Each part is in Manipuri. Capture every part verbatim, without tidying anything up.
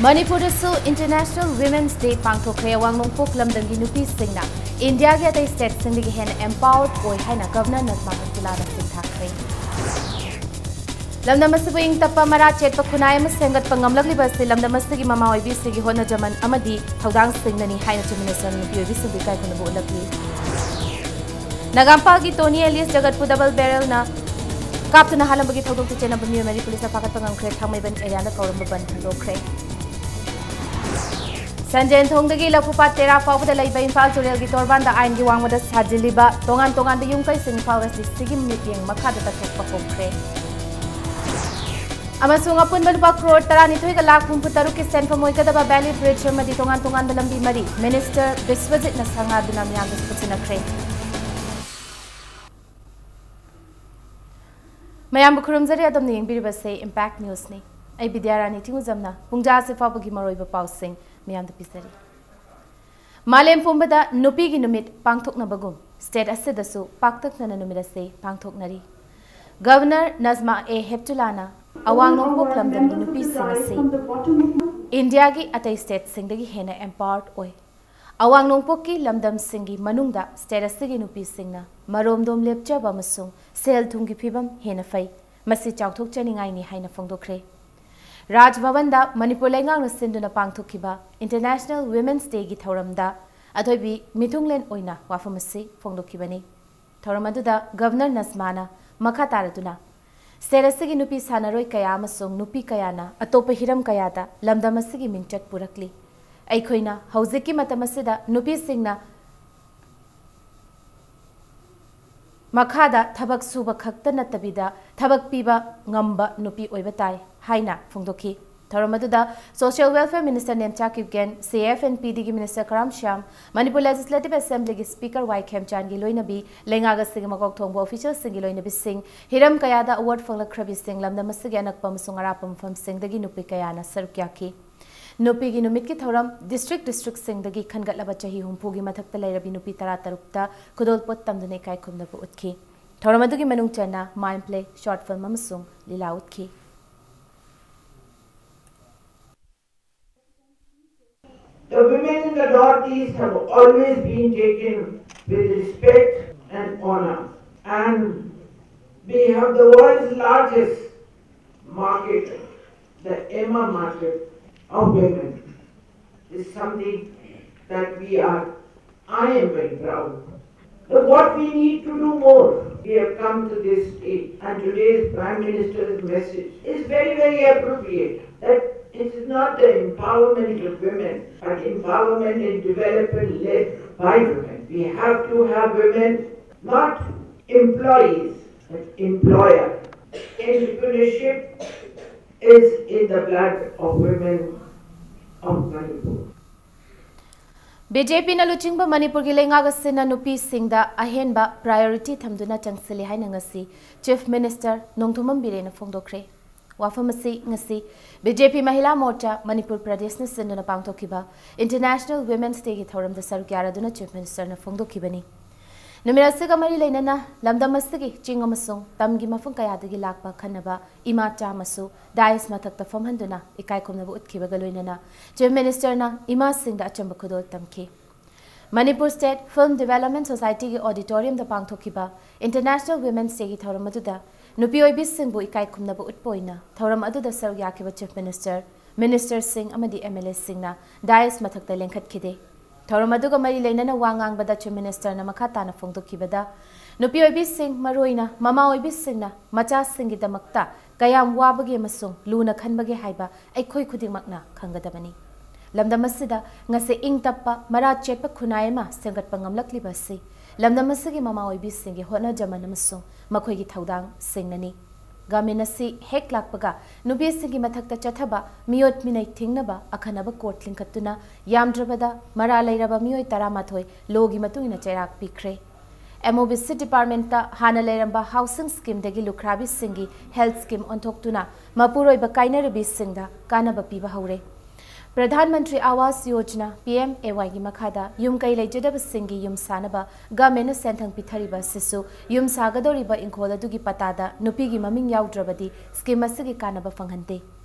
ꯃꯅꯤꯄꯨꯔꯗꯁꯨ International Women's Day ꯄꯥꯡꯊꯣꯛꯈ꯭ꯔꯦ꯫ ꯑꯋꯥꯡ ꯅꯣꯡꯄꯣꯛ ꯂꯝꯗꯝꯒꯤ ꯅꯨꯄꯤꯁꯤꯡꯅ ꯏꯟꯗꯤꯌꯥꯒꯤ ꯑꯇꯩ ꯁ꯭ꯇꯦꯠꯁꯤꯡꯗꯒꯤ ꯍꯦꯟꯅ empowered ꯑꯣꯏ ꯍꯥꯏꯅ ꯒꯚꯔꯅꯔ ꯅꯖꯃꯥ ꯍꯦꯞꯇꯨꯂꯥꯅ ꯁꯤꯡꯊꯥꯈ꯭ꯔꯦ꯫ ꯂꯝꯗꯝ ꯑꯁꯤꯕꯨ ꯏꯪ ꯇꯞꯄ, ꯃꯔꯥ ꯆꯦꯠꯄ ꯈꯨꯟꯅꯥꯏ ꯑꯃ ꯁꯦꯝꯒꯠꯄ ꯉꯝꯂꯛꯂꯤꯕ ꯑꯁꯤ ꯂꯝꯗꯝ ꯑꯁꯤꯒꯤ ꯃꯃꯥ ꯑꯣꯏꯕꯤꯁꯤꯡꯒꯤ ꯍꯣꯠꯅꯖꯃꯟ ꯑꯃꯗꯤ ꯊꯧꯗꯥꯡꯁꯤꯡꯅꯅꯤ ꯍꯥꯏꯅ ꯆꯤꯞ ꯃꯤꯅꯤꯁꯇꯔꯅ ꯅꯨꯄꯤ ꯑꯣꯏꯕꯤꯁꯤꯡꯕꯨ ꯏꯀꯥꯏ ꯈꯨꯝꯅꯕ ꯎꯠꯂꯛꯂꯤ꯫ ꯅꯒꯥꯝꯄꯥꯜꯒꯤ ꯇꯣꯅꯤ ꯑꯦꯂꯤꯌꯁ ꯖꯒꯠꯄꯨ ꯗꯕꯜ ꯕꯦꯔꯦꯜꯅ ꯀꯥꯞꯇꯨꯅ ꯍꯥꯠꯂꯝꯕꯒꯤ ꯊꯧꯗꯣꯛꯇ ꯆꯦꯟꯅꯕ ꯃꯤꯑꯣꯏ ꯃꯔꯤ ꯄꯨꯂꯤꯁꯅ ꯐꯥꯒꯠꯄ ꯉꯝꯈ꯭ꯔꯦ꯫ ꯊꯥꯡꯃꯩꯕꯟ ꯑꯦꯔꯤꯌꯥꯗ ꯀꯧꯔꯝꯕ ꯕꯟ ꯍꯟꯗꯣꯛꯈ꯭ꯔꯦ꯫ ꯁꯟꯖꯦꯟꯊꯣꯡꯗꯒꯤ ꯂꯐꯨꯄꯥꯠ ꯇꯦꯔꯥ ꯐꯥꯎꯕꯗ ꯂꯩꯕ ꯏꯝꯐꯥꯜ ꯇꯨꯔꯦꯜꯒꯤ ꯇꯣꯔꯕꯥꯟꯗ ꯑꯥꯏꯟꯒꯤ ꯋꯥꯡꯃꯗ ꯁꯥꯖꯤꯜꯂꯤꯕ ꯇꯣꯉꯥꯟ ꯇꯣꯉꯥꯟꯕ ꯌꯨꯝ ꯀꯩꯁꯤꯡ ꯏꯝꯐꯥꯜ ꯋꯦꯁ ꯗꯤꯁꯇ꯭ꯔꯤꯛꯀꯤ ꯃꯤꯠꯌꯦꯡ ꯃꯈꯥꯗ ꯇꯛꯊꯣꯛꯄ ꯍꯧꯈ꯭ꯔꯦ꯫ ꯑꯃꯁꯨꯡ ꯑꯄꯨꯟꯕ ꯂꯨꯄꯥ ꯀ꯭ꯔꯣꯔ ꯇꯔꯥꯅꯤꯊꯣꯏꯒ ꯂꯥꯈ ꯍꯨꯝꯐꯨ ꯇꯔꯨꯛꯀꯤ ꯁꯦꯟꯐꯝ ꯑꯣꯏꯒꯗꯕ ꯚꯦꯂꯤ ꯕ꯭ꯔꯤꯖ ꯑꯃꯗꯤ ꯇꯣꯉꯥꯟ ꯇꯣꯉꯥꯟꯕ ꯂꯝꯕꯤ ꯃꯔꯤ ꯃꯤꯅꯤꯁꯇꯔ ꯕꯤꯁ꯭ꯋꯖꯤꯠꯅ ꯁꯪꯒꯥꯗꯨꯅ ꯃꯤꯌꯥꯝꯗ ꯈꯨꯠꯁꯤꯟꯅꯈ꯭ꯔꯦ꯫ ꯃꯌꯥꯝꯕꯨ ꯈꯨꯔꯨꯝꯖꯔꯤ꯫ ꯑꯗꯣꯝꯅ ꯌꯦꯡꯕꯤꯔꯤꯕꯁꯦ ꯏꯝꯄꯦꯛ ꯅ꯭ꯌꯨꯁꯅꯤ꯫ ꯑꯩ ꯕꯤꯗ꯭ꯌꯥꯔꯥꯅꯤ ꯊꯤꯡꯉꯨꯖꯝꯅ ꯄꯨꯡꯖꯥ ꯑꯁꯤ ꯐꯥꯎꯕꯒꯤ ꯃꯔꯨꯑꯣꯏꯕ ꯄꯥꯎꯁꯤꯡ ꯃꯤꯌꯥꯝꯗ ꯄꯤꯖꯔꯤ꯫ ꯃꯥꯂꯦꯝ ꯄꯨꯝꯕꯗ ꯅꯨꯄꯤꯒꯤ ꯅꯨꯃꯤꯠ ꯄꯥꯡꯊꯣꯛꯅꯕꯒꯨꯝ ꯁ꯭ꯇꯦꯠ ꯑꯁꯤꯗꯁꯨ ꯄꯥꯛꯇꯛꯅꯅ ꯅꯨꯃꯤꯠ ꯑꯁꯤ ꯄꯥꯡꯊꯣꯛꯅꯔꯤ꯫ ꯒꯚꯔꯅꯔ ꯅꯖꯃꯥ ꯑꯦ ꯍꯦꯞꯇꯨꯂꯥꯅ ꯑꯋꯥꯡ ꯅꯣꯡꯄꯣꯛ ꯂꯝꯗꯝꯒꯤ ꯅꯨꯄꯤꯁꯤꯡ ꯑꯁꯤ ꯏꯟꯗꯤꯌꯥꯒꯤ ꯑꯇꯩ ꯁ꯭ꯇꯦꯠꯁꯤꯡꯗꯒꯤ ꯍꯦꯟꯅ empowered ꯑꯣꯏ꯫ ꯑꯋꯥꯡ ꯅꯣꯡꯄꯣꯛꯀꯤ ꯂꯝꯗꯝꯁꯤꯡꯒꯤ ꯃꯅꯨꯡꯗ ꯁ꯭ꯇꯦꯠ ꯑꯁꯤꯒꯤ ꯅꯨꯄꯤꯁꯤꯡꯅ ꯃꯔꯣꯝꯗꯣꯝ ꯂꯦꯞꯆꯕ ꯑꯃꯁꯨꯡ ꯁꯦꯜ ꯊꯨꯝꯒꯤ ꯐꯤꯕꯝ ꯍꯦꯟꯅ ꯐꯩ꯫ ꯃꯁꯤ ꯆꯥꯎꯊꯣꯛꯆꯅꯤꯡꯉꯥꯏꯅꯤ ꯍꯥꯏꯅ ꯐꯣꯡꯗꯣꯛꯈ꯭ꯔꯦ꯫ ꯔꯥꯖ ꯚꯕꯟꯗ ꯃꯅꯤꯄꯨꯔ ꯂꯩꯉꯥꯛꯅ ꯁꯤꯟꯗꯨꯅ ꯄꯥꯡꯊꯣꯛꯈꯤꯕ International Women's Dayꯒꯤ ꯊꯧꯔꯝꯗ ꯑꯊꯣꯏꯕꯤ ꯃꯤꯊꯨꯡꯂꯦꯟ ꯑꯣꯏꯅ ꯋꯥꯐꯝ ꯑꯁꯤ ꯐꯣꯡꯗꯣꯛꯈꯤꯕꯅꯤ꯫ ꯊꯧꯔꯝ ꯑꯗꯨꯗ ꯒꯚꯔꯅꯔ ꯅꯖꯃꯥꯅ ꯃꯈꯥ ꯇꯥꯔꯗꯨꯅ, ꯁ꯭ꯇꯦꯠ ꯑꯁꯤꯒꯤ ꯅꯨꯄꯤ ꯁꯥꯟꯅꯔꯣꯏ ꯀꯌꯥ ꯑꯃꯁꯨꯡ ꯅꯨꯄꯤ ꯀꯌꯥꯅ ꯑꯇꯣꯞꯄ ꯍꯤꯔꯝ ꯀꯌꯥꯗ ꯂꯝꯗꯝ ꯑꯁꯤꯒꯤ ꯃꯤꯡꯆꯠ ꯄꯨꯔꯛꯂꯤ꯫ ꯑꯩꯈꯣꯏꯅ ꯍꯧꯖꯤꯛꯀꯤ ꯃꯇꯝ ꯑꯁꯤꯗ ꯅꯨꯄꯤꯁꯤꯡꯅ ꯃꯈꯥꯗ ꯊꯕꯛ ꯁꯨꯕ ꯈꯛꯇ ꯅꯠꯇꯕꯤꯗ ꯊꯕꯛ ꯄꯤꯕ ꯉꯝꯕ ꯅꯨꯄꯤ ꯑꯣꯏꯕ ꯇꯥꯏ ꯍꯥꯏꯅ ꯐꯣꯡꯗꯣꯛꯈꯤ꯫ ꯊꯧꯔꯝ ꯑꯗꯨꯗ Social Welfare Minister Nemcha Kipgen, C F N P ꯗꯤꯒꯤ ꯃꯤꯅꯤꯁꯇꯔ ꯀꯔꯥꯝ ꯁ꯭ꯌꯥꯝ, ꯃꯅꯤꯄꯨꯔ ꯂꯦꯖꯤꯁꯂꯦꯇꯤꯚ ꯑꯦꯁꯦꯝꯕ꯭ꯂꯤꯒꯤ ꯁ꯭ꯄꯤꯀꯔ ꯋꯥꯏ ꯈꯦꯝꯆꯥꯟꯒꯤ ꯂꯣꯏꯅꯕꯤ, ꯂꯩꯉꯥꯛ ꯑꯁꯤꯒꯤ ꯃꯀꯣꯛ ꯊꯣꯡꯕ ꯑꯣꯐꯤꯁꯤꯌꯦꯜꯁꯤꯡꯒꯤ ꯂꯣꯏꯅꯕꯤꯁꯤꯡ, ꯍꯤꯔꯝ ꯀꯌꯥꯗ ꯑꯦꯋꯥꯔꯗ ꯐꯪꯂꯛꯈ꯭ꯔꯕꯤꯁꯤꯡ, ꯂꯝꯗꯝ ꯑꯁꯤꯒꯤ ꯑꯅꯛꯄ ꯑꯃꯁꯨꯡ ꯑꯔꯥꯞꯄ ꯃꯐꯝꯁꯤꯡꯗꯒꯤ ꯅꯨꯄꯤ ꯀꯌꯥꯅ ꯁꯔꯨꯛ ꯌꯥꯈꯤ꯫ ꯅꯨꯄꯤꯒꯤ ꯅꯨꯃꯤꯠꯀꯤ ꯊꯧꯔꯝ ꯗꯤꯁꯇ꯭ꯔꯤꯛ ꯗꯤꯁꯇ꯭ꯔꯤꯛꯁꯤꯡꯗꯒꯤ ꯈꯟꯒꯠꯂꯕ ꯆꯍꯤ ꯍꯨꯝꯐꯨꯒꯤ ꯃꯊꯛꯇ ꯂꯩꯔꯕꯤ ꯅꯨꯄꯤ ꯇꯔꯥꯇꯔꯨꯛꯇ ꯈꯨꯗꯣꯜꯄꯣꯠ ꯇꯝꯗꯨꯅ ꯏꯀꯥꯏ ꯈꯨꯝꯅꯕ ꯎꯠꯈꯤ꯫ ꯊꯧꯔꯝ ꯑꯗꯨꯒꯤ ꯃꯅꯨꯡ ꯆꯟꯅ ꯃꯥꯏꯝ ꯄ꯭ꯂꯦ, ꯁꯣꯔꯠ ꯐꯤꯜꯝ ꯑꯃꯁꯨꯡ ꯂꯤꯂꯥ ꯎꯠꯈꯤ꯫ Northeast have always been taken with respect and honor. And we have the world's largest market, the Emma market of women, is something that we are, I am very proud. But what we need to do more, we have come to this stage, and today's Prime Minister's message is very, very appropriate, that it is not the empowerment of women, but empowerment and development led by women. We have to have women not employees, but employer. Entrepreneurship is in the blood of women of Manipur. B J ꯄꯤꯅ ꯂꯨꯆꯤꯡꯕ ꯃꯅꯤꯄꯨꯔꯒꯤ ꯂꯩꯉꯥꯛ ꯑꯁꯤꯅ ꯅꯨꯄꯤꯁꯤꯡꯗ ꯑꯍꯦꯟꯕ priority ꯊꯝꯗꯨꯅ ꯆꯪꯁꯤꯜꯂꯤ ꯍꯥꯏꯅ ꯉꯁꯤ Chief Minister ꯅꯣꯡꯊꯣꯝꯕꯝ ꯕꯤꯔꯦꯟꯅ ꯐꯣꯡꯗꯣꯛꯈ꯭ꯔꯦ꯫ ꯋꯥꯐꯝ ꯑꯁꯤ ꯉꯁꯤ ꯕꯤ ꯖꯦ ꯄꯤ ꯃꯍꯤꯂꯥ ꯃꯣꯔꯆꯥ ꯃꯅꯤꯄꯨꯔ ꯄ꯭ꯔꯗꯦꯁꯅ ꯁꯤꯟꯗꯨꯅ ꯄꯥꯡꯊꯣꯛꯈꯤꯕ International Women's Dayꯒꯤ ꯊꯧꯔꯝꯗ ꯁꯔꯨꯛ ꯌꯥꯔꯗꯨꯅ Chief Ministerꯅ ꯐꯣꯡꯗꯣꯛꯈꯤꯕꯅꯤ꯫ ꯅꯨꯃꯤꯠ ꯑꯁꯤꯒ ꯃꯔꯤ ꯂꯩꯅꯅ ꯂꯝꯗꯝ ꯑꯁꯤꯒꯤ ꯆꯤꯡ ꯑꯃꯁꯨꯡ ꯇꯝꯒꯤ ꯃꯐꯝ ꯀꯌꯥꯗꯒꯤ ꯂꯥꯛꯄ ꯑꯈꯟꯅꯕ ꯏꯃꯥ ꯆꯥꯝꯃꯁꯨ dais ꯃꯊꯛꯇ ꯐꯝꯍꯟꯗꯨꯅ ꯏꯀꯥꯏ ꯈꯨꯝꯅꯕ ꯎꯠꯈꯤꯕꯒ ꯂꯣꯏꯅꯅ Chief Ministerꯅ ꯏꯃꯥꯁꯤꯡꯗ ꯑꯆꯝꯕ ꯈꯨꯗꯣꯜ ꯇꯝꯈꯤ꯫ ꯃꯅꯤꯄꯨꯔ State Film Development Societyꯒꯤ auditoriumꯗ ꯄꯥꯡꯊꯣꯛꯈꯤꯕ International Women's Dayꯒꯤ ꯊꯧꯔꯝ ꯑꯗꯨꯗ ꯅꯨꯄꯤ ꯑꯣꯏꯕꯤꯁꯤꯡꯕꯨ ꯏꯀꯥꯏ ꯈꯨꯝꯅꯕ ꯎꯠꯄ ꯑꯣꯏꯅ ꯊꯧꯔꯝ ꯑꯗꯨꯗ ꯁꯔꯨꯛ ꯌꯥꯈꯤꯕ Chief Minister, Ministerꯁꯤꯡ ꯑꯃꯗꯤ M L Aꯁꯤꯡꯅ dais ꯃꯊꯛꯇ ꯂꯦꯡꯈꯠꯈꯤꯗꯦ꯫ ꯊꯧꯔꯝ ꯑꯗꯨꯒ ꯃꯔꯤ ꯂꯩꯅꯅ ꯋꯥ ꯉꯥꯡꯕꯗ Chief Ministerꯅ ꯃꯈꯥ ꯇꯥꯅ ꯐꯣꯡꯗꯣꯛꯈꯤꯕꯗ, ꯅꯨꯄꯤ ꯑꯣꯏꯕꯤꯁꯤꯡ, ꯃꯔꯨꯑꯣꯏꯅ ꯃꯃꯥ ꯑꯣꯏꯕꯤꯁꯤꯡꯅ ꯃꯆꯥꯁꯤꯡꯒꯤꯗꯃꯛꯇ ꯀꯌꯥꯝ ꯋꯥꯕꯒꯦ ꯑꯃꯁꯨꯡ ꯂꯨꯅ ꯈꯟꯕꯒꯦ ꯍꯥꯏꯕ ꯑꯩꯈꯣꯏ ꯈꯨꯗꯤꯡꯃꯛꯅ ꯈꯪꯒꯗꯕꯅꯤ꯫ ꯂꯝꯗꯝ ꯑꯁꯤꯗ ꯉꯁꯤ ꯏꯪ ꯇꯞꯄ, ꯃꯔꯥ ꯆꯦꯠꯄ ꯈꯨꯟꯅꯥꯏ ꯑꯃ ꯁꯦꯝꯒꯠꯄ ꯉꯝꯂꯛꯂꯤꯕ ꯑꯁꯤ ꯂꯝꯗꯝ ꯑꯁꯤꯒꯤ ꯃꯃꯥ ꯑꯣꯏꯕꯤꯁꯤꯡꯒꯤ ꯍꯣꯠꯅꯖꯃꯟ ꯑꯃꯁꯨꯡ ꯃꯈꯣꯏꯒꯤ ꯊꯧꯗꯥꯡꯁꯤꯡꯅꯅꯤ꯫ ꯒꯃꯦꯟ ꯑꯁꯤ ꯍꯦꯛ ꯂꯥꯛꯄꯒ ꯅꯨꯄꯤꯁꯤꯡꯒꯤ ꯃꯊꯛꯇ ꯆꯠꯊꯕ ꯃꯤꯑꯣꯠ ꯃꯤꯅꯩ ꯊꯤꯡꯅꯕ ꯑꯈꯟꯅꯕ code ꯂꯤꯡꯈꯠꯇꯨꯅ ꯌꯥꯝꯗ꯭ꯔꯕꯗ ꯃꯔꯥ ꯂꯩꯔꯕ ꯃꯤꯑꯣꯏ ꯇꯔꯥꯃꯥꯊꯣꯏ lawꯒꯤ ꯃꯇꯨꯡ ꯏꯟꯅ ꯆꯩꯔꯥꯛ ꯄꯤꯈ꯭ꯔꯦ꯫ M O B C departmentꯇ ꯍꯥꯟꯅ ꯂꯩꯔꯝꯕ housing schemeꯗꯒꯤ ꯂꯨꯈ꯭ꯔꯥꯕꯤꯁꯤꯡꯒꯤ health scheme ꯑꯣꯟꯊꯣꯛꯇꯨꯅ ꯃꯄꯨꯔꯣꯏꯕ ꯀꯥꯏꯅꯔꯕꯤꯁꯤꯡꯗ ꯀꯥꯟꯅꯕ ꯄꯤꯕ ꯍꯧꯔꯦ꯫ Pradhan Mantri Awas Yojana, P M A Y ꯒꯤ ꯃꯈꯥꯗ ꯌꯨꯝ ꯀꯩ ꯂꯩꯖꯗꯕꯁꯤꯡꯒꯤ ꯌꯨꯝ ꯁꯥꯅꯕ ꯒꯃꯦꯟꯅ ꯁꯦꯟꯊꯪ ꯄꯤꯊꯔꯤꯕ ꯑꯁꯤꯁꯨ ꯌꯨꯝ ꯁꯥꯒꯗꯧꯔꯤꯕ ꯏꯪꯈꯣꯜ ꯑꯗꯨꯒꯤ ꯄꯇꯥꯗ ꯅꯨꯄꯤꯒꯤ ꯃꯃꯤꯡ ꯌꯥꯎꯗ꯭ꯔꯕꯗꯤ scheme ꯑꯁꯤꯒꯤ ꯀꯥꯟꯅꯕ ꯐꯪꯍꯟꯗꯦ꯫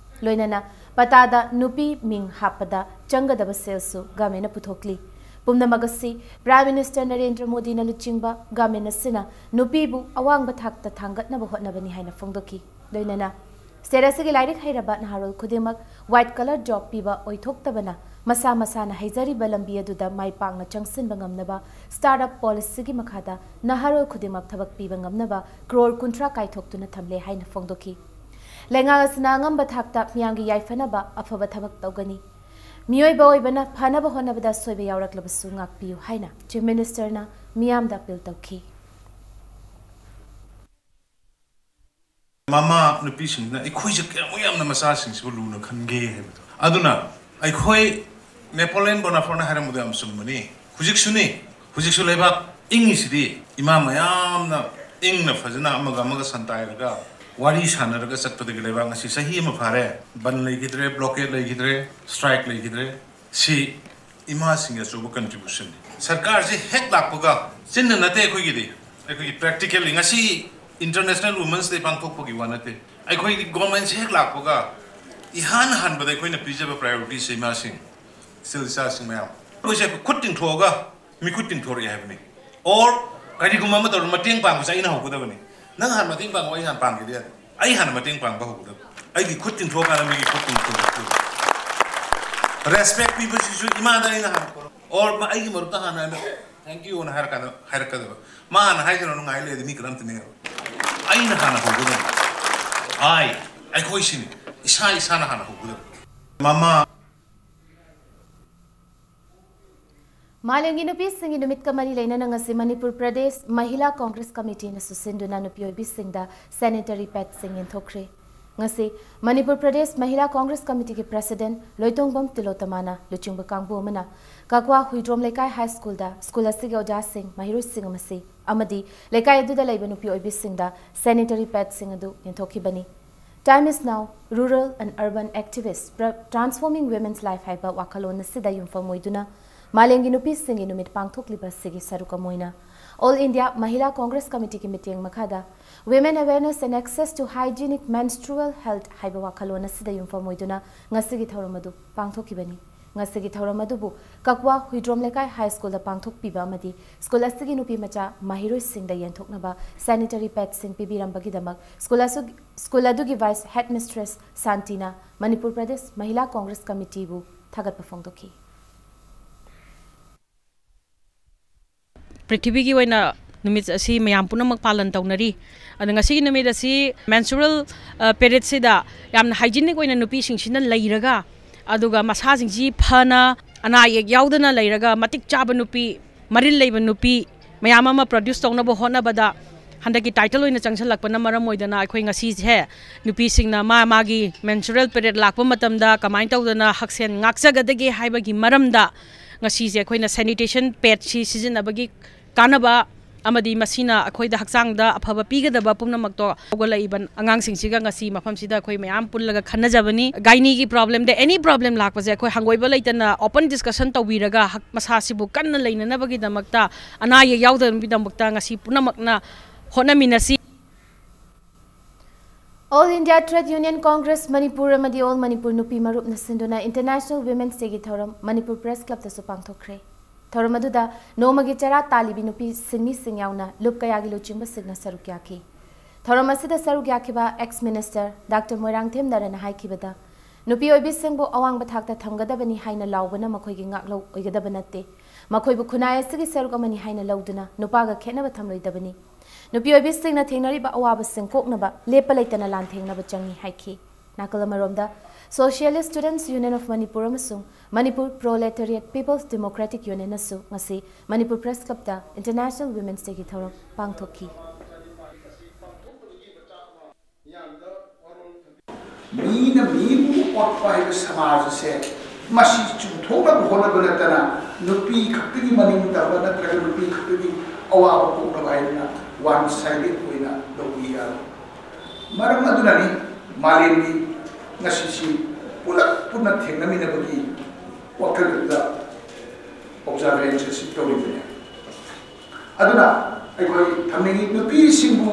ꯂꯣꯏꯅꯅ ꯄꯇꯥꯗ ꯅꯨꯄꯤ ꯃꯤꯡ ꯍꯥꯞꯄꯗ ꯆꯪꯒꯗꯕ ꯁꯦꯜꯁꯨ ꯒꯃꯦꯟꯅ ꯄꯨꯊꯣꯛꯂꯤ꯫ ꯄꯨꯝꯅꯃꯛ ꯑꯁꯤ ꯄ꯭ꯔꯥꯏꯝ ꯃꯤꯅꯤꯁꯇꯔ ꯅꯔꯦꯟꯗ꯭ꯔ ꯃꯣꯗꯤꯅ ꯂꯨꯆꯤꯡꯕ ꯒꯃꯦꯟ ꯑꯁꯤꯅ ꯅꯨꯄꯤꯕꯨ ꯑꯋꯥꯡꯕ ꯊꯥꯛꯇ ꯊꯥꯡꯒꯠꯅꯕ ꯍꯣꯠꯅꯕꯅꯤ ꯍꯥꯏꯅ ꯐꯣꯡꯗꯣꯛꯈꯤ꯫ ꯂꯣꯏꯅꯅ ꯁ꯭ꯇꯦꯠ ꯑꯁꯤꯒꯤ ꯂꯥꯏꯔꯤꯛ ꯍꯩꯔꯕ ꯅꯍꯥꯔꯣꯜ ꯈꯨꯗꯤꯡꯃꯛ ꯋꯥꯏꯠ ꯀꯂꯔ ꯖꯣꯕ ꯄꯤꯕ ꯑꯣꯏꯊꯣꯛꯇꯕꯅ ꯃꯁꯥ ꯃꯁꯥꯅ ꯍꯩꯖꯔꯤꯕ ꯂꯝꯕꯤ ꯑꯗꯨꯗ ꯃꯥꯏ ꯄꯥꯛꯅ ꯆꯪꯁꯤꯟꯕ ꯉꯝꯅꯕ ꯁ꯭ꯇꯥꯔꯠ ꯑꯞ ꯄꯣꯂꯤꯁꯤꯒꯤ ꯃꯈꯥꯗ ꯅꯍꯥꯔꯣꯜ ꯈꯨꯗꯤꯡꯃꯛ ꯊꯕꯛ ꯄꯤꯕ ꯉꯝꯅꯕ ꯀ꯭ꯔꯣꯔ ꯀꯨꯟꯊ꯭ꯔꯥ ꯀꯥꯏꯊꯣꯛꯇꯨꯅ ꯊꯝꯂꯦ ꯍꯥꯏꯅ ꯐꯣꯡꯗꯣꯛꯈꯤ꯫ ꯂꯩꯉꯥꯛ ꯑꯁꯤꯅ ꯑꯉꯝꯕ ꯊꯥꯛꯇ ꯃꯤꯌꯥꯝꯒꯤ ꯌꯥꯏꯐꯅꯕ ꯑꯐꯕ ꯊꯕꯛ ꯇꯧꯒꯅꯤ꯫ ꯃꯤꯑꯣꯏꯕ ꯑꯣꯏꯕꯅ ꯐꯅꯕ ꯍꯣꯠꯅꯕꯗ ꯑꯁꯣꯏꯕ ꯌꯥꯎꯔꯛꯂꯕꯁꯨ ꯉꯥꯛꯄꯤꯌꯨ ꯍꯥꯏꯅ ꯆꯤꯐ ꯃꯤꯅꯤꯁꯇꯔꯅ ꯃꯤꯌꯥꯝꯗ ꯑꯄꯤꯜ ꯇꯧꯈꯤ꯫ ꯃꯃꯥ ꯅꯨꯄꯤꯁꯤꯡꯁꯤꯅ ꯑꯩꯈꯣꯏꯁꯦ ꯀꯌꯥꯃꯨꯛ ꯌꯥꯝꯅ ꯃꯆꯥꯁꯤꯡꯁꯤꯕꯨ ꯂꯨꯅ ꯈꯟꯒꯦ ꯍꯥꯏꯕꯗꯣ꯫ ꯑꯗꯨꯅ ꯑꯩꯈꯣꯏ ꯅꯦꯄꯣꯂꯤꯌꯟ ꯕꯣꯅꯥꯄꯥꯔꯠꯅ ꯍꯥꯏꯔꯝꯕꯗꯣ ꯌꯥꯝ ꯆꯨꯝꯕꯅꯤ꯫ ꯍꯧꯖꯤꯛꯁꯨꯅꯤ, ꯍꯧꯖꯤꯛꯁꯨ ꯂꯩꯕꯥꯛ ꯏꯪꯉꯤꯁꯤꯗꯤ ꯏꯃꯥ ꯃꯌꯥꯝꯅ ꯏꯪꯅ ꯐꯖꯅ ꯑꯃꯒ ꯑꯃꯒ ꯁꯟꯇꯥꯏꯔꯒ ꯋꯥꯔꯤ ꯁꯥꯟꯅꯔꯒ ꯆꯠꯄꯗꯒꯤ ꯂꯩꯕꯥꯛ ꯉꯁꯤ ꯆꯍꯤ ꯑꯃ ꯐꯥꯔꯦ, ꯕꯟ ꯂꯩꯈꯤꯗ꯭ꯔꯦ, ꯕ꯭ꯂꯣꯀꯦꯠ ꯂꯩꯈꯤꯗ꯭ꯔꯦ, ꯁ꯭ꯇ꯭ꯔꯥꯏꯛ ꯂꯩꯈꯤꯗ꯭ꯔꯦ꯫ ꯁꯤ ꯏꯃꯥꯁꯤꯡꯒꯤ ꯑꯆꯧꯕ ꯀꯟꯇ꯭ꯔꯤꯕ꯭ꯌꯨꯁꯟꯅꯤ꯫ ꯁꯔꯀꯥꯔꯁꯤ ꯍꯦꯛ ꯂꯥꯛꯄꯒ, ꯆꯤꯟꯅ ꯅꯠꯇꯦ ꯑꯩꯈꯣꯏꯒꯤꯗꯤ, ꯑꯩꯈꯣꯏꯒꯤ ꯄ꯭ꯔꯦꯛꯇꯤꯀꯦꯜꯂꯤ ꯉꯁꯤ ꯏꯟꯇꯔꯅꯦꯁꯅꯦꯜ ꯋꯨꯃꯦꯟꯁ ꯗꯦ ꯄꯥꯡꯊꯣꯛꯄꯒꯤ ꯋꯥ ꯅꯠꯇꯦ꯫ ꯑꯩꯈꯣꯏꯒꯤ ꯒꯣꯔꯃꯦꯟꯁꯦ ꯍꯦꯛ ꯂꯥꯛꯄꯒ ꯏꯍꯥꯟ ꯍꯥꯟꯕꯗ ꯑꯩꯈꯣꯏꯅ ꯄꯤꯖꯕ ꯄ꯭ꯔꯥꯏꯌꯣꯔꯤꯇꯤꯁꯦ ꯏꯃꯥꯁꯤꯡ, ꯏꯆꯤꯜ ꯏꯆꯥꯁꯤꯡ ꯃꯌꯥꯝ꯫ ꯑꯩꯈꯣꯏꯁꯦ ꯈꯨꯠ ꯇꯤꯡꯊꯣꯛꯑꯒ ꯃꯤꯈꯨꯠ ꯇꯤꯡꯊꯣꯔꯛꯑꯦ ꯍꯥꯏꯕꯅꯤ꯫ ꯑꯣꯔ ꯀꯔꯤꯒꯨꯝꯕ ꯑꯃ ꯇꯧꯔ ꯃꯇꯦꯡ ꯄꯥꯡꯕꯁꯦ ꯑꯩꯅ ꯍꯧꯒꯗꯕꯅꯤ꯫ ꯅꯪ ꯍꯥꯟꯅ ꯃꯇꯦꯡ ꯄꯥꯡꯉꯣ, ꯑꯩ ꯍꯥꯟꯅ ꯄꯥꯡꯒꯦꯗꯤ ꯌꯥꯗꯦ꯫ ꯑꯩ ꯍꯥꯟꯅ ꯃꯇꯦꯡ ꯄꯥꯡꯕ ꯍꯧꯒꯗꯕ꯫ ꯑꯩꯒꯤ ꯈꯨꯠ ꯇꯤꯡꯊꯣꯛꯑꯀꯥꯟꯗ ꯃꯤꯒꯤ ꯈꯨꯠ ꯇꯤꯡꯊꯣꯛꯀꯗꯕ꯫ ꯔꯦꯁꯄꯦꯛ ꯄꯤꯕꯁꯤꯁꯨ ꯏꯃꯥꯗ ꯑꯩꯅ ꯍꯥꯟꯅ ꯀꯧꯔꯣ꯫ ꯑꯣꯔ ꯃ-, ꯑꯩꯒꯤ ꯃꯔꯨꯞꯇ ꯍꯥꯟꯅ ꯑꯩꯅ ꯊꯦꯡꯛ ꯌꯨ ꯑꯅ ꯍꯥꯏꯔꯀꯥꯟꯗ ꯍꯥꯏꯔꯛꯀꯗꯕ꯫ ꯃꯥ ꯍꯥꯟꯅ ꯍꯥꯏꯈ꯭ꯔꯅꯨ, ꯉꯥꯏ ꯂꯩꯔꯗꯤ ꯃꯤ ꯀꯅꯥꯝꯇ ꯅꯦꯛꯑꯔꯣꯏ꯫ ꯑꯩꯅ ꯍꯥꯟꯅ ꯍꯧꯒꯗꯕ꯫ ꯑꯥꯏ, ꯑꯩꯈꯣꯏ ꯁꯤꯅꯤ꯫ ꯏꯁꯥ ꯏꯁꯥꯅ ꯍꯥꯟꯅ ꯍꯧꯒꯗꯕ꯫ ꯃꯃꯥ ꯃꯥꯂꯦꯝꯒꯤ ꯅꯨꯄꯤꯁꯤꯡꯒꯤ ꯅꯨꯃꯤꯠꯀ ꯃꯔꯤ ꯂꯩꯅꯅ ꯉꯁꯤ ꯃꯅꯤꯄꯨꯔ ꯄ꯭ꯔꯗꯦꯁ ꯃꯍꯤꯂꯥ ꯀꯣꯡꯒ꯭ꯔꯦꯁ ꯀꯃꯤꯇꯤꯅ ꯁꯨꯁꯤꯟꯗꯨꯅ ꯅꯨꯄꯤ ꯑꯣꯏꯕꯤꯁꯤꯡꯗ ꯁꯦꯅꯤꯇꯔꯤ ꯄꯦꯗꯁꯤꯡ ꯌꯦꯟꯊꯣꯛꯈ꯭ꯔꯦ꯫ ꯉꯁꯤ ꯃꯅꯤꯄꯨꯔ ꯄ꯭ꯔꯗꯦꯁ ꯃꯍꯤꯂꯥ ꯀꯣꯡꯒ꯭ꯔꯦꯁ ꯀꯃꯤꯇꯤꯒꯤ ꯄ꯭ꯔꯁꯤꯗꯦꯟ ꯂꯣꯏꯇꯣꯡꯕꯝ ꯇꯤꯂꯣꯇꯃꯥꯅ ꯂꯨꯆꯤꯡꯕ ꯀꯥꯡꯕꯨ ꯑꯃꯅ ꯀꯛꯋꯥ ꯍꯨꯏꯗ꯭ꯔꯣꯝ ꯂꯩꯀꯥꯏ ꯍꯥꯏ ꯁ꯭ꯀꯨꯜꯗ ꯁ꯭ꯀꯨꯜ ꯑꯁꯤꯒꯤ ꯑꯣꯖꯥꯁꯤꯡ, ꯃꯍꯩꯔꯣꯏꯁꯤꯡ ꯑꯃꯁꯤ ꯑꯃꯗꯤ ꯂꯩꯀꯥꯏ ꯑꯗꯨꯗ ꯂꯩꯕ ꯅꯨꯄꯤ ꯑꯣꯏꯕꯤꯁꯤꯡꯗ ꯁꯦꯅꯤꯇꯔꯤ ꯄꯦꯗꯁꯤꯡ ꯑꯗꯨ ꯌꯦꯟꯊꯣꯛꯈꯤꯕꯅꯤ꯫ Time is now, Rural and Urban Activists, Pra-, Transforming Women's Life ꯍꯥꯏꯕ ꯋꯥꯈꯜꯂꯣꯟ ꯑꯁꯤꯗ ꯌꯨꯝꯐꯝ ꯑꯣꯏꯗꯨꯅ ꯃꯥꯂꯦꯝꯒꯤ ꯅꯨꯄꯤꯁꯤꯡꯒꯤ ꯅꯨꯃꯤꯠ ꯄꯥꯡꯊꯣꯛꯂꯤꯕ ꯑꯁꯤꯒꯤ ꯁꯔꯨꯛ ꯑꯃ ꯑꯣꯏꯅ All India Mahila Congress Committeeꯒꯤ ꯃꯤꯠꯌꯦꯡ ꯃꯈꯥꯗ Women Awareness and Access to Hygienic Menstrual Health ꯍꯥꯏꯕ ꯋꯥꯈꯜꯂꯣꯟ ꯑꯁꯤꯗ ꯌꯨꯝꯐꯝ ꯑꯣꯏꯗꯨꯅ ꯉꯁꯤꯒꯤ ꯊꯧꯔꯝ ꯑꯗꯨ ꯄꯥꯡꯊꯣꯛꯈꯤꯕꯅꯤ꯫ ꯉꯁꯤꯒꯤ ꯊꯧꯔꯝ ꯑꯗꯨꯕꯨ ꯀꯛꯋꯥ ꯍꯨꯏꯗ꯭ꯔꯣꯝ ꯂꯩꯀꯥꯏ ꯍꯥꯏ ꯁ꯭ꯀꯨꯜꯗ ꯄꯥꯡꯊꯣꯛꯄꯤꯕ ꯑꯃꯗꯤ ꯁ꯭ꯀꯨꯜ ꯑꯁꯤꯒꯤ ꯅꯨꯄꯤ ꯃꯆꯥ ꯃꯍꯩꯔꯣꯏꯁꯤꯡꯗ ꯌꯦꯟꯊꯣꯛꯅꯕ sanitary padꯁꯤꯡ ꯄꯤꯕꯤꯔꯝꯕꯒꯤꯗꯃꯛ ꯁ꯭ꯀꯨꯜ ꯑꯁꯨ-, ꯁ꯭ꯀꯨꯜ ꯑꯗꯨꯒꯤ vice headmistress ꯁꯥꯟꯇꯤꯅ ꯃꯅꯤꯄꯨꯔ ꯄ꯭ꯔꯗꯦꯁ ꯃꯍꯤꯂꯥ ꯀꯣꯡꯒ꯭ꯔꯦꯁ ꯀꯃꯤꯇꯤꯕꯨ ꯊꯥꯒꯠꯄ ꯐꯣꯡꯗꯣꯛꯈꯤ꯫ ꯄ꯭ꯔꯤꯊꯤꯕꯤꯒꯤ ꯑꯣꯏꯅ ꯅꯨꯃꯤꯠ ꯑꯁꯤ ꯃꯌꯥꯝ ꯄꯨꯝꯅꯃꯛ ꯄꯥꯂꯟ ꯇꯧꯅꯔꯤ꯫ ꯑꯗꯣ ꯉꯁꯤꯒꯤ ꯅꯨꯃꯤꯠ ꯑꯁꯤ menstrual, ꯑ, periodꯁꯤꯗ ꯌꯥꯝꯅ hygienic ꯑꯣꯏꯅ ꯅꯨꯄꯤꯁꯤꯡꯁꯤꯅ ꯂꯩꯔꯒ, ꯑꯗꯨꯒ ꯃꯁꯥꯁꯤꯡꯁꯤ ꯐꯅ ꯑꯅꯥ ꯑꯌꯦꯛ ꯌꯥꯎꯗꯅ ꯂꯩꯔꯒ ꯃꯇꯤꯛ ꯆꯥꯕ ꯅꯨꯄꯤ, ꯃꯔꯤꯜ ꯂꯩꯕ ꯅꯨꯄꯤ ꯃꯌꯥꯝ ꯑꯃ produce ꯇꯧꯅꯕ ꯍꯣꯠꯅꯕꯗ ꯍꯟꯗꯛꯀꯤ title ꯑꯣꯏꯅ ꯆꯪꯁꯤꯜꯂꯛꯄꯅ ꯃꯔꯝ ꯑꯣꯏꯗꯅ ꯑꯩꯈꯣꯏ ꯉꯁꯤꯁꯦ ꯅꯨꯄꯤꯁꯤꯡꯅ ꯃꯥ ꯃꯥꯒꯤ menstrual period ꯂꯥꯛꯄ ꯃꯇꯝꯗ ꯀꯃꯥꯏꯅ ꯇꯧꯗꯅ ꯍꯛꯁꯦꯜ ꯉꯥꯛꯆꯒꯗꯒꯦ ꯍꯥꯏꯕꯒꯤ ꯃꯔꯝꯗ ꯉꯁꯤꯁꯦ ꯑꯩꯈꯣꯏꯅ sanitation padꯁꯤ ꯁꯤꯖꯤꯟꯅꯕꯒꯤ ꯀꯥꯟꯅꯕ ꯑꯃꯗꯤ ꯃꯁꯤꯅ ꯑꯩꯈꯣꯏꯗ ꯍꯛꯆꯥꯡꯗ ꯑꯐꯕ ꯄꯤꯒꯗꯕ ꯄꯨꯝꯅꯃꯛꯇꯣ ꯍꯧꯒꯠꯂꯛꯏꯕ ꯑꯉꯥꯡꯁꯤꯡꯁꯤꯒ ꯉꯁꯤ ꯃꯐꯝꯁꯤꯗ ꯑꯩꯈꯣꯏ ꯃꯌꯥꯝ ꯄꯨꯜꯂꯒ ꯈꯟꯅꯖꯕꯅꯤ꯫ Gynaeꯒꯤ problemꯗ any problem ꯂꯥꯛꯄꯁꯦ ꯑꯩꯈꯣꯏ ꯍꯪꯒꯣꯏꯕ ꯂꯩꯇꯅ open discussion ꯇꯧꯕꯤꯔꯒ ꯍꯛ-, ꯃꯁꯥꯁꯤꯕꯨ ꯀꯟꯅ ꯂꯩꯅꯅꯕꯒꯤꯗꯃꯛꯇ, ꯑꯅꯥ ꯑꯌꯦꯛ ꯌꯥꯎꯗꯅꯕꯒꯤꯗꯃꯛꯇ ꯉꯁꯤ ꯄꯨꯝꯅꯃꯛꯅ ꯍꯣꯠꯅꯃꯤꯟꯅꯁꯤ꯫ All India Trade Union Congress Manipur ꯑꯃꯗꯤ All Manipur ꯅꯨꯄꯤ ꯃꯔꯨꯞꯅ ꯁꯤꯟꯗꯨꯅ International Women's Dayꯒꯤ ꯊꯧꯔꯝ ꯃꯅꯤꯄꯨꯔ Press Clubꯇꯁꯨ ꯄꯥꯡꯊꯣꯛꯈ꯭ꯔꯦ꯫ ꯊꯧꯔꯝ ꯑꯗꯨꯗ ꯅꯣꯡꯃꯒꯤ ꯆꯔꯥ ꯇꯥꯜꯂꯤꯕꯤ ꯅꯨꯄꯤ ꯁꯤꯟꯃꯤꯁꯤꯡ ꯌꯥꯎꯅ ꯂꯨꯞ ꯀꯌꯥꯒꯤ ꯂꯨꯆꯤꯡꯕꯁꯤꯡꯅ ꯁꯔꯨꯛ ꯌꯥꯈꯤ꯫ ꯊꯧꯔꯝ ꯑꯁꯤꯗ ꯁꯔꯨꯛ ꯌꯥꯈꯤꯕ ex minister Doctor ꯃꯣꯏꯔꯥꯡꯊꯦꯝ ꯅꯔꯟꯅ ꯍꯥꯏꯈꯤꯕꯗ, ꯅꯨꯄꯤ ꯑꯣꯏꯕꯤꯁꯤꯡꯕꯨ ꯑꯋꯥꯡꯕ ꯊꯥꯛꯇ ꯊꯝꯒꯗꯕꯅꯤ ꯍꯥꯏꯅ ꯂꯥꯎꯕꯅ ꯃꯈꯣꯏꯒꯤ ꯉꯥꯛꯂꯧ ꯑꯣꯏꯒꯗꯕ ꯅꯠꯇꯦ꯫ ꯃꯈꯣꯏꯕꯨ ꯈꯨꯟꯅꯥꯏ ꯑꯁꯤꯒꯤ ꯁꯔꯨꯛ ꯑꯃꯅꯤ ꯍꯥꯏꯅ ꯂꯧꯗꯨꯅ ꯅꯨꯄꯥꯒ ꯈꯦꯠꯅꯕ ꯊꯝꯂꯣꯏꯗꯕꯅꯤ꯫ ꯅꯨꯄꯤ ꯑꯣꯏꯕꯤꯁꯤꯡꯅ ꯊꯦꯡꯅꯔꯤꯕ ꯑꯋꯥꯕꯁꯤꯡ ꯀꯣꯛꯅꯕ ꯂꯦꯞꯄ ꯂꯩꯇꯅ ꯂꯥꯟꯊꯦꯡꯅꯕ ꯆꯪꯏ ꯍꯥꯏꯈꯤ꯫ ꯅꯥꯀꯜ ꯑꯃꯔꯣꯝꯗ, Socialist Students Union of Manipur ꯑꯃꯁꯨꯡ Manipur Proletariat People's Democratic Unionꯅꯁꯨ ꯉꯁꯤ ꯃꯅꯤꯄꯨꯔ Press Clubꯇ International Women's Dayꯒꯤ ꯊꯧꯔꯝ ꯄꯥꯡꯊꯣꯛꯈꯤ꯫ ꯃꯤꯅ ꯃꯤꯕꯨ ꯑꯣꯠꯄ ꯍꯥꯏꯕ ꯁꯃꯥꯖ ꯑꯁꯦ ꯃꯁꯤ ꯆꯨꯝꯊꯣꯛꯅꯕ ꯍꯣꯠꯅꯕ ꯅꯠꯇꯅ ꯅꯨꯄꯤ ꯈꯛꯇꯒꯤ ꯃꯅꯤꯡ ꯇꯝꯕ ꯅꯠꯇ꯭ꯔꯒ ꯅꯨꯄꯤ ꯈꯛꯇꯒꯤ ꯑꯋꯥꯕ ꯀꯣꯛꯅꯕ ꯍꯥꯏꯗꯅ one sided ꯑꯣꯏꯅ ꯂꯧꯕꯤ ꯌꯥꯔꯣꯏ꯫ ꯃꯔꯝ ꯑꯗꯨꯅꯅꯤ ꯃꯥꯂꯦꯝꯒꯤ ꯉꯁꯤꯁꯤ ꯄꯨꯂꯞ ꯄꯨꯟꯅ ꯊꯦꯡꯅꯃꯤꯟꯅꯕꯒꯤ ꯋꯥꯈꯜꯗꯨꯗ observance ꯑꯁꯤ ꯇꯧꯔꯤꯕꯅꯤ꯫ ꯑꯗꯨꯅ ꯑꯩꯈꯣꯏ ꯊꯝꯅꯤꯡꯉꯤ, ꯅꯨꯄꯤꯁꯤꯡꯕꯨ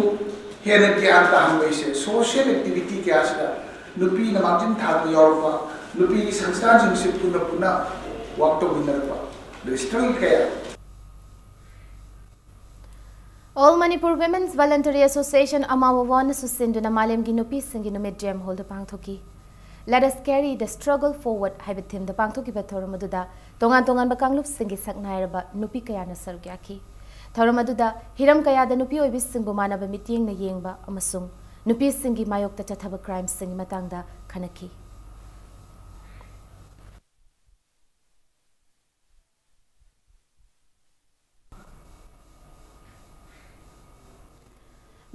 ꯍꯦꯟꯅ ꯒ꯭ꯌꯥꯟ ꯇꯥꯍꯟꯕ ꯑꯁꯦ ꯁꯣꯁꯤꯌꯦꯜ ꯑꯦꯛꯇꯤꯚꯤꯇꯤ ꯀꯌꯥꯁꯤꯗ ꯅꯨꯄꯤꯅ ꯃꯥꯡꯖꯤꯟ ꯊꯥꯗꯨꯅ ꯌꯥꯎꯔꯛꯄ, ꯅꯨꯄꯤꯒꯤ ꯁꯪꯁꯊꯥꯟꯁꯤꯡꯁꯤ ꯄꯨꯟꯅ ꯄꯨꯟꯅ ꯋꯥꯛ ꯇꯧꯃꯤꯟꯅꯔꯛꯄ, ꯑꯗꯨ ꯁ꯭ꯇꯔꯒꯜ ꯀꯌꯥ꯫ All Manipur Women's Voluntary Association, ꯑꯃꯥꯋꯥꯅꯁꯨ ꯁꯤꯟꯗꯨꯅ ꯃꯥꯂꯦꯝꯒꯤ ꯅꯨꯄꯤꯁꯤꯡꯒꯤ ꯅꯨꯃꯤꯠ ꯖꯦꯝ ꯍꯣꯜꯗ ꯄꯥꯡꯊꯣꯛꯈꯤ꯫ Let us carry the struggle forward ꯍꯥꯏꯕ ꯊꯤꯝꯗ ꯄꯥꯡꯊꯣꯛꯈꯤꯕ ꯊꯧꯔꯝ ꯑꯗꯨꯗ ꯇꯣꯉꯥꯟ ꯇꯣꯉꯥꯟꯕ ꯀꯥꯡꯂꯨꯞꯁꯤꯡꯒꯤ ꯁꯛꯅꯥꯏꯔꯕ ꯅꯨꯄꯤ ꯀꯌꯥꯅ ꯁꯔꯨꯛ ꯌꯥꯈꯤ꯫ ꯊꯧꯔꯝ ꯑꯗꯨꯗ ꯍꯤꯔꯝ ꯀꯌꯥꯗ ꯅꯨꯄꯤ ꯑꯣꯏꯕꯤꯁꯤꯡꯕꯨ ꯃꯥꯟꯅꯕ ꯃꯤꯠꯌꯦꯡꯅ ꯌꯦꯡꯕ ꯑꯃꯁꯨꯡ ꯅꯨꯄꯤꯁꯤꯡꯒꯤ ꯃꯥꯌꯣꯛꯇ ꯆꯠꯊꯕ ꯀ꯭ꯔꯥꯏꯝꯁꯤꯡꯒꯤ ꯃꯇꯥꯡꯗ ꯈꯟꯅꯈꯤ꯫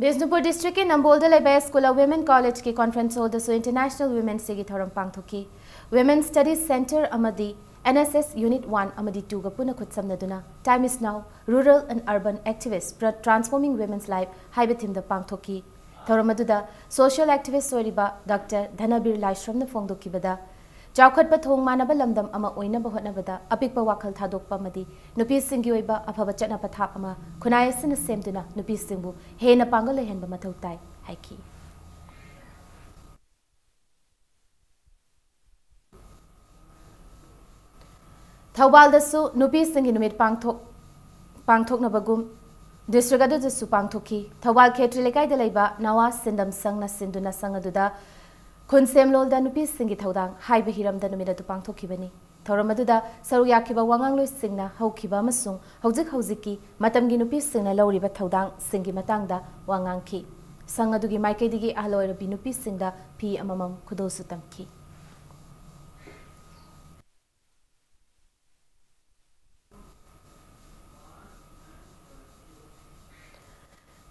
ꯕꯤꯁꯅꯨꯄꯨꯔ ꯗꯤꯁꯇ꯭ꯔꯤꯛꯀꯤ ꯅꯝꯕꯣꯜꯗ ꯂꯩꯕ ꯁ꯭ꯀꯨꯜ ꯑꯣꯐ ꯋꯤꯃꯦꯟ ꯀꯣꯂꯦꯖꯀꯤ ꯀꯣꯟꯐ꯭ꯔꯦꯟꯁ ꯍꯣꯜꯗꯁꯨ ꯏꯟꯇꯔꯅꯦꯁꯅꯦꯜ ꯋꯤꯃꯦꯟꯁ ꯗꯦꯒꯤ ꯊꯧꯔꯝ ꯄꯥꯡꯊꯣꯛꯈꯤ꯫ ꯋꯤꯃꯦꯟ ꯁ꯭ꯇꯗꯤꯁ ꯁꯦꯟꯇꯔ ꯑꯃꯗꯤ N S S unit one ꯑꯃꯗꯤ ꯇꯨꯒ ꯄꯨꯟꯅ ꯈꯨꯠꯁꯝꯅꯗꯨꯅ Time is now, Rural and Urban Activists for Transforming Women's Life ꯍꯥꯏꯕ ꯊꯤꯝꯗ ꯄꯥꯡꯊꯣꯛꯈꯤ꯫ ꯊꯧꯔꯝ ꯑꯗꯨꯗ ꯁꯣꯁꯤꯌꯦꯜ ꯑꯦꯛꯇꯤꯚꯤꯁ꯭ꯠ ꯑꯣꯏꯔꯤꯕ ꯗꯥꯛꯇꯔ ꯙꯅꯕꯤꯔ ꯂꯥꯏꯁ꯭ꯔꯝꯅ ꯐꯣꯡꯗꯣꯛꯈꯤꯕꯗ, ꯆꯥꯎꯈꯠꯄ ꯊꯣꯡ ꯃꯥꯟꯅꯕ ꯂꯝꯗꯝ ꯑꯃ ꯑꯣꯏꯅꯕ ꯍꯣꯠꯅꯕꯗ ꯑꯄꯤꯛꯄ ꯋꯥꯈꯜ ꯊꯥꯗꯣꯛꯄ ꯑꯃꯗꯤ ꯅꯨꯄꯤꯁꯤꯡꯒꯤ ꯑꯣꯏꯕ ꯑꯐꯕ ꯆꯠꯅ ꯄꯊꯥꯞ ꯑꯃ ꯈꯨꯟꯅꯥꯏ ꯑꯁꯤꯅ ꯁꯦꯝꯗꯨꯅ ꯅꯨꯄꯤꯁꯤꯡꯕꯨ ꯍꯦꯟꯅ ꯄꯥꯡꯒꯜ ꯑꯣꯏꯍꯟꯕ ꯃꯊꯧ ꯇꯥꯏ ꯍꯥꯏꯈꯤ꯫ ꯊꯧꯕꯥꯜꯗꯁꯨ ꯅꯨꯄꯤꯁꯤꯡꯒꯤ ꯅꯨꯃꯤꯠ ꯄꯥꯡꯊꯣꯛ-, ꯄꯥꯡꯊꯣꯛꯅꯕꯒꯨꯝ ꯗꯤꯁꯇ꯭ꯔꯤꯛ ꯑꯗꯨꯗꯁꯨ ꯄꯥꯡꯊꯣꯛꯈꯤ꯫ ꯊꯧꯕꯥꯜ ꯈꯦꯇ꯭ꯔꯤ ꯂꯩꯀꯥꯏꯗ ꯂꯩꯕ ꯅꯋꯥ ꯁꯤꯟꯗꯝ ꯁꯪꯅ ꯁꯤꯟꯗꯨꯅ ꯁꯪ ꯑꯗꯨꯗ ꯈꯨꯟ ꯁꯦꯝꯂꯣꯜꯗ ꯅꯨꯄꯤꯁꯤꯡꯒꯤ ꯊꯧꯗꯥꯡ ꯍꯥꯏꯕ ꯍꯤꯔꯝꯗ ꯅꯨꯃꯤꯠ ꯑꯗꯨ ꯄꯥꯡꯊꯣꯛꯈꯤꯕꯅꯤ꯫ ꯊꯧꯔꯝ ꯑꯗꯨꯗ ꯁꯔꯨꯛ ꯌꯥꯈꯤꯕ ꯋꯥꯉꯥꯡꯂꯣꯏꯁꯤꯡꯅ ꯍꯧꯈꯤꯕ ꯑꯃꯁꯨꯡ ꯍꯧꯖꯤꯛ ꯍꯧꯖꯤꯛꯀꯤ ꯃꯇꯝꯒꯤ ꯅꯨꯄꯤꯁꯤꯡꯅ ꯂꯧꯔꯤꯕ ꯊꯧꯗꯥꯡꯁꯤꯡꯒꯤ ꯃꯇꯥꯡꯗ ꯋꯥ ꯉꯥꯡꯈꯤ꯫ ꯁꯪ ꯑꯗꯨꯒꯤ ꯃꯥꯏꯀꯩꯗꯒꯤ ꯑꯍꯜ ꯑꯣꯏꯔꯕꯤ ꯅꯨꯄꯤꯁꯤꯡꯗ ꯐꯤ ꯑꯃꯃꯝ ꯈꯨꯗꯣꯜꯁꯨ ꯇꯝꯈꯤ꯫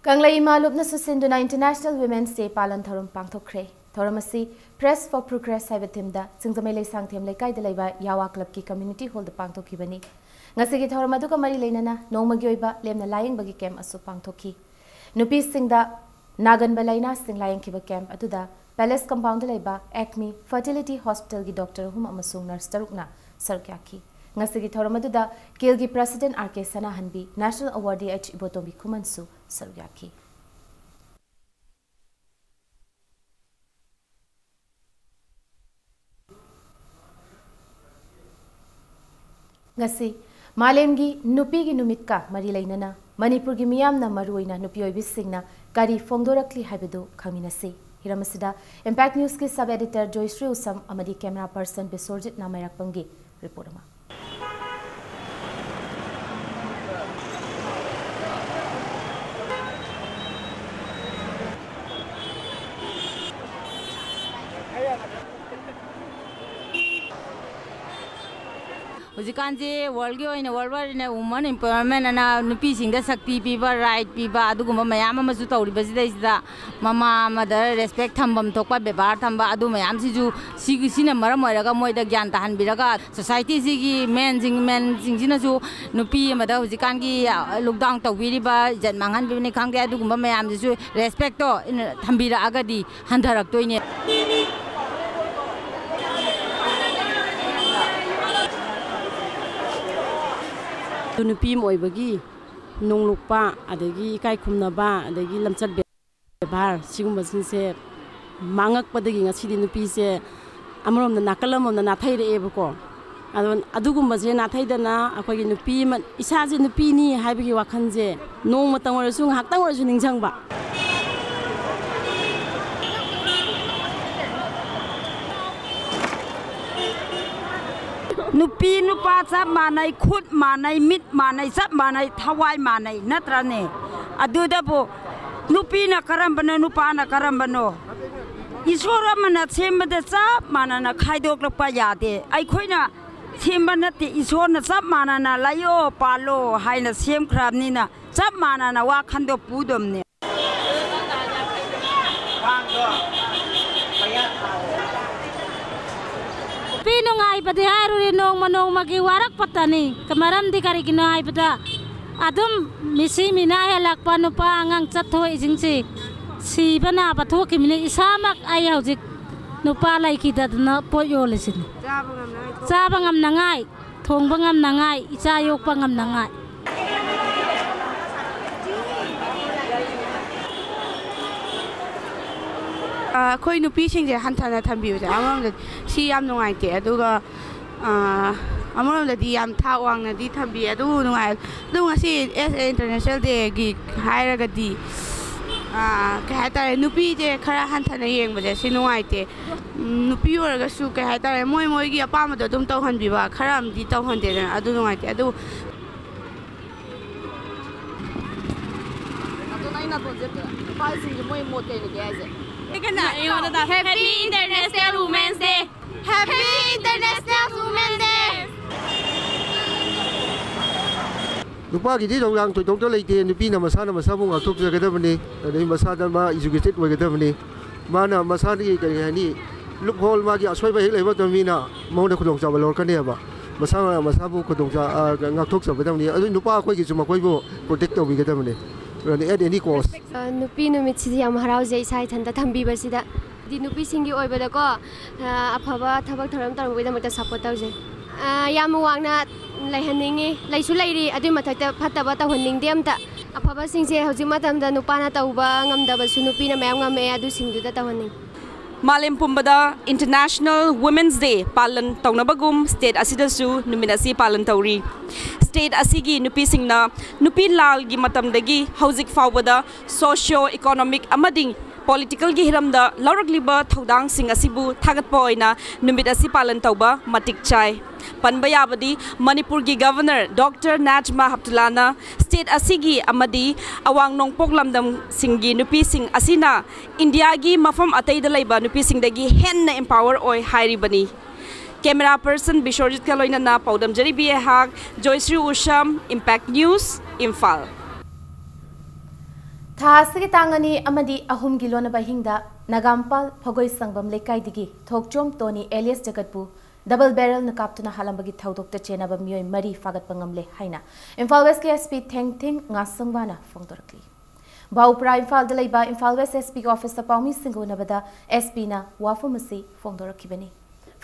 ꯀꯪꯂꯩ ꯏꯃꯥ ꯂꯨꯞꯅꯁꯨ ꯁꯤꯟꯗꯨꯅ ꯏꯟꯇꯔꯅꯦꯁꯅꯦꯜ ꯋꯤꯃꯦꯟꯁ ꯗꯦ ꯄꯥꯂꯟ ꯊꯧꯔꯝ ꯄꯥꯡꯊꯣꯛꯈ꯭ꯔꯦ꯫ ꯊꯧꯔꯝ ꯑꯁꯤ Press for Progress ꯍꯥꯏꯕ ꯊꯤꯝꯗ ꯁꯤꯡꯖꯃꯩ ꯂꯩꯁꯥꯡꯊꯦꯝ ꯂꯩꯀꯥꯏꯗ ꯂꯩꯕ ꯌꯥꯋꯥ ꯀ꯭ꯂꯕꯀꯤ ꯀꯝꯃ꯭ꯌꯨꯅꯤꯇꯤ ꯍꯣꯜꯗ ꯄꯥꯡꯊꯣꯛꯈꯤꯕꯅꯤ꯫ ꯉꯁꯤꯒꯤ ꯊꯧꯔꯝ ꯑꯗꯨꯒ ꯃꯔꯤ ꯂꯩꯅꯅ ꯅꯣꯡꯃꯒꯤ ꯑꯣꯏꯕ ꯂꯦꯝꯅ ꯂꯥꯌꯦꯡꯕꯒꯤ ꯀꯦꯝꯞ ꯑꯁꯨ ꯄꯥꯡꯊꯣꯛꯈꯤ꯫ ꯅꯨꯄꯤꯁꯤꯡꯗ ꯅꯥꯒꯟꯕ ꯂꯥꯏꯅꯥꯁꯤꯡ ꯂꯥꯌꯦꯡꯈꯤꯕ ꯀꯦꯝꯞ ꯑꯗꯨꯗ ꯄꯦꯂꯦꯁ ꯀꯝꯄꯥꯎꯟꯗ ꯂꯩꯕ ꯑꯦꯛꯃꯤ ꯐꯔꯇꯤꯂꯤꯇꯤ ꯍꯣꯁꯄꯤꯇꯥꯜꯒꯤ ꯗꯣꯛꯇꯔ ꯑꯍꯨꯝ ꯑꯃꯁꯨꯡ ꯅꯔꯁ ꯇꯔꯨꯛꯅ ꯁꯔꯨꯛ ꯌꯥꯈꯤ꯫ ꯉꯁꯤꯒꯤ ꯊꯧꯔꯝ ꯑꯗꯨꯗ ꯀꯤꯜꯒꯤ President R K ꯁꯅꯥꯍꯟꯕꯤ, National Awardee H ꯏꯕꯣꯇꯣꯝꯕꯤ ꯈꯨꯃꯟꯁꯨ ꯁꯔꯨꯛ ꯌꯥꯈꯤ꯫ ꯉꯁꯤ ꯃꯥꯂꯦꯝꯒꯤ ꯅꯨꯄꯤꯒꯤ ꯅꯨꯃꯤꯠꯀ ꯃꯔꯤ ꯂꯩꯅꯅ ꯃꯅꯤꯄꯨꯔꯒꯤ ꯃꯤꯌꯥꯝꯅ, ꯃꯔꯨꯑꯣꯏꯅ ꯅꯨꯄꯤ ꯑꯣꯏꯕꯤꯁꯤꯡꯅ ꯀꯔꯤ ꯐꯣꯡꯗꯣꯔꯛꯂꯤ ꯍꯥꯏꯕꯗꯨ ꯈꯪꯃꯤꯟꯅꯁꯤ꯫ ꯍꯤꯔꯝ ꯑꯁꯤꯗ Impact Newsꯀꯤ Sub Editor ꯖꯣꯏꯁ꯭ꯔꯤ ꯎꯁꯝ ꯑꯃꯗꯤ camera person ꯕꯤꯁ꯭ꯋꯔꯖꯤꯠ ꯅꯥꯃꯩꯔꯥꯛꯄꯝꯒꯤ report ꯑꯃ꯫ ꯍꯧꯖꯤꯛꯀꯥꯟꯁꯦ worldꯀꯤ ꯑꯣꯏꯅ, worldwide ꯑꯣꯏꯅ women empowerment ꯑꯅ ꯅꯨꯄꯤꯁꯤꯡꯗ ꯁꯛꯇꯤ ꯄꯤꯕ, right ꯄꯤꯕ, ꯑꯗꯨꯒꯨꯝꯕ ꯃꯌꯥꯝ ꯑꯃꯁꯨ ꯇꯧꯔꯤꯕꯁꯤꯗꯩꯁꯤꯗ, ꯃꯃꯥ ꯑꯃꯗ respect ꯊꯝꯐꯝ ꯊꯣꯛꯄ, ꯕꯦꯕꯥꯔ ꯊꯝꯕ, ꯑꯗꯨ ꯃꯌꯥꯝꯁꯤꯁꯨ ꯁꯤꯒꯤ, ꯁꯤꯅ ꯃꯔꯝ ꯑꯣꯏꯔꯒ ꯃꯣꯏꯗ ꯒ꯭ꯌꯥꯟ ꯇꯥꯍꯟꯕꯤꯔꯒ, societyꯁꯤꯒꯤ menꯁꯤꯡ, menꯁꯤꯡꯁꯤꯅꯁꯨ ꯅꯨꯄꯤ ꯑꯃꯗ ꯍꯧꯖꯤꯛꯀꯥꯟꯒꯤ, ꯑ, look down ꯇꯧꯕꯤꯔꯤꯕ, ꯏꯖꯠ ꯃꯥꯡꯍꯟꯕꯤꯕꯅꯤ ꯈꯪꯗꯦ, ꯑꯗꯨꯒꯨꯝꯕ ꯃꯌꯥꯝꯗꯨꯁꯨ respectꯇꯣ ꯏꯟ-, ꯊꯝꯕꯤꯔꯛꯑꯒꯗꯤ ꯍꯟꯊꯔꯛꯇꯣꯏꯅꯦ꯫ ꯑꯗꯨ ꯅꯨꯄꯤ ꯑꯃ ꯑꯣꯏꯕꯒꯤ ꯅꯣꯡꯂꯨꯛꯄ, ꯑꯗꯒꯤ ꯏꯀꯥꯏ ꯈꯨꯝꯅꯕ, ꯑꯗꯒꯤ ꯂꯝꯆꯠ ꯕꯦꯕꯥꯔ, ꯁꯤꯒꯨꯝꯕꯁꯤꯡꯁꯦ ꯃꯥꯡꯉꯛꯄꯗꯒꯤ ꯉꯁꯤꯗꯤ ꯅꯨꯄꯤꯁꯦ ꯑꯃꯔꯣꯝꯗ ꯅꯥꯀꯜ ꯑꯃꯔꯣꯝꯗ ꯅꯥꯊꯩꯔꯛꯑꯦꯕꯀꯣ꯫ ꯑꯗꯣ ꯑꯗꯨꯒꯨꯝꯕꯁꯦ ꯅꯥꯊꯩꯗꯅ ꯑꯩꯈꯣꯏꯒꯤ ꯅꯨꯄꯤ ꯑꯃ, ꯏꯁꯥꯁꯦ ꯅꯨꯄꯤꯅꯤ ꯍꯥꯏꯕꯒꯤ ꯋꯥꯈꯜꯁꯦ ꯅꯣꯡꯃꯇꯪ ꯑꯣꯏꯔꯁꯨ, ꯉꯥꯏꯍꯥꯛꯇꯪ ꯑꯣꯏꯔꯁꯨ ꯅꯤꯡꯁꯤꯡꯕ꯫ ꯅꯨꯄꯤ ꯅꯨꯄꯥ ꯆꯞ ꯃꯥꯟꯅꯩ, ꯈꯨꯠ ꯃꯥꯟꯅꯩ, ꯃꯤꯠ ꯃꯥꯟꯅꯩ, ꯆꯞ ꯃꯥꯟꯅꯩ, ꯊꯋꯥꯏ ꯃꯥꯟꯅꯩ, ꯅꯠꯇ꯭ꯔꯅꯦ? ꯑꯗꯨꯗꯕꯨ ꯅꯨꯄꯤꯅ ꯀꯔꯝꯕꯅꯣ, ꯅꯨꯄꯥꯅ ꯀꯔꯝꯕꯅꯣ? ꯏꯁꯣꯔ ꯑꯃꯅ ꯁꯦꯝꯕꯗ ꯆꯞ ꯃꯥꯟꯅꯅ ꯈꯥꯏꯗꯣꯛꯂꯛꯄ ꯌꯥꯗꯦ꯫ ꯑꯩꯈꯣꯏꯅ ꯁꯦꯝꯕ ꯅꯠꯇꯦ, ꯏꯁꯣꯔꯅ ꯆꯞ ꯃꯥꯟꯅꯅ ꯂꯩꯌꯣ, ꯄꯥꯜꯂꯣ ꯍꯥꯏꯅ ꯁꯦꯝꯈ꯭ꯔꯕꯅꯤꯅ, ꯆꯞ ꯃꯥꯟꯅꯅ ꯋꯥꯈꯟꯗꯣ ꯄꯨꯗꯕꯅꯦ꯫ ꯅꯨꯄꯤ ꯅꯨꯡꯉꯥꯏꯕꯗꯤ ꯍꯥꯏꯔꯨꯔꯦ, ꯅꯣꯡꯃ ꯅꯣꯡꯃꯒꯤ ꯋꯥꯔꯛꯄꯇꯅꯤ꯫ ꯃꯔꯝꯗꯤ ꯀꯔꯤꯒꯤꯅꯣ ꯍꯥꯏꯕꯗ, ꯑꯗꯨꯝ ꯃꯤꯁꯤ ꯃꯤꯅꯥ ꯍꯦꯜꯂꯛꯄ, ꯅꯨꯄꯥ ꯑꯉꯥꯡ ꯆꯠꯊꯣꯛꯏꯁꯤꯡꯁꯤ ꯁꯤꯕ ꯅꯥꯕ ꯊꯣꯛꯈꯤꯕꯅꯤ꯫ ꯏꯁꯥꯃꯛ ꯑꯩ ꯍꯧꯖꯤꯛ ꯅꯨꯄꯥ ꯂꯩꯈꯤꯗꯗꯅ ꯄꯣꯠ ꯌꯣꯜꯂꯤꯁꯤꯅꯤ꯫ ꯆꯥꯕ ꯉꯝꯅꯉꯥꯏ꯫ ꯊꯣꯡꯕ ꯉꯝꯅꯉꯥꯏ, ꯏꯆꯥ ꯌꯣꯛꯄ ꯉꯝꯅꯉꯥꯏ꯫ ꯑꯩꯈꯣꯏ ꯅꯨꯄꯤꯁꯤꯡꯁꯦ ꯍꯟꯊꯅ ꯊꯝꯕꯤꯕꯁꯦ ꯑꯃꯔꯣꯝꯗ ꯁꯤ ꯌꯥꯝ ꯅꯨꯡꯉꯥꯏꯇꯦ꯫ ꯑꯗꯨꯒ ꯑꯃꯔꯣꯝꯗꯗꯤ ꯌꯥꯝ ꯊꯥꯛ ꯋꯥꯡꯅꯗꯤ ꯊꯝꯕꯤ꯫ ꯑꯗꯨꯕꯨ ꯅꯨꯡꯉꯥꯏ꯫ ꯑꯗꯨ ꯉꯁꯤ ꯑꯦꯁ ꯑꯦ ꯏꯟꯇꯔꯅꯦꯁꯅꯦꯜ ꯗꯦꯒꯤ ꯍꯥꯏꯔꯒꯗꯤ ꯀꯩ ꯍꯥꯏꯇꯥꯔꯦ, ꯅꯨꯄꯤꯁꯦ ꯈꯔ ꯍꯟꯊꯅ ꯌꯦꯡꯕꯁꯦ ꯁꯤ ꯅꯨꯡꯉꯥꯏꯇꯦ꯫ ꯅꯨꯄꯤ ꯑꯣꯏꯔꯒꯁꯨ ꯀꯩ ꯍꯥꯏꯇꯥꯔꯦ, ꯃꯣꯏ ꯃꯣꯏꯒꯤ ꯑꯄꯥꯝꯕꯗꯣ ꯑꯗꯨꯝ ꯇꯧꯍꯟꯕꯤꯕ, ꯈꯔ ꯑꯃꯗꯤ ꯇꯧꯍꯟꯗꯦꯗꯅ꯫ ꯑꯗꯨ ꯅꯨꯡꯉꯥꯏꯇꯦ꯫ ꯑꯗꯨ Happy International Women's Day. Happy International Women's Day. ꯅꯨꯄꯥꯒꯤꯗꯤ ꯊꯧꯗꯥꯡ ꯊꯣꯏꯗꯣꯛꯇ ꯂꯩꯇꯦ꯫ ꯅꯨꯄꯤꯅ ꯃꯁꯥꯅ ꯃꯁꯥꯕꯨ ꯉꯥꯛꯊꯣꯛꯆꯒꯗꯕꯅꯤ꯫ ꯑꯗꯩ ꯃꯁꯥꯗ ꯃꯥ ꯏꯖꯨꯀꯦꯇꯦꯠ ꯑꯣꯏꯒꯗꯕꯅꯤ꯫ ꯃꯥꯅ ꯃꯁꯥꯒꯤ ꯀꯔꯤ ꯍꯥꯏꯅꯤ, ꯂꯨꯞ ꯍꯣꯜ, ꯃꯥꯒꯤ ꯑꯁꯣꯏꯕ ꯍꯦꯛ ꯂꯩꯕ ꯃꯇꯝꯗ ꯃꯤꯅ ꯃꯉꯣꯟꯗ ꯈꯨꯗꯣꯡꯆꯥꯕ ꯂꯧꯔꯛꯀꯅꯦꯕ꯫ ꯃꯁꯥꯅ ꯃꯁꯥꯕꯨ ꯈꯨꯗꯣꯡꯆꯥ ꯉꯥꯛꯊꯣꯛꯆꯒꯗꯕꯅꯤ꯫ ꯑꯗꯨ ꯅꯨꯄꯥ ꯑꯩꯈꯣꯏꯒꯤꯁꯨ ꯃꯈꯣꯏꯕꯨ ꯄ꯭ꯔꯣꯇꯦꯛ ꯇꯧꯕꯤꯒꯗꯕꯅꯤ꯫ At any cost. ꯅꯨꯄꯤ ꯅꯨꯃꯤꯠꯁꯤꯗꯤ ꯌꯥꯝ ꯍꯔꯥꯎꯖꯩ, ꯏꯁꯥ ꯏꯊꯟꯇ ꯊꯝꯕꯤꯕꯁꯤꯗ꯫ ꯍꯥꯏꯗꯤ ꯅꯨꯄꯤꯁꯤꯡꯒꯤ ꯑꯣꯏꯕꯗꯀꯣ, ꯑꯐꯕ ꯊꯕꯛ ꯊꯧꯔꯝ ꯇꯧꯔꯝꯕꯒꯤꯗꯃꯛꯇ ꯁꯞꯄꯣꯔꯠ ꯇꯧꯖꯩ꯫ ꯌꯥꯝ ꯋꯥꯡꯅ ꯂꯩꯍꯟꯅꯤꯡꯉꯤ꯫ ꯂꯩꯁꯨ ꯂꯩꯔꯤ, ꯑꯗꯨꯏ ꯃꯊꯛꯇ ꯐꯠꯇꯕ ꯇꯧꯍꯟꯅꯤꯡꯗꯦ ꯑꯝꯇ꯫ ꯑꯐꯕꯁꯤꯡꯁꯦ ꯍꯧꯖꯤꯛ ꯃꯇꯝꯗ ꯅꯨꯄꯥꯅ ꯇꯧꯕ ꯉꯝꯗꯕꯁꯨ ꯅꯨꯄꯤꯅ ꯃꯌꯥꯝ ꯉꯝꯃꯛꯑꯦ, ꯑꯗꯨꯁꯤꯡꯗꯨꯗ ꯇꯧꯍꯟꯅꯤꯡꯉꯤ꯫ ꯃꯥꯂꯦꯝ ꯄꯨꯝꯕꯗ International Women's Day ꯄꯥꯂꯟ ꯇꯧꯅꯕꯒꯨꯝ state ꯑꯁꯤꯗꯁꯨ ꯅꯨꯃꯤꯠ ꯑꯁꯤ ꯄꯥꯂꯟ ꯇꯧꯔꯤ꯫ State ꯑꯁꯤꯒꯤ ꯅꯨꯄꯤꯁꯤꯡꯅ ꯅꯨꯄꯤ ꯂꯥꯜꯒꯤ ꯃꯇꯝꯗꯒꯤ ꯍꯧꯖꯤꯛ ꯐꯥꯎꯕꯗ socio economic ꯑꯃꯗꯤ political ꯒꯤ ꯍꯤꯔꯝꯗ ꯂꯧꯔꯛꯂꯤꯕ ꯊꯧꯗꯥꯡꯁꯤꯡ ꯑꯁꯤꯕꯨ ꯊꯥꯒꯠꯄ ꯑꯣꯏꯅ ꯅꯨꯃꯤꯠ ꯑꯁꯤ ꯄꯥꯂꯟ ꯇꯧꯕ ꯃꯇꯤꯛ ꯆꯥꯏ꯫ ꯄꯟꯕ ꯌꯥꯕꯗꯤ ꯃꯅꯤꯄꯨꯔꯒꯤ Governor Doctor ꯅꯥꯖꯃꯥ ꯍꯞꯇꯨꯂꯥꯅ state ꯑꯁꯤꯒꯤ ꯑꯃꯗꯤ ꯑꯋꯥꯡ ꯅꯣꯡꯄꯣꯛ ꯂꯝꯗꯝꯁꯤꯡꯒꯤ ꯅꯨꯄꯤꯁꯤꯡ ꯑꯁꯤꯅ ꯏꯟꯗꯤꯌꯥꯒꯤ ꯃꯐꯝ ꯑꯇꯩꯗ ꯂꯩꯕ ꯅꯨꯄꯤꯁꯤꯡꯗꯒꯤ ꯍꯦꯟꯅ empower ꯑꯣꯏ ꯍꯥꯏꯔꯤꯕꯅꯤ꯫ Camera person ꯕꯤꯁ꯭ꯋꯔꯖꯤꯠꯀ ꯂꯣꯏꯅꯅ ꯄꯥꯎꯗꯝꯖꯔꯤꯕꯤ ꯑꯩꯍꯥꯛ ꯖꯣꯏꯁ꯭ꯔꯤ ꯎꯁꯝ, Impact News, ꯏꯝꯐꯥꯜ꯫ ꯊꯥ ꯑꯁꯤꯒꯤ ꯇꯥꯡ ꯑꯅꯤ ꯑꯃꯗꯤ ꯑꯍꯨꯝꯒꯤ ꯂꯣꯟꯅꯕ ꯑꯍꯤꯡꯗ ꯅꯒꯥꯝꯄꯥꯜ ꯐꯒꯣꯏ ꯁꯪꯕꯝ ꯂꯩꯀꯥꯏꯗꯒꯤ ꯊꯣꯛꯆꯣꯝ ꯇꯣꯅꯤ alias ꯖꯒꯠꯄꯨ double barrel ꯅ ꯀꯥꯞꯇꯨꯅ ꯍꯥꯠꯂꯝꯕꯒꯤ ꯊꯧꯗꯣꯛꯇ ꯆꯦꯟꯅꯕ ꯃꯤꯑꯣꯏ ꯃꯔꯤ ꯐꯥꯒꯠꯄ ꯉꯝꯂꯦ ꯍꯥꯏꯅ ꯏꯝꯐꯥꯜ West ꯀꯤ SP ꯊꯦꯡꯊꯤꯡ ꯉꯥꯁꯪꯕꯥꯅ ꯐꯣꯡꯗꯣꯔꯛꯂꯤ꯫ ꯕꯥꯎꯄ꯭ꯔꯥ ꯏꯝꯐꯥꯜꯗ ꯂꯩꯕ ꯏꯝꯐꯥꯜ West SP ꯒꯤ office ꯇ ꯄꯥꯎꯃꯤꯁꯤꯡꯒ ꯎꯅꯕꯗ SP ꯅ ꯋꯥꯐꯝ ꯑꯁꯤ ꯐꯣꯡꯗꯣꯔꯛꯈꯤꯕꯅꯤ꯫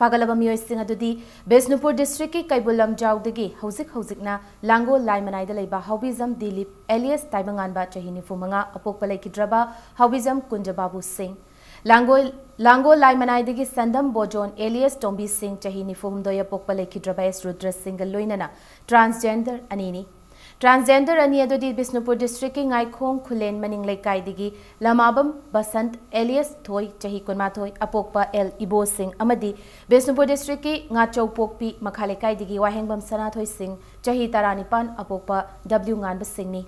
ꯐꯥꯒꯠꯂꯕ ꯃꯤꯑꯣꯏꯁꯤꯡ ꯑꯗꯨꯗꯤ ꯕꯤꯁꯅꯨꯄꯨꯔ ꯗꯤꯁꯇ꯭ꯔꯤꯛꯀꯤ ꯀꯩꯕꯨꯜ ꯂꯝꯖꯥꯎꯗꯒꯤ ꯍꯧꯖꯤꯛ ꯍꯧꯖꯤꯛꯅ ꯂꯥꯡꯒꯣꯜ ꯂꯥꯏꯃꯅꯥꯏꯗ ꯂꯩꯕ ꯍꯥꯎꯕꯤꯖꯝ ꯗꯤꯂꯤꯞ ꯑꯦꯂꯤꯌꯁ ꯇꯥꯏꯕꯪꯉꯥꯟꯕ, ꯆꯍꯤ ꯅꯤꯐꯨ ꯃꯉꯥ, ꯑꯄꯣꯛꯄ ꯂꯩꯈꯤꯗ꯭ꯔꯕ ꯍꯥꯎꯕꯤꯖꯝ ꯀꯨꯟꯖꯕꯥꯕꯨ ꯁꯤꯡ, ꯂꯥꯡꯒꯣꯜ, ꯂꯥꯡꯒꯣꯜ ꯂꯥꯏꯃꯅꯥꯏꯗꯒꯤ ꯁꯟꯗꯝ ꯕꯣꯖꯣꯟ ꯑꯦꯂꯤꯌꯁ ꯇꯣꯝꯕꯤ ꯁꯤꯡ, ꯆꯍꯤ ꯅꯤꯐꯨ ꯍꯨꯝꯗꯣꯏ, ꯑꯄꯣꯛꯄ ꯂꯩꯈꯤꯗ꯭ꯔꯕ ꯑꯦꯁ ꯔꯨꯗ꯭ꯔ ꯁꯤꯡꯒ ꯂꯣꯏꯅꯅ ꯇ꯭ꯔꯥꯟꯁꯖꯦꯟꯗꯔ ꯑꯅꯤꯅꯤ꯫ ꯇ꯭ꯔꯥꯟꯁꯖꯦꯟꯗꯔ ꯑꯅꯤ ꯑꯗꯨꯗꯤ ꯕꯤꯁꯅꯨꯄꯨꯔ ꯗꯤꯁꯇ꯭ꯔꯤꯛꯀꯤ ꯉꯥꯏꯈꯣꯡ ꯈꯨꯂꯦꯟ ꯃꯅꯤꯡ ꯂꯩꯀꯥꯏꯗꯒꯤ ꯂꯃꯥꯕꯝ ꯕꯁꯟꯠ ꯑꯦꯂꯤꯌꯁ ꯊꯣꯏ, ꯆꯍꯤ ꯀꯨꯟꯃꯥꯊꯣꯏ, ꯑꯄꯣꯛꯄ ꯑꯦꯜ ꯏꯕꯣ ꯁꯤꯡ, ꯑꯃꯗꯤ ꯕꯤꯁꯅꯨꯄꯨꯔ ꯗꯤꯁꯇ꯭ꯔꯤꯛꯀꯤ ꯉꯥꯆꯧꯄꯣꯛꯄꯤ ꯃꯈꯥ ꯂꯩꯀꯥꯏꯗꯒꯤ ꯋꯥꯍꯦꯡꯕꯝ ꯁꯅꯥꯊꯣꯏ ꯁꯤꯡ, ꯆꯍꯤ ꯇꯔꯥꯅꯤꯄꯥꯟ, ꯑꯄꯣꯛꯄ ꯗꯕ꯭ꯂꯤꯎ ꯉꯥꯟꯕ ꯁꯤꯡꯅꯤ꯫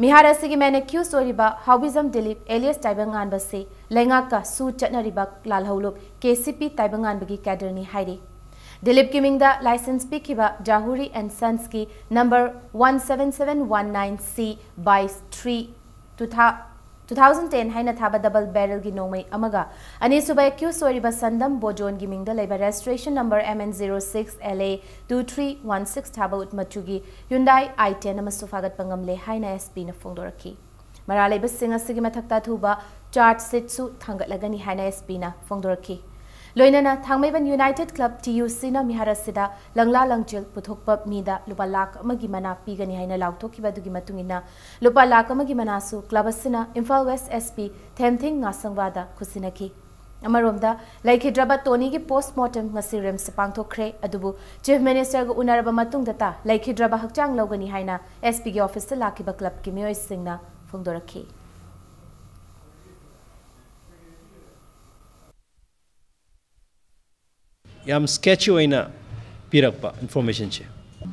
ꯃꯤꯍꯥꯔ ꯑꯁꯤꯒꯤ ꯃꯦꯟ ꯑꯦꯀ꯭ꯌꯨꯁ ꯑꯣꯏꯔꯤꯕ ꯍꯥꯎꯕꯤꯖꯝ ꯗꯤꯂꯤꯞ ꯑꯦꯂꯤꯌꯁ ꯇꯥꯏꯕꯪꯉꯥꯟꯕ ꯑꯁꯤ ꯂꯩꯉꯥꯛꯀ ꯁꯨ ꯆꯠꯅꯔꯤꯕ ꯂꯥꯜꯍꯧꯂꯨꯞ ꯀꯦ ꯁꯤ ꯄꯤ ꯇꯥꯏꯕꯪꯉꯥꯟꯕꯒꯤ ꯀꯦꯗꯔꯅꯤ ꯍꯥꯏꯔꯤ꯫ ꯗꯤꯂꯤꯞꯀꯤ ꯃꯤꯡꯗ ꯂꯥꯏꯁꯦꯟꯁ ꯄꯤꯈꯤꯕ ꯖꯥꯍꯨꯔꯤ ꯑꯦꯟ ꯁꯟꯁꯀꯤ number one seven seven one nine C by three two thousand ten ꯍꯥꯏꯅ ꯊꯥꯕ ꯗꯕꯜ ꯕꯦꯔꯦꯜꯒꯤ ꯅꯣꯡꯃꯩ ꯑꯃꯒ, ꯑꯅꯤꯁꯨꯕ ꯑꯦꯀ꯭ꯌꯨꯁ ꯑꯣꯏꯔꯤꯕ ꯁꯟꯗꯝ ꯕꯣꯖꯣꯟꯒꯤ ꯃꯤꯡꯗ ꯂꯩꯕ registration number M N zero six L A two three one six ꯊꯥꯕ ꯎꯠ ꯃꯆꯨꯒꯤ Hyundai i ten ꯑꯃꯁꯨ ꯐꯥꯒꯠꯄ ꯉꯝꯂꯦ ꯍꯥꯏꯅ ꯑꯦꯁ ꯄꯤꯅ ꯐꯣꯡꯗꯣꯔꯛꯈꯤ꯫ ꯃꯔꯥꯜ ꯂꯩꯕꯁꯤꯡ ꯑꯁꯤꯒꯤ ꯃꯊꯛꯇ ꯑꯊꯨꯕ ꯆꯥꯔꯖ ꯁꯤꯠꯁꯨ ꯊꯥꯡꯒꯠꯂꯒꯅꯤ ꯍꯥꯏꯅ ꯑꯦꯁ ꯄꯤꯅ ꯐꯣꯡꯗꯣꯔꯛꯈꯤ꯫ ꯂꯣꯏꯅꯅ ꯊꯥꯡꯃꯩꯕꯟ ꯌꯨꯅꯥꯏꯇꯦꯗ ꯀ꯭ꯂꯕ, ꯇꯤ ꯌꯨ ꯁꯤꯅ ꯃꯤꯍꯥꯔ ꯑꯁꯤꯗ ꯂꯪꯂꯥ ꯂꯪꯆꯦꯜ ꯄꯨꯊꯣꯛꯄ ꯃꯤꯗ ꯂꯨꯄꯥ ꯂꯥꯈ ꯑꯃꯒꯤ ꯃꯅꯥ ꯄꯤꯒꯅꯤ ꯍꯥꯏꯅ ꯂꯥꯎꯊꯣꯛꯈꯤꯕ ꯑꯗꯨꯒꯤ ꯃꯇꯨꯡ ꯏꯟꯅ ꯂꯨꯄꯥ ꯂꯥꯈ ꯑꯃꯒꯤ ꯃꯅꯥꯁꯨ ꯀ꯭ꯂꯕ ꯑꯁꯤꯅ ꯏꯝꯐꯥꯜ ꯋꯦꯁ ꯑꯦꯁ ꯄꯤ ꯊꯦꯝꯊꯤꯡ ꯉꯥꯁꯪꯕꯥꯗ ꯈꯨꯠꯁꯤꯟꯅꯈꯤ꯫ ꯑꯃꯔꯣꯝꯗ, ꯂꯩꯈꯤꯗ꯭ꯔꯕ ꯇꯣꯅꯤꯒꯤ ꯄꯣꯁꯃꯣꯔꯇꯦꯝ ꯉꯁꯤ ꯔꯤꯝꯁꯇ ꯄꯥꯡꯊꯣꯛꯈ꯭ꯔꯦ꯫ ꯑꯗꯨꯕꯨ ꯆꯤꯐ ꯃꯤꯅꯤꯁꯇꯔꯒ ꯎꯅꯔꯕ ꯃꯇꯨꯡꯗꯇ ꯂꯩꯈꯤꯗ꯭ꯔꯕ ꯍꯛꯆꯥꯡ ꯂꯧꯒꯅꯤ ꯍꯥꯏꯅ ꯑꯦꯁ ꯄꯤꯒꯤ ꯑꯣꯐꯤꯁꯇ ꯂꯥꯛꯈꯤꯕ ꯀ꯭ꯂꯕꯀꯤ ꯃꯤꯑꯣꯏꯁꯤꯡꯅ ꯐꯣꯡꯗꯣꯔꯛꯈꯤ꯫ ꯌꯥꯝ sketchy ꯑꯣꯏꯅ ꯄꯤꯔꯛꯄ informationꯁꯦ꯫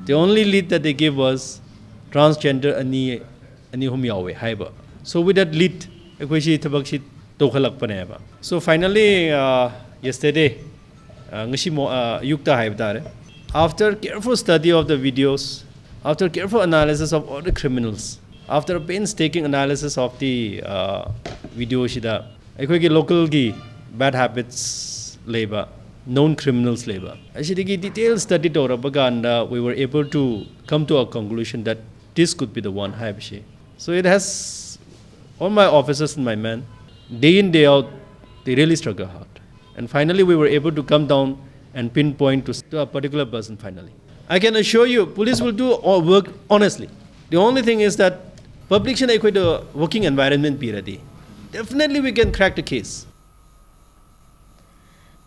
The only lead that they gave was transgender ꯑꯅꯤ ꯑꯅꯤ ꯑꯍꯨꯝ ꯌꯥꯎꯋꯦ ꯍꯥꯏꯕ꯫ So with that lead ꯑꯩꯈꯣꯏꯁꯤ ꯊꯕꯛꯁꯤ ꯇꯧꯈꯠꯂꯛꯄꯅꯦꯕ꯫ So finally, uh, yesterday, uh, ꯉꯁꯤ ꯃꯣ- uh, ꯑꯌꯨꯛꯇ ꯍꯥꯏꯕ ꯇꯥꯔꯦ, after careful study of the videos, after careful analysis of all the criminals, after a painstaking analysis of the uh, videoꯁꯤꯗ ꯑꯩꯈꯣꯏꯒꯤ localꯒꯤ bad habits ꯂꯩꯕ, known criminals ꯂꯩꯕ, ꯑꯁꯤꯗꯒꯤ detail study ꯇꯧꯔꯕ ꯀꯥꯟꯗ we were able to come to a conclusion that this could be the one ꯍꯥꯏꯕꯁꯤ꯫ So it has all my officers and my men, day in day out, they really struggle hard. And finally we were able to come down and pinpoint to, to a particular person finally. I can assure you, police will do all work honestly. The only thing is that public ꯁꯤꯅ ꯑꯩꯈꯣꯏꯗ working environment ꯄꯤꯔꯗꯤ, definitely we can crack the case.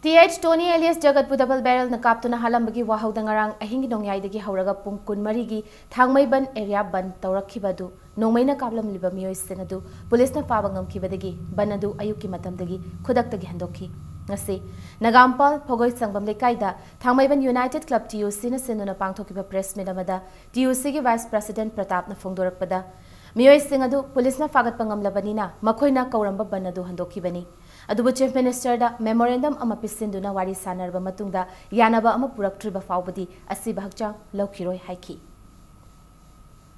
Th Tony alias Jagatpu double barrelꯅ ꯀꯥꯞꯇꯨꯅ ꯍꯥꯠꯂꯝꯕꯒꯤ ꯋꯥꯍꯧꯗ ꯉꯔꯥꯡ ꯑꯍꯤꯡꯒꯤ ꯅꯣꯡꯌꯥꯏꯗꯒꯤ ꯍꯧꯔꯒ ꯄꯨꯡ ꯀꯨꯟꯃꯔꯤꯒꯤ ꯊꯥꯡꯃꯩꯕꯟ area ꯕꯟ ꯇꯧꯔꯛꯈꯤꯕ ꯑꯗꯨ ꯅꯣꯡꯃꯩꯅ ꯀꯥꯞꯂꯝꯂꯤꯕ ꯃꯤꯑꯣꯏꯁꯤꯡ ꯑꯗꯨ ꯄꯨꯂꯤꯁꯅ ꯐꯥꯕ ꯉꯝꯈꯤꯕꯗꯒꯤ ꯕꯟ ꯑꯗꯨ ꯑꯌꯨꯛꯀꯤ ꯃꯇꯝꯗꯒꯤ ꯈꯨꯗꯛꯇꯒꯤ ꯍꯟꯗꯣꯛꯈꯤ꯫ ꯉꯁꯤ ꯅꯒꯥꯝꯄꯥꯜ ꯐꯒꯣꯏ ꯁꯪꯕꯝ ꯂꯩꯀꯥꯏꯗ ꯊꯥꯡꯃꯩꯕꯟ United Club T U Cꯅ ꯁꯤꯟꯗꯨꯅ ꯄꯥꯡꯊꯣꯛꯈꯤꯕ press meet ꯑꯃꯗ T U Cꯒꯤ vice president ꯄ꯭ꯔꯇꯥꯞꯅ ꯐꯣꯡꯗꯣꯔꯛꯄꯗ, ꯃꯤꯑꯣꯏꯁꯤꯡ ꯑꯗꯨ ꯄꯨꯂꯤꯁꯅ ꯐꯥꯒꯠꯄ ꯉꯝꯂꯕꯅꯤꯅ ꯃꯈꯣꯏꯅ ꯀꯧꯔꯝꯕ ꯕꯟ ꯑꯗꯨ ꯍꯟꯗꯣꯛꯈꯤꯕꯅꯤ꯫ ꯑꯗꯨꯕꯨ Chief Ministerꯗ memorandum ꯑꯃ ꯄꯤꯁꯤꯟꯗꯨꯅ ꯋꯥꯔꯤ ꯁꯥꯅꯔꯕ ꯃꯇꯨꯡꯗ ꯌꯥꯅꯕ ꯑꯃ ꯄꯨꯔꯛꯇ꯭ꯔꯤꯕ ꯐꯥꯎꯕꯗꯤ ꯑꯁꯤꯕ ꯍꯛꯆꯥꯡ ꯂꯧꯈꯤꯔꯣꯏ ꯍꯥꯏꯈꯤ꯫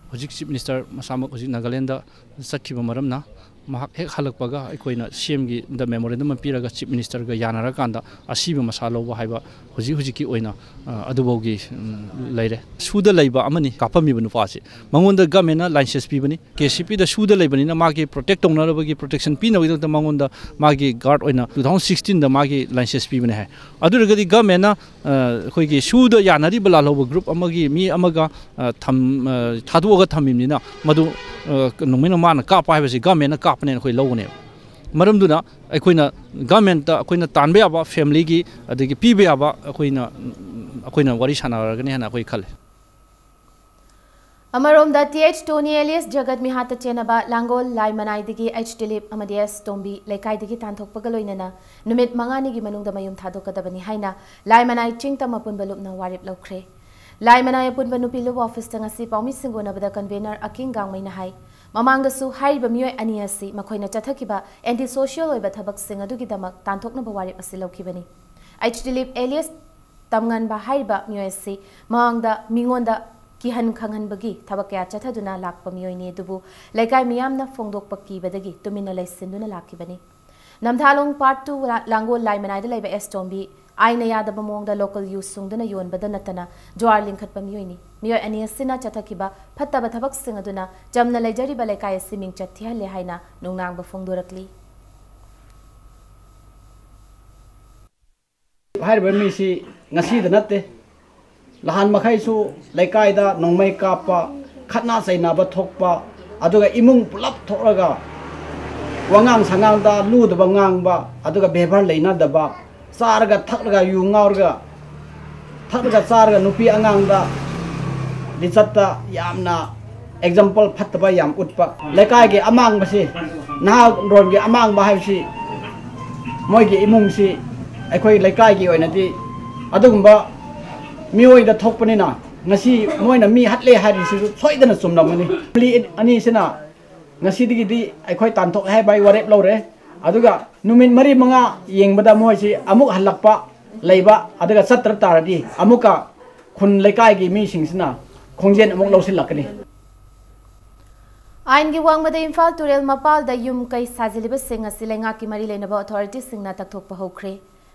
ꯍꯧꯖꯤꯛ Chief Minister ꯃꯁꯥꯃꯛ ꯍꯧꯖꯤꯛ ꯅꯥꯒꯥꯂꯦꯟꯗ ꯆꯠꯈꯤꯕ ꯃꯔꯝꯅ, ꯃꯍꯥꯛ ꯍꯦꯛ ꯍꯜꯂꯛꯄꯒ ꯑꯩꯈꯣꯏꯅ CMꯒꯤꯗ memorandum ꯑꯃ ꯄꯤꯔꯒ Chief Ministerꯒ ꯌꯥꯅꯔꯀꯥꯟꯗ ꯑꯁꯤꯕ ꯃꯁꯥ ꯂꯧꯕ ꯍꯥꯏꯕ ꯍꯧꯖꯤꯛ ꯍꯧꯖꯤꯛꯀꯤ ꯑꯣꯏꯅ, ꯑ, ꯑꯗꯨꯐꯥꯎꯒꯤ, ꯎꯝ, ꯂꯩꯔꯦ꯫ ꯁꯨꯗ ꯂꯩꯕ ꯑꯃꯅꯤ ꯀꯥꯞꯄꯝꯃꯤꯕ ꯅꯨꯄꯥꯁꯤ꯫ ꯃꯉꯣꯟꯗ governmentꯅ license ꯄꯤꯕꯅꯤ꯫ KCPꯗ ꯁꯨꯗ ꯂꯩꯕꯅꯤꯅ ꯃꯥꯒꯤ protect ꯇꯧꯅꯅꯕꯒꯤ protection ꯄꯤꯅꯕꯒꯤꯗꯃꯛꯇ ꯃꯉꯣꯟꯗ ꯃꯥꯒꯤ guard ꯑꯣꯏꯅ two thousand sixteenꯗ ꯃꯥꯒꯤ license ꯄꯤꯕꯅꯤ ꯍꯥꯏ꯫ ꯑꯗꯨ ꯑꯣꯏꯔꯒꯗꯤ governmentꯅ, ꯑ, ꯑꯩꯈꯣꯏꯒꯤ ꯁꯨꯗ ꯌꯥꯅꯔꯤꯕ ꯂꯥꯜꯍꯧꯕ group ꯑꯃꯒꯤ ꯃꯤ ꯑꯃꯒ, ꯑ, ꯊꯝ-, ꯑ, ꯊꯥꯗꯣꯛꯑꯒ ꯊꯝꯃꯤꯕꯅꯤꯅ ꯃꯗꯨ, ꯑ, ꯅꯣꯡꯃꯩꯅ ꯃꯥꯅ ꯀꯥꯞꯄ ꯍꯥꯏꯕꯁꯤ governmentꯅ ꯀꯥꯞꯄꯅꯦꯅ ꯑꯩꯈꯣꯏ ꯂꯧꯒꯅꯦꯕ꯫ ꯃꯔꯝꯗꯨꯅ ꯑꯩꯈꯣꯏꯅ governmentꯇ ꯑꯩꯈꯣꯏꯅ ꯇꯥꯟꯕ ꯌꯥꯕ familyꯒꯤ ꯑꯗꯒꯤ ꯄꯤꯕ ꯌꯥꯕ ꯑꯩꯈꯣꯏꯅ, ꯑꯩꯈꯣꯏꯅ ꯋꯥꯔꯤ ꯁꯥꯟꯅꯔꯒꯅꯤ ꯍꯥꯏꯅ ꯑꯩꯈꯣꯏ ꯈꯜꯂꯤ꯫ ꯑꯃꯔꯣꯝꯗ Th Tony alias ꯖꯒꯠ ꯃꯤꯍꯥꯠꯇ ꯆꯦꯟꯅꯕ ꯂꯥꯡꯒꯣꯜ ꯂꯥꯏꯃꯅꯥꯏꯗꯒꯤ H ꯗꯤꯂꯤꯞ ꯑꯃꯗꯤ S ꯇꯣꯝꯕꯤ ꯂꯩꯀꯥꯏꯗꯒꯤ ꯇꯥꯟꯊꯣꯛꯄꯒ ꯂꯣꯏꯅꯅ ꯅꯨꯃꯤꯠ ꯃꯉꯥꯅꯤꯒꯤ ꯃꯅꯨꯡꯗ ꯃꯌꯨꯝ ꯊꯥꯗꯣꯛꯀꯗꯕꯅꯤ ꯍꯥꯏꯅ ꯂꯥꯏꯃꯅꯥꯏ ꯆꯤꯡꯇꯝ ꯑꯄꯨꯟꯕ ꯂꯨꯞꯅ ꯋꯥꯔꯦꯞ ꯂꯧꯈ꯭ꯔꯦ꯫ ꯂꯥꯏꯃꯅꯥꯏ ꯑꯄꯨꯟꯕ ꯅꯨꯄꯤ ꯂꯨꯞ officeꯇ ꯉꯁꯤ ꯄꯥꯎꯃꯤ ꯁꯤꯡꯒꯣꯟꯅꯕꯗ convener ꯑꯀꯤꯡ ꯒꯥꯡꯃꯩꯅ ꯍꯥꯏ, ꯃꯃꯥꯡꯗꯁꯨ ꯍꯥꯏꯔꯤꯕ ꯃꯤꯑꯣꯏ ꯑꯅꯤ ꯑꯁꯤ ꯃꯈꯣꯏꯅ ꯆꯠꯊꯈꯤꯕ anti social ꯑꯣꯏꯕ ꯊꯕꯛꯁꯤꯡ ꯑꯗꯨꯒꯤꯗꯃꯛ ꯇꯥꯟꯊꯣꯛꯅꯕ ꯋꯥꯔꯦꯞ ꯑꯁꯤ ꯂꯧꯈꯤꯕꯅꯤ꯫ H ꯗꯤꯂꯤꯞ alias ꯇꯝꯉꯥꯟꯕ ꯍꯥꯏꯔꯤꯕ ꯃꯤꯑꯣꯏ ꯑꯁꯤ ꯃꯃꯥꯡꯗ ꯃꯤꯉꯣꯟꯗ ꯀꯤꯍꯟ ꯈꯪꯍꯟꯕꯒꯤ ꯊꯕꯛ ꯀꯌꯥ ꯆꯠꯊꯗꯨꯅ ꯂꯥꯛꯄ ꯃꯤꯑꯣꯏꯅꯤ, ꯑꯗꯨꯕꯨ ꯂꯩꯀꯥꯏ ꯃꯤꯌꯥꯝꯅ ꯐꯣꯡꯗꯣꯛꯄ ꯀꯤꯕꯗꯒꯤ ꯇꯨꯃꯤꯟꯅ ꯂꯩꯁꯤꯟꯗꯨꯅ ꯂꯥꯛꯈꯤꯕꯅꯤ꯫ ꯅꯝꯊꯥꯂꯣꯡ Part two ꯂꯥꯡꯒꯣꯜ ꯂꯥꯏꯃꯅꯥꯏꯗ ꯂꯩꯕ S ꯇꯣꯝꯕꯤ ꯑꯥꯏꯟꯅ ꯌꯥꯗꯕ ꯃꯑꯣꯡꯗ local ꯌꯨ ꯁꯨꯡꯗꯨꯅ ꯌꯣꯟꯕꯗ ꯅꯠꯇꯅ ꯖꯨꯋꯥꯔ ꯂꯤꯡꯈꯠꯄ ꯃꯤꯑꯣꯏꯅꯤ꯫ ꯃꯤꯑꯣꯏ ꯑꯅꯤ ꯑꯁꯤꯅ ꯆꯠꯊꯈꯤꯕ ꯐꯠꯇꯕ ꯊꯕꯛꯁꯤꯡ ꯑꯗꯨꯅ ꯆꯝꯅ ꯂꯩꯖꯔꯤꯕ ꯂꯩꯀꯥꯏ ꯑꯁꯤ ꯃꯤꯡꯆꯠ ꯊꯤꯍꯜꯂꯦ ꯍꯥꯏꯅ ꯅꯨꯡꯅꯥꯡꯕ ꯐꯣꯡꯗꯣꯔꯛꯂꯤ꯫ ꯍꯥꯏꯔꯤꯕ ꯃꯤꯁꯤ ꯉꯁꯤꯗ ꯅꯠꯇꯦ, ꯅꯍꯥꯟ ꯃꯈꯩꯁꯨ ꯂꯩꯀꯥꯏꯗ ꯅꯣꯡꯃꯩ ꯀꯥꯞꯄ, ꯈꯠꯅ ꯆꯩꯅꯕ ꯊꯣꯛꯄ, ꯑꯗꯨꯒ ꯏꯃꯨꯡ ꯄꯨꯂꯞ ꯊꯣꯛꯂꯒ ꯋꯥꯉꯥꯡ ꯁꯉꯥꯡꯗ ꯂꯨꯗꯕ ꯉꯥꯡꯕ, ꯑꯗꯨꯒ ꯕꯦꯕꯥꯔ ꯂꯩꯅꯗꯕ, ꯆꯥꯔꯒ ꯊꯛꯂꯒ ꯌꯨ ꯉꯥꯎꯔꯒ, ꯊꯛꯂꯒ ꯆꯥꯔꯒ ꯅꯨꯄꯤ ꯑꯉꯥꯡꯗ ꯂꯤꯆꯠꯇ ꯌꯥꯝꯅ ꯑꯦꯛꯖꯥꯝꯄꯜ ꯐꯠꯇꯕ ꯌꯥꯝ ꯎꯠꯄ꯫ ꯂꯩꯀꯥꯏꯒꯤ ꯑꯃꯥꯡꯕꯁꯤ, ꯅꯍꯥꯔꯣꯟꯒꯤ ꯑꯃꯥꯡꯕ ꯍꯥꯏꯕꯁꯤ ꯃꯣꯏꯒꯤ ꯏꯃꯨꯡꯁꯤ ꯑꯩꯈꯣꯏ ꯂꯩꯀꯥꯏꯒꯤ ꯑꯣꯏꯅꯗꯤ ꯑꯗꯨꯒꯨꯝꯕ ꯃꯤꯑꯣꯏꯗ ꯊꯣꯛꯄꯅꯤꯅ, ꯉꯁꯤ ꯃꯣꯏꯅ ꯃꯤ ꯍꯥꯠꯂꯦ ꯍꯥꯏꯔꯤꯁꯤꯁꯨ ꯁꯣꯏꯗꯅ ꯆꯨꯝꯂꯝꯒꯅꯤ꯫ ꯐꯦꯃꯤꯂꯤ ꯑꯅꯤꯁꯤꯅ ꯉꯁꯤꯗꯒꯤꯗꯤ ꯑꯩꯈꯣꯏ ꯇꯥꯟꯊꯣꯛꯑꯦ ꯍꯥꯏꯕ ꯑꯩ ꯋꯥꯔꯦꯞ ꯂꯧꯔꯦ꯫ ꯑꯗꯨꯒ ꯅꯨꯃꯤꯠ ꯃꯔꯤ ꯃꯉꯥ ꯌꯦꯡꯕꯗ ꯃꯣꯏꯁꯤ ꯑꯃꯨꯛ ꯍꯜꯂꯛꯄ ꯂꯩꯕ, ꯑꯗꯨꯒ ꯆꯠꯇ꯭ꯔ ꯇꯥꯔꯗꯤ ꯑꯃꯨꯛꯀ ꯈꯨꯟ ꯂꯩꯀꯥꯏꯒꯤ ꯃꯤꯁꯤꯡꯁꯤꯅ ꯈꯣꯡꯖꯦꯜ ꯑꯃꯨꯛ ꯂꯧꯁꯤꯜꯂꯛꯀꯅꯤ꯫ ꯑꯥꯏꯟꯒꯤ ꯋꯥꯡꯃꯗ ꯏꯝꯐꯥꯜ ꯇꯨꯔꯦꯜ ꯃꯄꯥꯜꯗ ꯌꯨꯝ ꯀꯩ ꯁꯥꯖꯤꯜꯂꯤꯕꯁꯤꯡ ꯑꯁꯤ ꯂꯩꯉꯥꯛꯀꯤ ꯃꯔꯤ ꯂꯩꯅꯕ ꯑꯣꯊꯣꯔꯤꯇꯤꯁꯤꯡꯅ ꯇꯛꯊꯣꯛꯄ ꯍꯧꯈ꯭ꯔꯦ꯫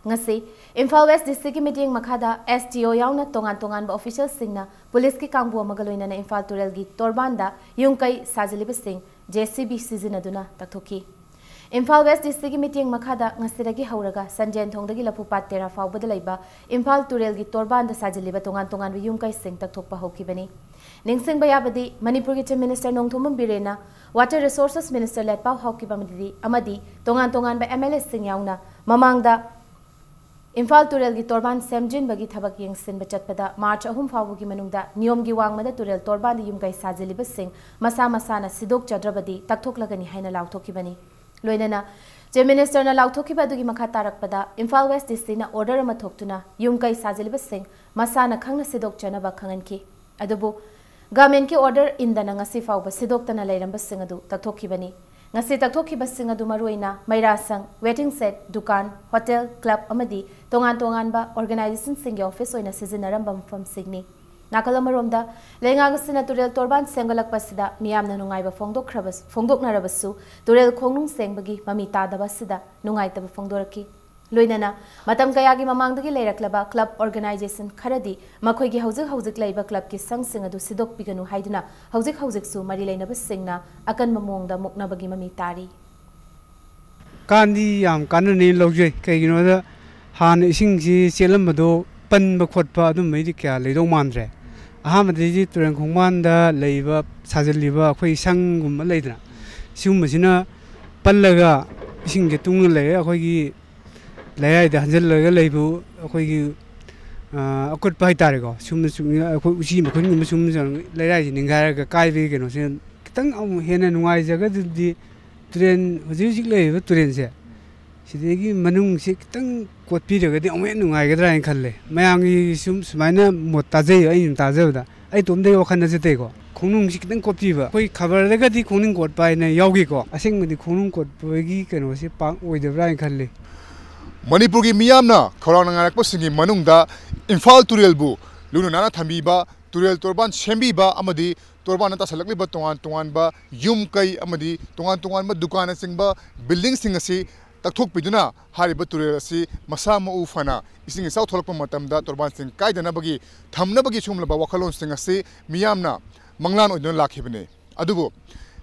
ꯉꯁꯤ ꯏꯝꯐꯥꯜ ꯋꯦꯁ ꯗꯤꯁꯇ꯭ꯔꯤꯛꯀꯤ ꯃꯤꯠꯌꯦꯡ ꯃꯈꯥꯗ ꯑꯦꯁ ꯗꯤ ꯑꯣ ꯌꯥꯎꯅ ꯇꯣꯉꯥꯟ ꯇꯣꯉꯥꯟꯕ ꯑꯣꯐꯤꯁꯤꯌꯦꯜꯁꯤꯡꯅ ꯄꯨꯂꯤꯁꯀꯤ ꯀꯥꯡꯕꯨ ꯑꯃꯒ ꯂꯣꯏꯅꯅ ꯏꯝꯐꯥꯜ ꯇꯨꯔꯦꯜꯒꯤ ꯇꯣꯔꯕꯥꯟꯗ ꯌꯨꯝ ꯀꯩ ꯁꯥꯖꯤꯜꯂꯤꯕꯁꯤꯡ ꯖꯦ ꯁꯤ ꯕꯤ ꯁꯤꯖꯤꯟꯅꯗꯨꯅ ꯇꯛꯊꯣꯛꯈꯤ꯫ ꯏꯝꯐꯥꯜ ꯋꯦꯁ ꯗꯤꯁꯇ꯭ꯔꯤꯛꯀꯤ ꯃꯤꯠꯌꯦꯡ ꯃꯈꯥꯗ ꯉꯁꯤꯗꯒꯤ ꯍꯧꯔꯒ ꯁꯟꯖꯦꯟꯊꯣꯡꯗꯒꯤ ꯂꯐꯨꯄꯥꯠ ꯇꯦꯔꯥ ꯐꯥꯎꯕꯗ ꯂꯩꯕ ꯏꯝꯐꯥꯜ ꯇꯨꯔꯦꯜꯒꯤ ꯇꯣꯔꯕꯥꯟꯗ ꯁꯥꯖꯤꯜꯂꯤꯕ ꯇꯣꯉꯥꯟ ꯇꯣꯉꯥꯟꯕ ꯌꯨꯝ ꯀꯩꯁꯤꯡ ꯇꯛꯊꯣꯛꯄ ꯍꯧꯈꯤꯕꯅꯤ꯫ ꯅꯤꯡꯁꯤꯡꯕ ꯌꯥꯕꯗꯤ, ꯃꯅꯤꯄꯨꯔꯒꯤ ꯆꯤꯐ ꯃꯤꯅꯤꯁꯇꯔ ꯅꯣꯡꯊꯣꯝꯕꯝ ꯕꯤꯔꯦꯟꯅ water resources minister Letpao Haokip ꯑꯃꯗꯤ, ꯑꯃꯗꯤ ꯇꯣꯉꯥꯟ ꯇꯣꯉꯥꯟꯕ ꯑꯦꯝ ꯑꯦꯜ ꯑꯦꯁꯤꯡ ꯌꯥꯎꯅ ꯃꯃꯥꯡꯗ ꯏꯝꯐꯥꯜ ꯇꯨꯔꯦꯜꯒꯤ ꯇꯣꯔꯕꯥꯟ ꯁꯦꯝꯖꯤꯟꯕꯒꯤ ꯊꯕꯛ ꯌꯦꯡꯁꯤꯟꯕ ꯆꯠꯄꯗ ꯃꯥꯔꯆ ꯑꯍꯨꯝ ꯐꯥꯎꯕꯒꯤ ꯃꯅꯨꯡꯗ ꯅꯤꯌꯣꯝꯒꯤ ꯋꯥꯡꯃꯗ ꯇꯨꯔꯦꯜ ꯇꯣꯔꯕꯥꯟꯗ ꯌꯨꯝ ꯀꯩ ꯁꯥꯖꯤꯜꯂꯤꯕꯁꯤꯡ ꯃꯁꯥ ꯃꯁꯥꯅ ꯁꯤꯗꯣꯛꯆꯗ꯭ꯔꯕꯗꯤ ꯇꯛꯊꯣꯛꯂꯒꯅꯤ ꯍꯥꯏꯅ ꯂꯥꯎꯊꯣꯛꯈꯤꯕꯅꯤ꯫ ꯂꯣꯏꯅꯅ ꯆꯤꯐ ꯃꯤꯅꯤꯁꯇꯔꯅ ꯂꯥꯎꯊꯣꯛꯈꯤꯕ ꯑꯗꯨꯒꯤ ꯃꯈꯥ ꯇꯥꯔꯛꯄꯗ ꯏꯝꯐꯥꯜ ꯋꯦꯁ ꯗꯤ ꯁꯤꯅ ꯑꯣꯔꯗꯔ ꯑꯃ ꯊꯣꯛꯇꯨꯅ ꯌꯨꯝ ꯀꯩ ꯁꯥꯖꯤꯜꯂꯤꯕꯁꯤꯡ ꯃꯁꯥꯅ ꯈꯪꯅ ꯁꯤꯗꯣꯛꯆꯅꯕ ꯈꯪꯍꯟꯈꯤ꯫ ꯑꯗꯨꯕꯨ ꯒꯚꯔꯟꯃꯦꯟꯠꯀꯤ ꯑꯣꯔꯗꯔ ꯏꯟꯗꯅ ꯉꯁꯤ ꯐꯥꯎꯕ ꯁꯤꯗꯣꯛꯇꯅ ꯂꯩꯔꯝꯕꯁꯤꯡ ꯑꯗꯨ ꯇꯛꯊꯣꯛꯈꯤꯕꯅꯤ꯫ ꯉꯁꯤ ꯇꯛꯊꯣꯛꯈꯤꯕꯁꯤꯡ ꯑꯗꯨ ꯃꯔꯨꯑꯣꯏꯅ ꯃꯩꯔꯥꯁꯪ, ꯋꯦꯇꯤꯡ ꯁꯦꯗ, ꯗꯨꯀꯥꯟ, ꯍꯣꯇꯦꯜ, ꯀ꯭ꯂꯕ ꯑꯃꯗꯤ ꯇꯣꯉꯥꯟ ꯇꯣꯉꯥꯟꯕ ꯑꯣꯔꯒꯅꯥꯏꯖꯦꯁꯟꯁꯤꯡꯒꯤ ꯑꯣꯐꯤꯁ ꯑꯣꯏꯅ ꯁꯤꯖꯤꯟꯅꯔꯝꯕ ꯃꯐꯝꯁꯤꯡꯅꯤ꯫ ꯅꯥꯀꯜ ꯑꯃꯔꯣꯝꯗ, ꯂꯩꯉꯥꯛ ꯑꯁꯤꯅ ꯇꯨꯔꯦꯜ ꯇꯣꯔꯕꯥꯟ ꯁꯦꯝꯒꯠꯂꯛꯄ ꯑꯁꯤꯗ ꯃꯤꯌꯥꯝꯅ ꯅꯨꯡꯉꯥꯏꯕ ꯐꯣꯡꯗꯣꯛꯈ꯭ꯔꯕ-, ꯐꯣꯡꯗꯣꯛꯅꯔꯕꯁꯨ, ꯇꯨꯔꯦꯜ ꯈꯣꯡꯅꯨꯡ ꯁꯦꯡꯕꯒꯤ ꯃꯃꯤ ꯇꯥꯗꯕ ꯑꯁꯤꯗ ꯅꯨꯡꯉꯥꯏꯇꯕ ꯐꯣꯡꯗꯣꯔꯛꯈꯤ꯫ ꯂꯣꯏꯅꯅ ꯃꯇꯝ ꯀꯌꯥꯒꯤ ꯃꯃꯥꯡꯗꯒꯤ ꯂꯩꯔꯛꯂꯕ ꯀ꯭ꯂꯕ ꯑꯣꯔꯒꯅꯥꯏꯖꯦꯁꯟ ꯈꯔꯗꯤ ꯃꯈꯣꯏꯒꯤ ꯍꯧꯖꯤꯛ ꯍꯧꯖꯤꯛ ꯂꯩꯕ ꯀ꯭ꯂꯕꯀꯤ ꯁꯪꯁꯤꯡ ꯑꯗꯨ ꯁꯤꯗꯣꯛꯄꯤꯒꯅꯨ ꯍꯥꯏꯗꯨꯅ ꯍꯧꯖꯤꯛ ꯍꯧꯖꯤꯛꯁꯨ ꯃꯔꯤ ꯂꯩꯅꯕꯁꯤꯡꯅ ꯑꯀꯟꯕ ꯃꯑꯣꯡꯗ ꯃꯨꯛꯅꯕꯒꯤ ꯃꯃꯤ ꯇꯥꯔꯤ꯫ ꯀꯥꯟꯗꯤ ꯌꯥꯝ ꯀꯥꯟꯅꯅꯤ ꯂꯧꯖꯩ꯫ ꯀꯩꯒꯤꯅꯣꯗ ꯍꯥꯟꯅ ꯏꯁꯤꯡꯁꯤ ꯆꯦꯜꯂꯝꯕꯗꯣ ꯄꯟꯕ ꯈꯣꯠꯄ ꯑꯗꯨꯝꯕꯩꯗꯤ ꯀꯌꯥ ꯂꯩꯗꯧ ꯃꯥꯟꯗ꯭ꯔꯦ꯫ ꯑꯍꯥꯟꯕꯗꯩꯗꯤ ꯇꯨꯔꯦꯜ ꯈꯣꯡꯕꯥꯟꯗ ꯂꯩꯕ, ꯁꯥꯖꯤꯜꯂꯤꯕ ꯑꯩꯈꯣꯏ ꯁꯪꯒꯨꯝꯕ ꯂꯩꯗꯅ, ꯁꯤꯒꯨꯝꯕꯁꯤꯅ ꯄꯜꯂꯒ ꯏꯁꯤꯡꯁꯦ ꯇꯨꯡꯅ ꯂꯩꯔꯦ꯫ ꯑꯩꯈꯣꯏꯒꯤ ꯂꯩꯔꯥꯏꯗ ꯍꯟꯖꯤꯜꯂꯒ ꯂꯩꯕ ꯑꯩꯈꯣꯏꯒꯤ, ꯑ, ꯑꯀꯨꯠꯄ ꯍꯥꯏꯇꯥꯔꯦꯀꯣ, ꯁꯨꯝꯅ ꯆꯨꯝꯅ ꯑꯩꯈꯣꯏ ꯎꯆꯤ ꯃꯈꯨꯟꯒꯨꯝꯕ ꯁꯨꯝ ꯂꯩꯔꯥꯏꯁꯤ ꯅꯤꯡꯒꯥꯏꯔꯒ ꯀꯥꯏꯕꯒꯤ ꯀꯩꯅꯣꯁꯦ ꯈꯤꯇꯪ ꯑꯃꯨꯛ ꯍꯦꯟꯅ ꯅꯨꯡꯉꯥꯏꯖꯒꯗꯕꯗꯤ, ꯇꯨꯔꯦꯜ, ꯍꯧꯖꯤꯛ ꯍꯧꯖꯤꯛ ꯂꯩꯔꯤꯕ ꯇꯨꯔꯦꯜꯁꯦ, ꯁꯤꯗꯒꯤ ꯃꯅꯨꯡꯁꯤ ꯈꯤꯇꯪ ꯀꯣꯠꯄꯤꯔꯒꯗꯤ ꯑꯃꯨꯛ ꯍꯦꯟꯅ ꯅꯨꯡꯉꯥꯏꯒꯗ꯭ꯔꯥ ꯍꯥꯏꯅ ꯈꯜꯂꯦ꯫ ꯃꯌꯥꯝꯒꯤ ꯁꯨꯝ ꯁꯨꯃꯥꯏꯅ ꯃꯣꯠ ꯇꯥꯖꯩ, ꯑꯩꯅ ꯁꯨꯝ ꯇꯥꯖꯕꯗ꯫ ꯑꯩ ꯏꯇꯣꯝꯗꯒꯤ ꯋꯥꯈꯜ ꯅꯠꯆꯗꯦꯀꯣ꯫ ꯈꯣꯡꯅꯨꯡꯁꯤ ꯈꯤꯇꯪ ꯀꯣꯠꯄꯤꯕ, ꯑꯩꯈꯣꯏ ꯈꯕꯔꯗꯒꯗꯤ ꯈꯣꯡꯅꯨꯡ ꯀꯣꯠꯄ ꯍꯥꯏꯅ ꯌꯥꯎꯈꯤꯀꯣ꯫ ꯑꯁꯦꯡꯕꯗꯤ ꯈꯣꯡꯅꯨꯡ ꯀꯣꯠꯄꯒꯤ ꯀꯩꯅꯣꯁꯦ ꯄꯥꯛ ꯑꯣꯏꯗꯕ꯭ꯔꯥ ꯍꯥꯏꯅ ꯈꯜꯂꯤ꯫ ꯃꯅꯤꯄꯨꯔꯒꯤ ꯃꯤꯌꯥꯝꯅ ꯈꯧꯔꯥꯡꯅ ꯉꯥꯏꯔꯛꯄꯁꯤꯡꯒꯤ ꯃꯅꯨꯡꯗ ꯏꯝꯐꯥꯜ ꯇꯨꯔꯦꯜꯕꯨ ꯂꯨꯅ ꯅꯥꯟꯅ ꯊꯝꯕꯤꯕ, ꯇꯨꯔꯦꯜ ꯇꯣꯔꯕꯥꯟ ꯁꯦꯝꯕꯤꯕ ꯑꯃꯗꯤ ꯇꯣꯔꯕꯥꯟꯗ ꯇꯥꯁꯜꯂꯛꯂꯤꯕ ꯇꯣꯉꯥꯟ ꯇꯣꯉꯥꯟꯕ ꯌꯨꯝ ꯀꯩ ꯑꯃꯗꯤ ꯇꯣꯉꯥꯟ ꯇꯣꯉꯥꯟꯕ ꯗꯨꯀꯥꯟꯅꯆꯤꯡꯕ buildingꯁꯤꯡ ꯑꯁꯤ ꯇꯛꯊꯣꯛꯄꯤꯗꯨꯅ ꯍꯥꯏꯔꯤꯕ ꯇꯨꯔꯦꯜ ꯑꯁꯤ ꯃꯁꯥ ꯃꯎ ꯐꯅ ꯏꯁꯤꯡ ꯏꯆꯥꯎ ꯊꯣꯛꯂꯛꯄ ꯃꯇꯝꯗ ꯇꯣꯔꯕꯥꯟꯁꯤꯡ ꯀꯥꯏꯗꯅꯕꯒꯤ ꯊꯝꯅꯕꯒꯤ ꯁꯤꯒꯨꯝꯂꯕ ꯋꯥꯈꯜꯂꯣꯟꯁꯤꯡ ꯑꯁꯤ ꯃꯤꯌꯥꯝꯅ ꯃꯪꯂꯥꯟ ꯑꯣꯏꯗꯨꯅ ꯂꯥꯛꯈꯤꯕꯅꯤ꯫ ꯑꯗꯨꯕꯨ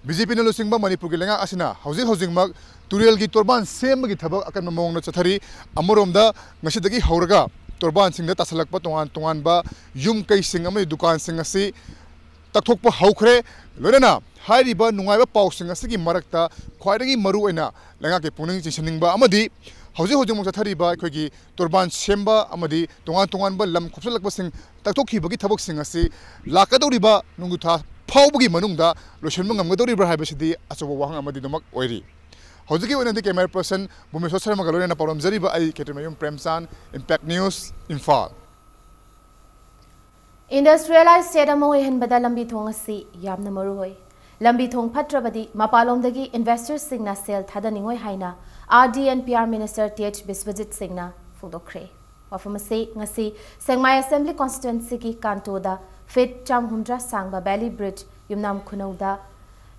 BJPꯅ ꯂꯨꯆꯤꯡꯕ ꯃꯅꯤꯄꯨꯔꯒꯤ ꯂꯩꯉꯥꯛ ꯑꯁꯤꯅ ꯍꯧꯖꯤꯛ ꯍꯧꯖꯤꯛꯃꯛ ꯇꯨꯔꯦꯜꯒꯤ ꯇꯣꯔꯕꯥꯟ ꯁꯦꯝꯕꯒꯤ ꯊꯕꯛ ꯑꯀꯟꯕ ꯃꯑꯣꯡꯗ ꯆꯠꯊꯔꯤ꯫ ꯑꯃꯔꯣꯝꯗ ꯉꯁꯤꯗꯒꯤ ꯍꯧꯔꯒ ꯇꯣꯔꯕꯥꯟꯁꯤꯡꯗ ꯇꯥꯁꯜꯂꯛꯄ ꯇꯣꯉꯥꯟ ꯇꯣꯉꯥꯟꯕ ꯌꯨꯝ ꯀꯩꯁꯤꯡ ꯑꯃꯗꯤ ꯗꯨꯀꯥꯟꯁꯤꯡ ꯑꯁꯤ ꯇꯛꯊꯣꯛꯄ ꯍꯧꯈ꯭ꯔꯦ꯫ ꯂꯣꯏꯅꯅ ꯍꯥꯏꯔꯤꯕ ꯅꯨꯡꯉꯥꯏꯕ ꯄꯥꯎꯁꯤꯡ ꯑꯁꯤꯒꯤ ꯃꯔꯛꯇ ꯈ꯭ꯋꯥꯏꯗꯒꯤ ꯃꯔꯨ ꯑꯣꯏꯅ ꯂꯩꯉꯥꯛꯀꯤ ꯄꯨꯛꯅꯤꯡ ꯆꯤꯡꯁꯤꯟꯅꯤꯡꯕ ꯑꯃꯗꯤ ꯍꯧꯖꯤꯛ ꯍꯧꯖꯤꯛꯃꯛ ꯆꯠꯊꯔꯤꯕ ꯑꯩꯈꯣꯏꯒꯤ ꯇꯣꯔꯕꯥꯟ ꯁꯦꯝꯕ ꯑꯃꯗꯤ ꯇꯣꯉꯥꯟ ꯇꯣꯉꯥꯟꯕ ꯂꯝ ꯈꯣꯞꯆꯜꯂꯛꯄꯁꯤꯡ ꯇꯛꯊꯣꯛꯈꯤꯕꯒꯤ ꯊꯕꯛꯁꯤꯡ ꯑꯁꯤ ꯂꯥꯛꯀꯗꯧꯔꯤꯕ ꯅꯣꯡꯖꯨ ꯊꯥ ꯐꯥꯎꯕꯒꯤ ꯃꯅꯨꯡꯗ ꯂꯣꯏꯁꯤꯟꯕ ꯉꯝꯒꯗꯧꯔꯤꯕ꯭ꯔꯥ ꯍꯥꯏꯕꯁꯤꯗꯤ ꯑꯆꯧꯕ ꯋꯥꯍꯪ ꯑꯃꯗꯤ ꯑꯗꯨꯃꯛ ꯑꯣꯏꯔꯤ꯫ ꯍꯧꯖꯤꯛꯀꯤ ꯑꯣꯏꯅꯗꯤ camera person ꯚꯨꯃꯦꯁ꯭ꯋꯔ ꯁꯔꯃꯒ ꯂꯣꯏꯅꯅ ꯄꯥꯎꯗꯝꯖꯔꯤꯕ ꯑꯩ ꯀꯦꯇ꯭ꯔꯤꯃꯌꯨꯝ ꯄ꯭ꯔꯦꯝꯆꯥꯟ, Impact News, Imphal. Industrialized state ꯑꯃ ꯑꯣꯏꯍꯟꯕꯗ ꯂꯝꯕꯤ ꯊꯣꯡ ꯑꯁꯤ ꯌꯥꯝꯅ ꯃꯔꯨ ꯑꯣꯏ꯫ ꯂꯝꯕꯤ ꯊꯣꯡ ꯐꯠꯇ꯭ꯔꯕꯗꯤ ꯃꯄꯥꯟꯂꯣꯝꯗꯒꯤ investorꯁꯤꯡꯅ ꯁꯦꯜ ꯊꯥꯗꯅꯤꯡꯉꯣꯏ ꯍꯥꯏꯅ R D and P R minister T H Biswajit ꯁꯤꯡꯅ ꯐꯣꯡꯗꯣꯛꯈ꯭ꯔꯦ꯫ ꯋꯥꯐꯝ ꯑꯁꯤ ꯉꯁꯤ ꯁꯦꯛꯃꯥꯏ assembly constituencyꯒꯤ ꯀꯥꯟꯇꯣꯗ feet ꯆꯥꯝꯃ ꯍꯨꯝꯗ꯭ꯔꯥ ꯁꯥꯡꯕ valley bridge, Yumnam ꯈꯨꯅꯧꯗ,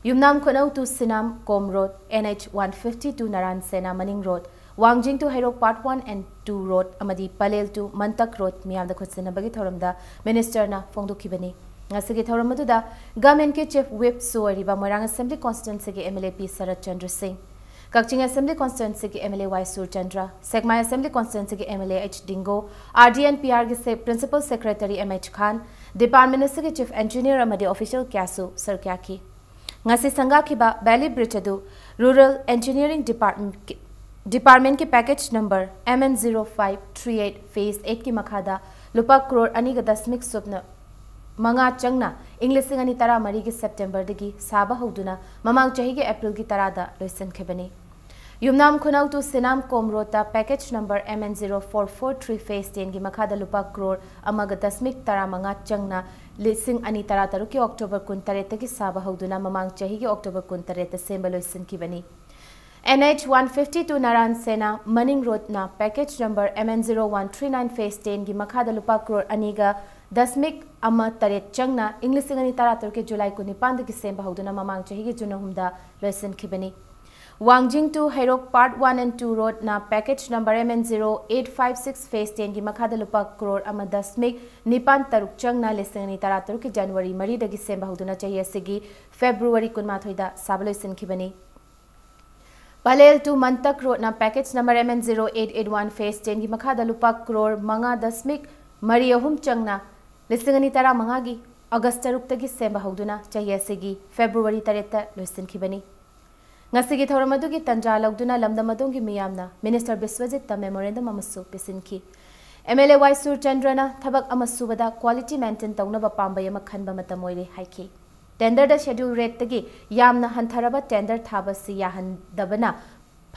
Yumnam ꯈꯨꯅꯧ to ꯁꯤꯅꯥꯝ Kom road, N H one fifty to ꯅꯔꯥꯟ ꯁꯦꯅꯥ ꯃꯅꯤꯡ road, ꯋꯥꯡꯖꯤꯡ to Heirok part one and two road ꯑꯃꯗꯤ ꯄꯂꯦꯜ to ꯃꯟꯇꯛ road ꯃꯤꯌꯥꯝꯗ ꯈꯨꯠꯁꯤꯟꯅꯕꯒꯤ ꯊꯧꯔꯝꯗ ministerꯅ ꯐꯣꯡꯗꯣꯛꯈꯤꯕꯅꯤ꯫ ꯉꯁꯤꯒꯤ ꯊꯧꯔꯝ ꯑꯗꯨꯗ governmentꯀꯤ chief whipꯁꯨ ꯑꯣꯏꯔꯤꯕ ꯃꯣꯏꯔꯥꯡ assembly constituencyꯒꯤ MLA ꯄꯤ ꯁꯔꯠ ꯆꯟꯗ꯭ꯔ ꯁꯤꯡ, ꯀꯛꯆꯤꯡ Assembly Constituencyꯒꯤ MLA ꯋꯥꯏ ꯁꯨꯔꯆꯟꯗ꯭ꯔ, ꯁꯦꯛꯃꯥꯏ Assembly Constituencyꯒꯤ MLA H ꯗꯤꯡꯒꯣ, RD&PR ꯒꯤ ꯁꯦ-, Principal Secretary M H ꯈꯥꯟ, Department ꯑꯁꯤꯒꯤ Chief Engineer ꯑꯃꯗꯤ official ꯀꯌꯥꯁꯨ ꯁꯔꯨꯛ ꯌꯥꯈꯤ꯫ ꯉꯁꯤ ꯁꯪꯒꯥꯈꯤꯕ Valley Bridge ꯑꯗꯨ Rural Engineering Department, Departmentꯀꯤ package number MN zero five three eight phase eightꯀꯤ ꯃꯈꯥꯗ ꯂꯨꯄꯥ ꯀ꯭ꯔꯣꯔ ꯑꯅꯤꯒ ꯗꯁꯃꯤꯛ ꯁꯨꯞꯅ ꯃꯉꯥ ꯆꯪꯅ ꯏꯪ ꯂꯤꯁꯤꯡ ꯑꯅꯤ ꯇꯔꯥꯃꯔꯤꯒꯤ Septemberꯗꯒꯤ ꯁꯥꯕ ꯍꯧꯗꯨꯅ ꯃꯃꯥꯡ ꯆꯍꯤꯒꯤ Aprilꯒꯤ ꯇꯔꯥꯗ ꯂꯣꯏꯁꯤꯟꯈꯤꯕꯅꯤ꯫ ꯌꯨꯝꯅꯥꯝ ꯈꯨꯅꯧ to ꯁꯤꯅꯥꯝ Kom roadꯇ package number MN zero four four three phase tenꯒꯤ ꯃꯈꯥꯗ ꯂꯨꯄꯥ ꯀ꯭ꯔꯣꯔ ꯑꯃꯒ ꯗꯁꯃꯤꯛ ꯇꯔꯥꯃꯉꯥ ꯆꯪꯅ ꯂꯤꯁꯤꯡ ꯑꯅꯤ ꯇꯔꯥꯇꯔꯨꯛꯀꯤ October ꯀꯨꯟꯇꯔꯦꯠꯇꯒꯤ ꯁꯥꯕ ꯍꯧꯗꯨꯅ ꯃꯃꯥꯡ ꯆꯍꯤꯒꯤ October ꯀꯨꯟꯇꯔꯦꯠꯇ ꯁꯦꯝꯕ ꯂꯣꯏꯁꯤꯟꯈꯤꯕꯅꯤ꯫ NH one fifty to ꯅꯥꯔꯥꯟ ꯁꯦꯅꯥ ꯃꯅꯤꯡ roadꯅ package number MN zero one three nine phase tenꯒꯤ ꯃꯈꯥꯗ ꯂꯨꯄꯥ ꯀ꯭ꯔꯣꯔ ꯑꯅꯤꯒ ꯗꯁꯃꯤꯛ ꯑꯃ ꯇꯔꯦꯠ ꯆꯪꯅ ꯏꯪ ꯂꯤꯁꯤꯡ ꯑꯅꯤ ꯇꯔꯥꯇꯔꯨꯛꯀꯤ July ꯀꯨꯟꯅꯤꯄꯥꯟꯗꯒꯤ ꯁꯦꯝꯕ ꯍꯧꯗꯨꯅ ꯃꯃꯥꯡ ꯆꯍꯤꯒꯤ June ꯑꯍꯨꯝꯗ ꯂꯣꯏꯁꯤꯟꯈꯤꯕꯅꯤ꯫ ꯋꯥꯡꯖꯤꯡ to Heirok part one and two roadꯅ package number MN zero eight five six phase tenꯒꯤ ꯃꯈꯥꯗ ꯂꯨꯄꯥ ꯀ꯭ꯔꯣꯔ ꯑꯃ ꯗꯁꯃꯤꯛ ꯅꯤꯄꯥꯟ ꯇꯔꯨꯛ ꯆꯪꯅ ꯂꯤꯁꯤꯡ ꯑꯅꯤ ꯇꯔꯥꯇꯔꯨꯛꯀꯤ January ꯃꯔꯤꯗꯒꯤ ꯁꯦꯝꯕ ꯍꯧꯗꯨꯅ ꯆꯍꯤ ꯑꯁꯤꯒꯤ February ꯀꯨꯟꯃꯥꯊꯣꯏꯗ ꯁꯥꯕ ꯂꯣꯏꯁꯤꯟꯈꯤꯕꯅꯤ꯫ Pallel to ꯃꯟꯇꯛ roadꯅ package number MN zero eight eight one phase tenꯒꯤ ꯃꯈꯥꯗ ꯂꯨꯄꯥ ꯀ꯭ꯔꯣꯔ ꯃꯉꯥ ꯗꯁꯃꯤꯛ ꯃꯔꯤ ꯑꯍꯨꯝ ꯆꯪꯅ ꯂꯤꯁꯤꯡ ꯑꯅꯤ ꯇꯔꯥꯃꯉꯥꯒꯤ August ꯇꯔꯨꯛꯇꯒꯤ ꯁꯦꯝꯕ ꯍꯧꯗꯨꯅ ꯆꯍꯤ ꯑꯁꯤꯒꯤ February ꯇꯔꯦꯠꯇ ꯂꯣꯏꯁꯤꯟꯈꯤꯕꯅꯤ꯫ ꯉꯁꯤꯒꯤ ꯊꯧꯔꯝ ꯑꯗꯨꯒꯤ ꯇꯟꯖꯥ ꯂꯧꯗꯨꯅ ꯂꯝꯗꯝ ꯑꯗꯣꯝꯒꯤ ꯃꯤꯌꯥꯝꯅ Minister ꯕꯤꯁ꯭ꯋꯖꯤꯠꯇ memorandum ꯑꯃꯁꯨ ꯄꯤꯁꯤꯟꯈꯤ꯫ MLA ꯋꯥꯏ ꯁꯨꯔꯆꯟꯗ꯭ꯔꯅ ꯊꯕꯛ ꯑꯃ ꯁꯨꯕꯗ quality maintain ꯇꯧꯅꯕ ꯄꯥꯝꯕꯩ ꯑꯃ ꯈꯟꯕ ꯃꯇꯝ ꯑꯣꯏꯔꯦ ꯍꯥꯏꯈꯤ꯫ Tenderꯗ schedule rateꯇꯒꯤ ꯌꯥꯝꯅ ꯍꯟꯊꯔꯕ tender ꯊꯥꯕꯁꯤ ꯌꯥꯍꯟꯗꯕꯅ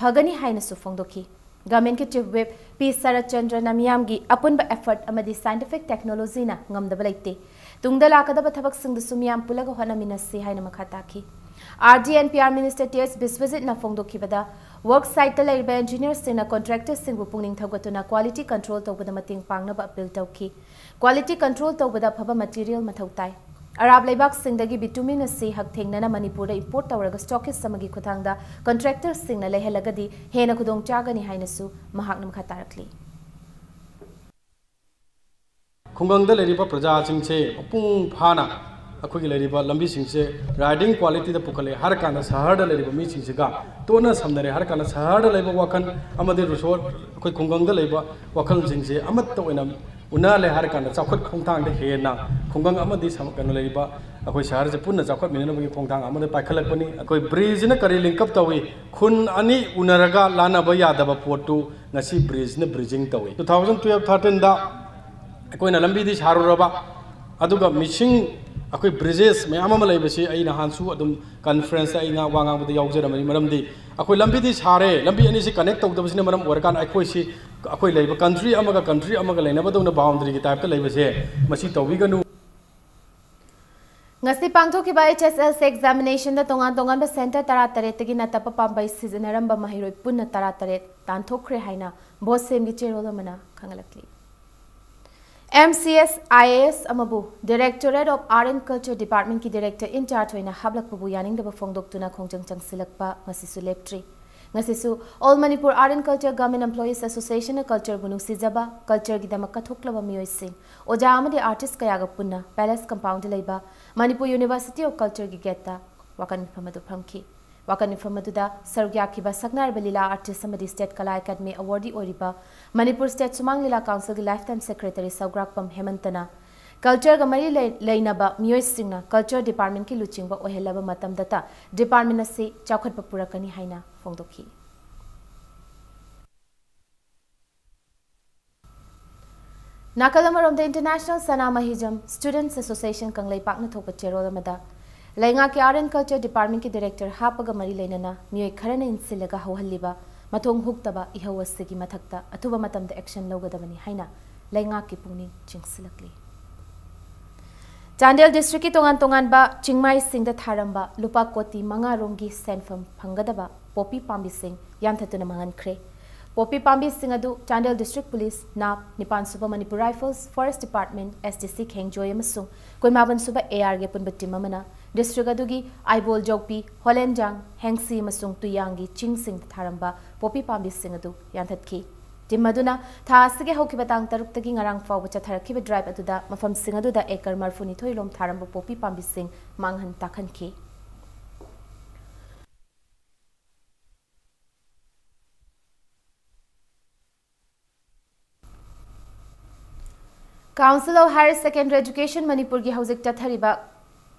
ꯐꯒꯅꯤ ꯍꯥꯏꯅꯁꯨ ꯐꯣꯡꯗꯣꯛꯈꯤ꯫ Governmentꯀꯤ Chief Whip ꯄꯤ ꯁꯔꯠꯆꯟꯗ꯭ꯔꯅ ꯃꯤꯌꯥꯝꯒꯤ ꯑꯄꯨꯟꯕ effort ꯑꯃꯗꯤ scientific technologyꯅ ꯉꯝꯗꯕ ꯂꯩꯇꯦ꯫ ꯇꯨꯡꯗ ꯂꯥꯛꯀꯗꯕ ꯊꯕꯛꯁꯤꯡꯗꯁꯨ ꯃꯤꯌꯥꯝ ꯄꯨꯜꯂꯒ ꯍꯣꯠꯅꯃꯤꯟꯅꯁꯤ ꯍꯥꯏꯅ ꯃꯈꯥ ꯇꯥꯈꯤ꯫ RD&PR Minister ꯇꯤ ꯑꯦꯁ ꯕꯤꯁ꯭ꯋꯖꯤꯠꯅ ꯐꯣꯡꯗꯣꯛꯈꯤꯕꯗ, work siteꯇ ꯂꯩꯔꯤꯕ engineerꯁꯤꯡꯅ contractorꯁꯤꯡꯕꯨ ꯄꯨꯛꯅꯤꯡ ꯊꯧꯒꯠꯇꯨꯅ quality control ꯇꯧꯕꯗ ꯃꯇꯦꯡ ꯄꯥꯡꯅꯕ appeal ꯇꯧꯈꯤ꯫ Quality control ꯇꯧꯕꯗ ꯑꯐꯕ material ꯃꯊꯧ ꯇꯥꯏ꯫ ꯑꯔꯥꯞ ꯂꯩꯕꯥꯛꯁꯤꯡꯗꯒꯤ bitumen ꯑꯁꯤ ꯍꯛꯊꯦꯡꯅꯅ ꯃꯅꯤꯄꯨꯔꯗ import ꯇꯧꯔꯒ stockist ꯑꯃꯒꯤ ꯈꯨꯠꯊꯥꯡꯗ contractorꯁꯤꯡꯅ ꯂꯩꯍꯜꯂꯒꯗꯤ ꯍꯦꯟꯅ ꯈꯨꯗꯣꯡ ꯆꯥꯒꯅꯤ ꯍꯥꯏꯅꯁꯨ ꯃꯍꯥꯛꯅ ꯃꯈꯥ ꯇꯥꯔꯛꯂꯤ꯫ ꯈꯨꯡꯒꯪꯗ ꯂꯩꯔꯤꯕ ꯄ꯭ꯔꯖꯥꯁꯤꯡꯁꯦ ꯃꯄꯨꯡ ꯐꯥꯅ ꯑꯩꯈꯣꯏꯒꯤ ꯂꯩꯔꯤꯕ ꯂꯝꯕꯤꯁꯤꯡꯁꯦ ꯔꯥꯏꯗꯤꯡ ꯀ꯭ꯋꯥꯂꯤꯇꯤꯗ ꯄꯨꯈꯠꯂꯛꯑꯦ ꯍꯥꯏꯔ ꯀꯥꯟꯗ ꯁꯍꯔꯗ ꯂꯩꯔꯤꯕ ꯃꯤꯁꯤꯡꯁꯤꯒ ꯇꯣꯠꯅ ꯁꯝꯅꯔꯦ ꯍꯥꯏꯔ ꯀꯥꯟꯗ ꯁꯍꯔꯗ ꯂꯩꯕ ꯋꯥꯈꯜ ꯑꯃꯗꯤ ꯔꯤꯁꯣꯔꯠ ꯑꯩꯈꯣꯏ ꯈꯨꯡꯒꯪꯗ ꯂꯩꯕ ꯋꯥꯈꯜꯁꯤꯡꯁꯦ ꯑꯃꯠꯇ ꯑꯣꯏꯅ ꯎꯅꯍꯜꯂꯦ ꯍꯥꯏꯔ ꯀꯥꯟꯗ ꯆꯥꯎꯈꯠ ꯈꯣꯡꯊꯥꯡꯗ ꯍꯦꯟꯅ ꯈꯨꯡꯒꯪ ꯑꯃꯗꯤ ꯁꯝ- ꯀꯩꯅꯣ ꯂꯩꯔꯤꯕ ꯑꯩꯈꯣꯏ ꯁꯍꯔꯁꯦ ꯄꯨꯟꯅ ꯆꯥꯎꯈꯠꯃꯤꯟꯅꯅꯕꯒꯤ ꯈꯣꯡꯊꯥꯡ ꯑꯃꯗ ꯄꯥꯏꯈꯠꯂꯛꯄꯅꯤ꯫ ꯑꯩꯈꯣꯏ ꯕ꯭ꯔꯤꯖꯅ ꯀꯔꯤ ꯂꯤꯡꯀꯞ ꯇꯧꯏ? ꯈꯨꯟ ꯑꯅꯤ ꯎꯅꯔꯒ ꯂꯥꯟꯅꯕ ꯌꯥꯗꯕ ꯄꯣꯠꯇꯨ ꯉꯁꯤ ꯕ꯭ꯔꯤꯖꯅ ꯕ꯭ꯔꯤꯖꯤꯡ ꯇꯧꯏ꯫ ꯇꯨ ꯊꯥꯎꯖꯟ ꯇꯨꯌꯦꯜꯐ ꯊꯥꯔꯇꯤꯟꯗ ꯑꯩꯈꯣꯏꯅ ꯂꯝꯕꯤꯗꯤ ꯁꯥꯔꯨꯔꯕ, ꯑꯗꯨꯒ ꯃꯤꯁꯤꯡ ꯑꯩꯈꯣꯏ ꯕ꯭ꯔꯤꯖꯦꯁ ꯃꯌꯥꯝ ꯑꯃ ꯂꯩꯕꯁꯤ ꯑꯩ ꯅꯍꯥꯟꯁꯨ ꯑꯗꯨꯝ ꯀꯟꯐ꯭ꯔꯦꯟꯁꯇ ꯑꯩ ꯉꯥ- ꯋꯥ ꯉꯥꯡꯕꯗ ꯌꯥꯎꯖꯔꯝꯃꯤ꯫ ꯃꯔꯝꯗꯤ ꯑꯩꯈꯣꯏ ꯂꯝꯕꯤꯗꯤ ꯁꯥꯔꯦ, ꯂꯝꯕꯤ ꯑꯅꯤꯁꯤ ꯀꯅꯦꯛ ꯇꯧꯗꯕꯁꯤꯅ ꯃꯔꯝ ꯑꯣꯏꯔꯀꯥꯟꯗ ꯑꯩꯈꯣꯏꯁꯤ ꯑꯩꯈꯣꯏ ꯂꯩꯕ ꯀꯟꯇ꯭ꯔꯤ ꯑꯃꯒ ꯀꯟꯇ꯭ꯔꯤ ꯑꯃꯒ ꯂꯩꯅꯕꯗꯧꯅ ꯕꯥꯎꯟꯗꯔꯤꯒꯤ ꯇꯥꯏꯞꯇ ꯂꯩꯕꯁꯦ ꯃꯁꯤ ꯇꯧꯕꯤꯒꯅꯨ꯫ ꯉꯁꯤ ꯄꯥꯡꯊꯣꯛꯈꯤꯕ H S L C examinationꯗ ꯇꯣꯉꯥꯟ ꯇꯣꯉꯥꯟꯕ center ꯇꯔꯥꯇꯔꯦꯠꯇꯒꯤ ꯅꯠꯇꯕ ꯄꯥꯝꯕꯩ ꯁꯤꯖꯤꯟꯅꯔꯝꯕ ꯃꯍꯩꯔꯣꯏ ꯄꯨꯟꯅ ꯇꯔꯥꯇꯔꯦꯠ ꯇꯥꯟꯊꯣꯛꯈ꯭ꯔꯦ ꯍꯥꯏꯅ ꯕꯣꯁꯦꯝꯒꯤ ꯆꯦꯔꯣꯜ ꯑꯃꯅ ꯈꯪꯍꯜꯂꯛꯂꯤ꯫ M C S I A S ꯑꯃꯕꯨ Directorate of Art and Culture Departmentꯀꯤ director in charge ꯑꯣꯏꯅ ꯍꯥꯞꯂꯛꯄꯕꯨ ꯌꯥꯅꯤꯡꯗꯕ ꯐꯣꯡꯗꯣꯛꯇꯨꯅ ꯈꯣꯡꯖꯪ ꯆꯪꯁꯤꯜꯂꯛꯄ ꯉꯁꯤꯁꯨ ꯂꯦꯞꯇ꯭ꯔꯤ꯫ ꯉꯁꯤꯁꯨ All Manipur Art and Culture Government Employees Associationꯅ cultureꯕꯨ ꯅꯨꯡꯁꯤꯖꯕ, cultureꯒꯤꯗꯃꯛ ꯀꯠꯊꯣꯛꯂꯕ ꯃꯤꯑꯣꯏꯁꯤꯡ, ꯑꯣꯖꯥ ꯑꯃꯗꯤ artist ꯀꯌꯥꯒ ꯄꯨꯟꯅ Palace Compoundꯗ ꯂꯩꯕ Manipur University of Cultureꯒꯤ gateꯇ ꯋꯥꯀꯠ ꯃꯤꯐꯝ ꯑꯗꯨ ꯐꯝꯈꯤ꯫ ꯋꯥꯀꯠ ꯃꯤꯐꯝ ꯑꯗꯨꯗ ꯁꯔꯨꯛ ꯌꯥꯈꯤꯕ ꯁꯛꯅꯥꯏꯔꯕ ꯂꯤꯂꯥ artist ꯑꯃꯗꯤ State Kala Academy awardee ꯑꯣꯏꯔꯤꯕ ꯃꯅꯤꯄꯨꯔ State ꯁꯨꯃꯥꯡ ꯂꯤꯂꯥ councilꯒꯤ lifetime secretary ꯁꯧꯒ꯭ꯔꯥꯛꯄꯝ ꯍꯦꯃꯟꯇꯅ cultureꯒ ꯃꯔꯤ ꯂꯩ- ꯂꯩꯅꯕ ꯃꯤꯑꯣꯏꯁꯤꯡꯅ culture departmentꯀꯤ ꯂꯨꯆꯤꯡꯕ ꯑꯣꯏꯍꯜꯂꯕ ꯃꯇꯝꯗꯇ department ꯑꯁꯤ ꯆꯥꯎꯈꯠꯄ ꯄꯨꯔꯛꯀꯅꯤ ꯍꯥꯏꯅ ꯐꯣꯡꯗꯣꯛꯈꯤ꯫ ꯅꯥꯀꯜ ꯑꯃꯔꯣꯝꯗ International ꯁꯅꯥꯃꯍꯤꯖꯝ Students Association ꯀꯪꯂꯩꯄꯥꯛꯅ ꯊꯣꯛꯄ ꯆꯦꯔꯣꯜ ꯑꯃꯗ ꯂꯩꯉꯥꯛꯀꯤ Art and Culture Departmentꯀꯤ director ꯍꯥꯞꯄꯒ ꯃꯔꯤ ꯂꯩꯅꯅ ꯃꯤꯑꯣꯏ ꯈꯔꯅ ꯏꯟꯁꯤꯜꯂꯒ ꯍꯧꯍꯜꯂꯤꯕ ꯃꯊꯣꯡ ꯍꯨꯛꯇꯕ ꯏꯍꯧ ꯑꯁꯤꯒꯤ ꯃꯊꯛꯇ ꯑꯊꯨꯕ ꯃꯇꯝꯗ action ꯂꯧꯒꯗꯕꯅꯤ ꯍꯥꯏꯅ ꯂꯩꯉꯥꯛꯀꯤ ꯄꯨꯛꯅꯤꯡ ꯆꯤꯡꯁꯤꯜꯂꯛꯂꯤ꯫ ꯆꯥꯟꯗꯦꯜ districtꯀꯤ ꯇꯣꯉꯥꯟ ꯇꯣꯉꯥꯟꯕ ꯆꯤꯡꯃꯥꯏꯁꯤꯡꯗ ꯊꯥꯔꯝꯕ ꯂꯨꯄꯥ ꯀꯣꯇꯤ ꯃꯉꯥ ꯔꯣꯝꯒꯤ ꯁꯦꯟꯐꯝ ꯐꯪꯒꯗꯕ ꯄꯣꯄꯤ ꯄꯥꯝꯕꯤꯁꯤꯡ ꯌꯥꯟꯊꯠꯇꯨꯅ ꯃꯥꯡꯍꯟꯈ꯭ꯔꯦ꯫ ꯄꯣꯄꯤ ꯄꯥꯝꯕꯤꯁꯤꯡ ꯑꯗꯨ ꯆꯥꯟꯗꯦꯜ district police ꯅꯥꯞ, ꯅꯤꯄꯥꯟ ꯁꯨꯕ Manipur Rifles, Forest Department, S D C ꯈꯦꯡꯖꯣꯏ ꯑꯃꯁꯨꯡ ꯀꯨꯟꯃꯥꯄꯟ ꯁꯨꯕ A Rꯒꯤ ꯑꯄꯨꯟꯕ team ꯑꯃꯅ district ꯑꯗꯨꯒꯤ ꯑꯥꯏꯕꯣꯜ ꯖꯧꯄꯤ, ꯍꯣꯂꯦꯟꯖꯥꯡ, ꯍꯦꯡꯁꯤ ꯑꯃꯁꯨꯡ ꯇꯨꯌꯥꯡꯒꯤ ꯆꯤꯡꯁꯤꯡꯗ ꯊꯥꯔꯝꯕ ꯄꯣꯄꯤ ꯄꯥꯝꯕꯤꯁꯤꯡ ꯑꯗꯨ ꯌꯥꯟꯊꯠꯈꯤ꯫ ꯇꯤꯝ ꯑꯗꯨꯅ ꯊꯥ ꯑꯁꯤꯒꯤ ꯍꯧꯈꯤꯕ ꯇꯥꯡ ꯇꯔꯨꯛꯇꯒꯤ ꯉꯔꯥꯡ ꯐꯥꯎꯕ ꯆꯠꯊꯔꯛꯈꯤꯕ ꯗ꯭ꯔꯥꯏꯚ ꯑꯗꯨꯗ ꯃꯐꯝꯁꯤꯡ ꯑꯗꯨꯗ ꯑꯦꯀꯔ ꯃꯔꯤꯐꯨꯅꯤꯊꯣꯏ ꯂꯣꯝ ꯊꯥꯔꯝꯕ ꯄꯣꯄꯤ ꯄꯥꯝꯕꯤꯁꯤꯡ ꯃꯥꯡꯍꯟ ꯇꯥꯛꯍꯟꯈꯤ꯫ Council of Higher Secondary Education ꯃꯅꯤꯄꯨꯔꯒꯤ ꯍꯧꯖꯤꯛ ꯆꯠꯊꯔꯤꯕ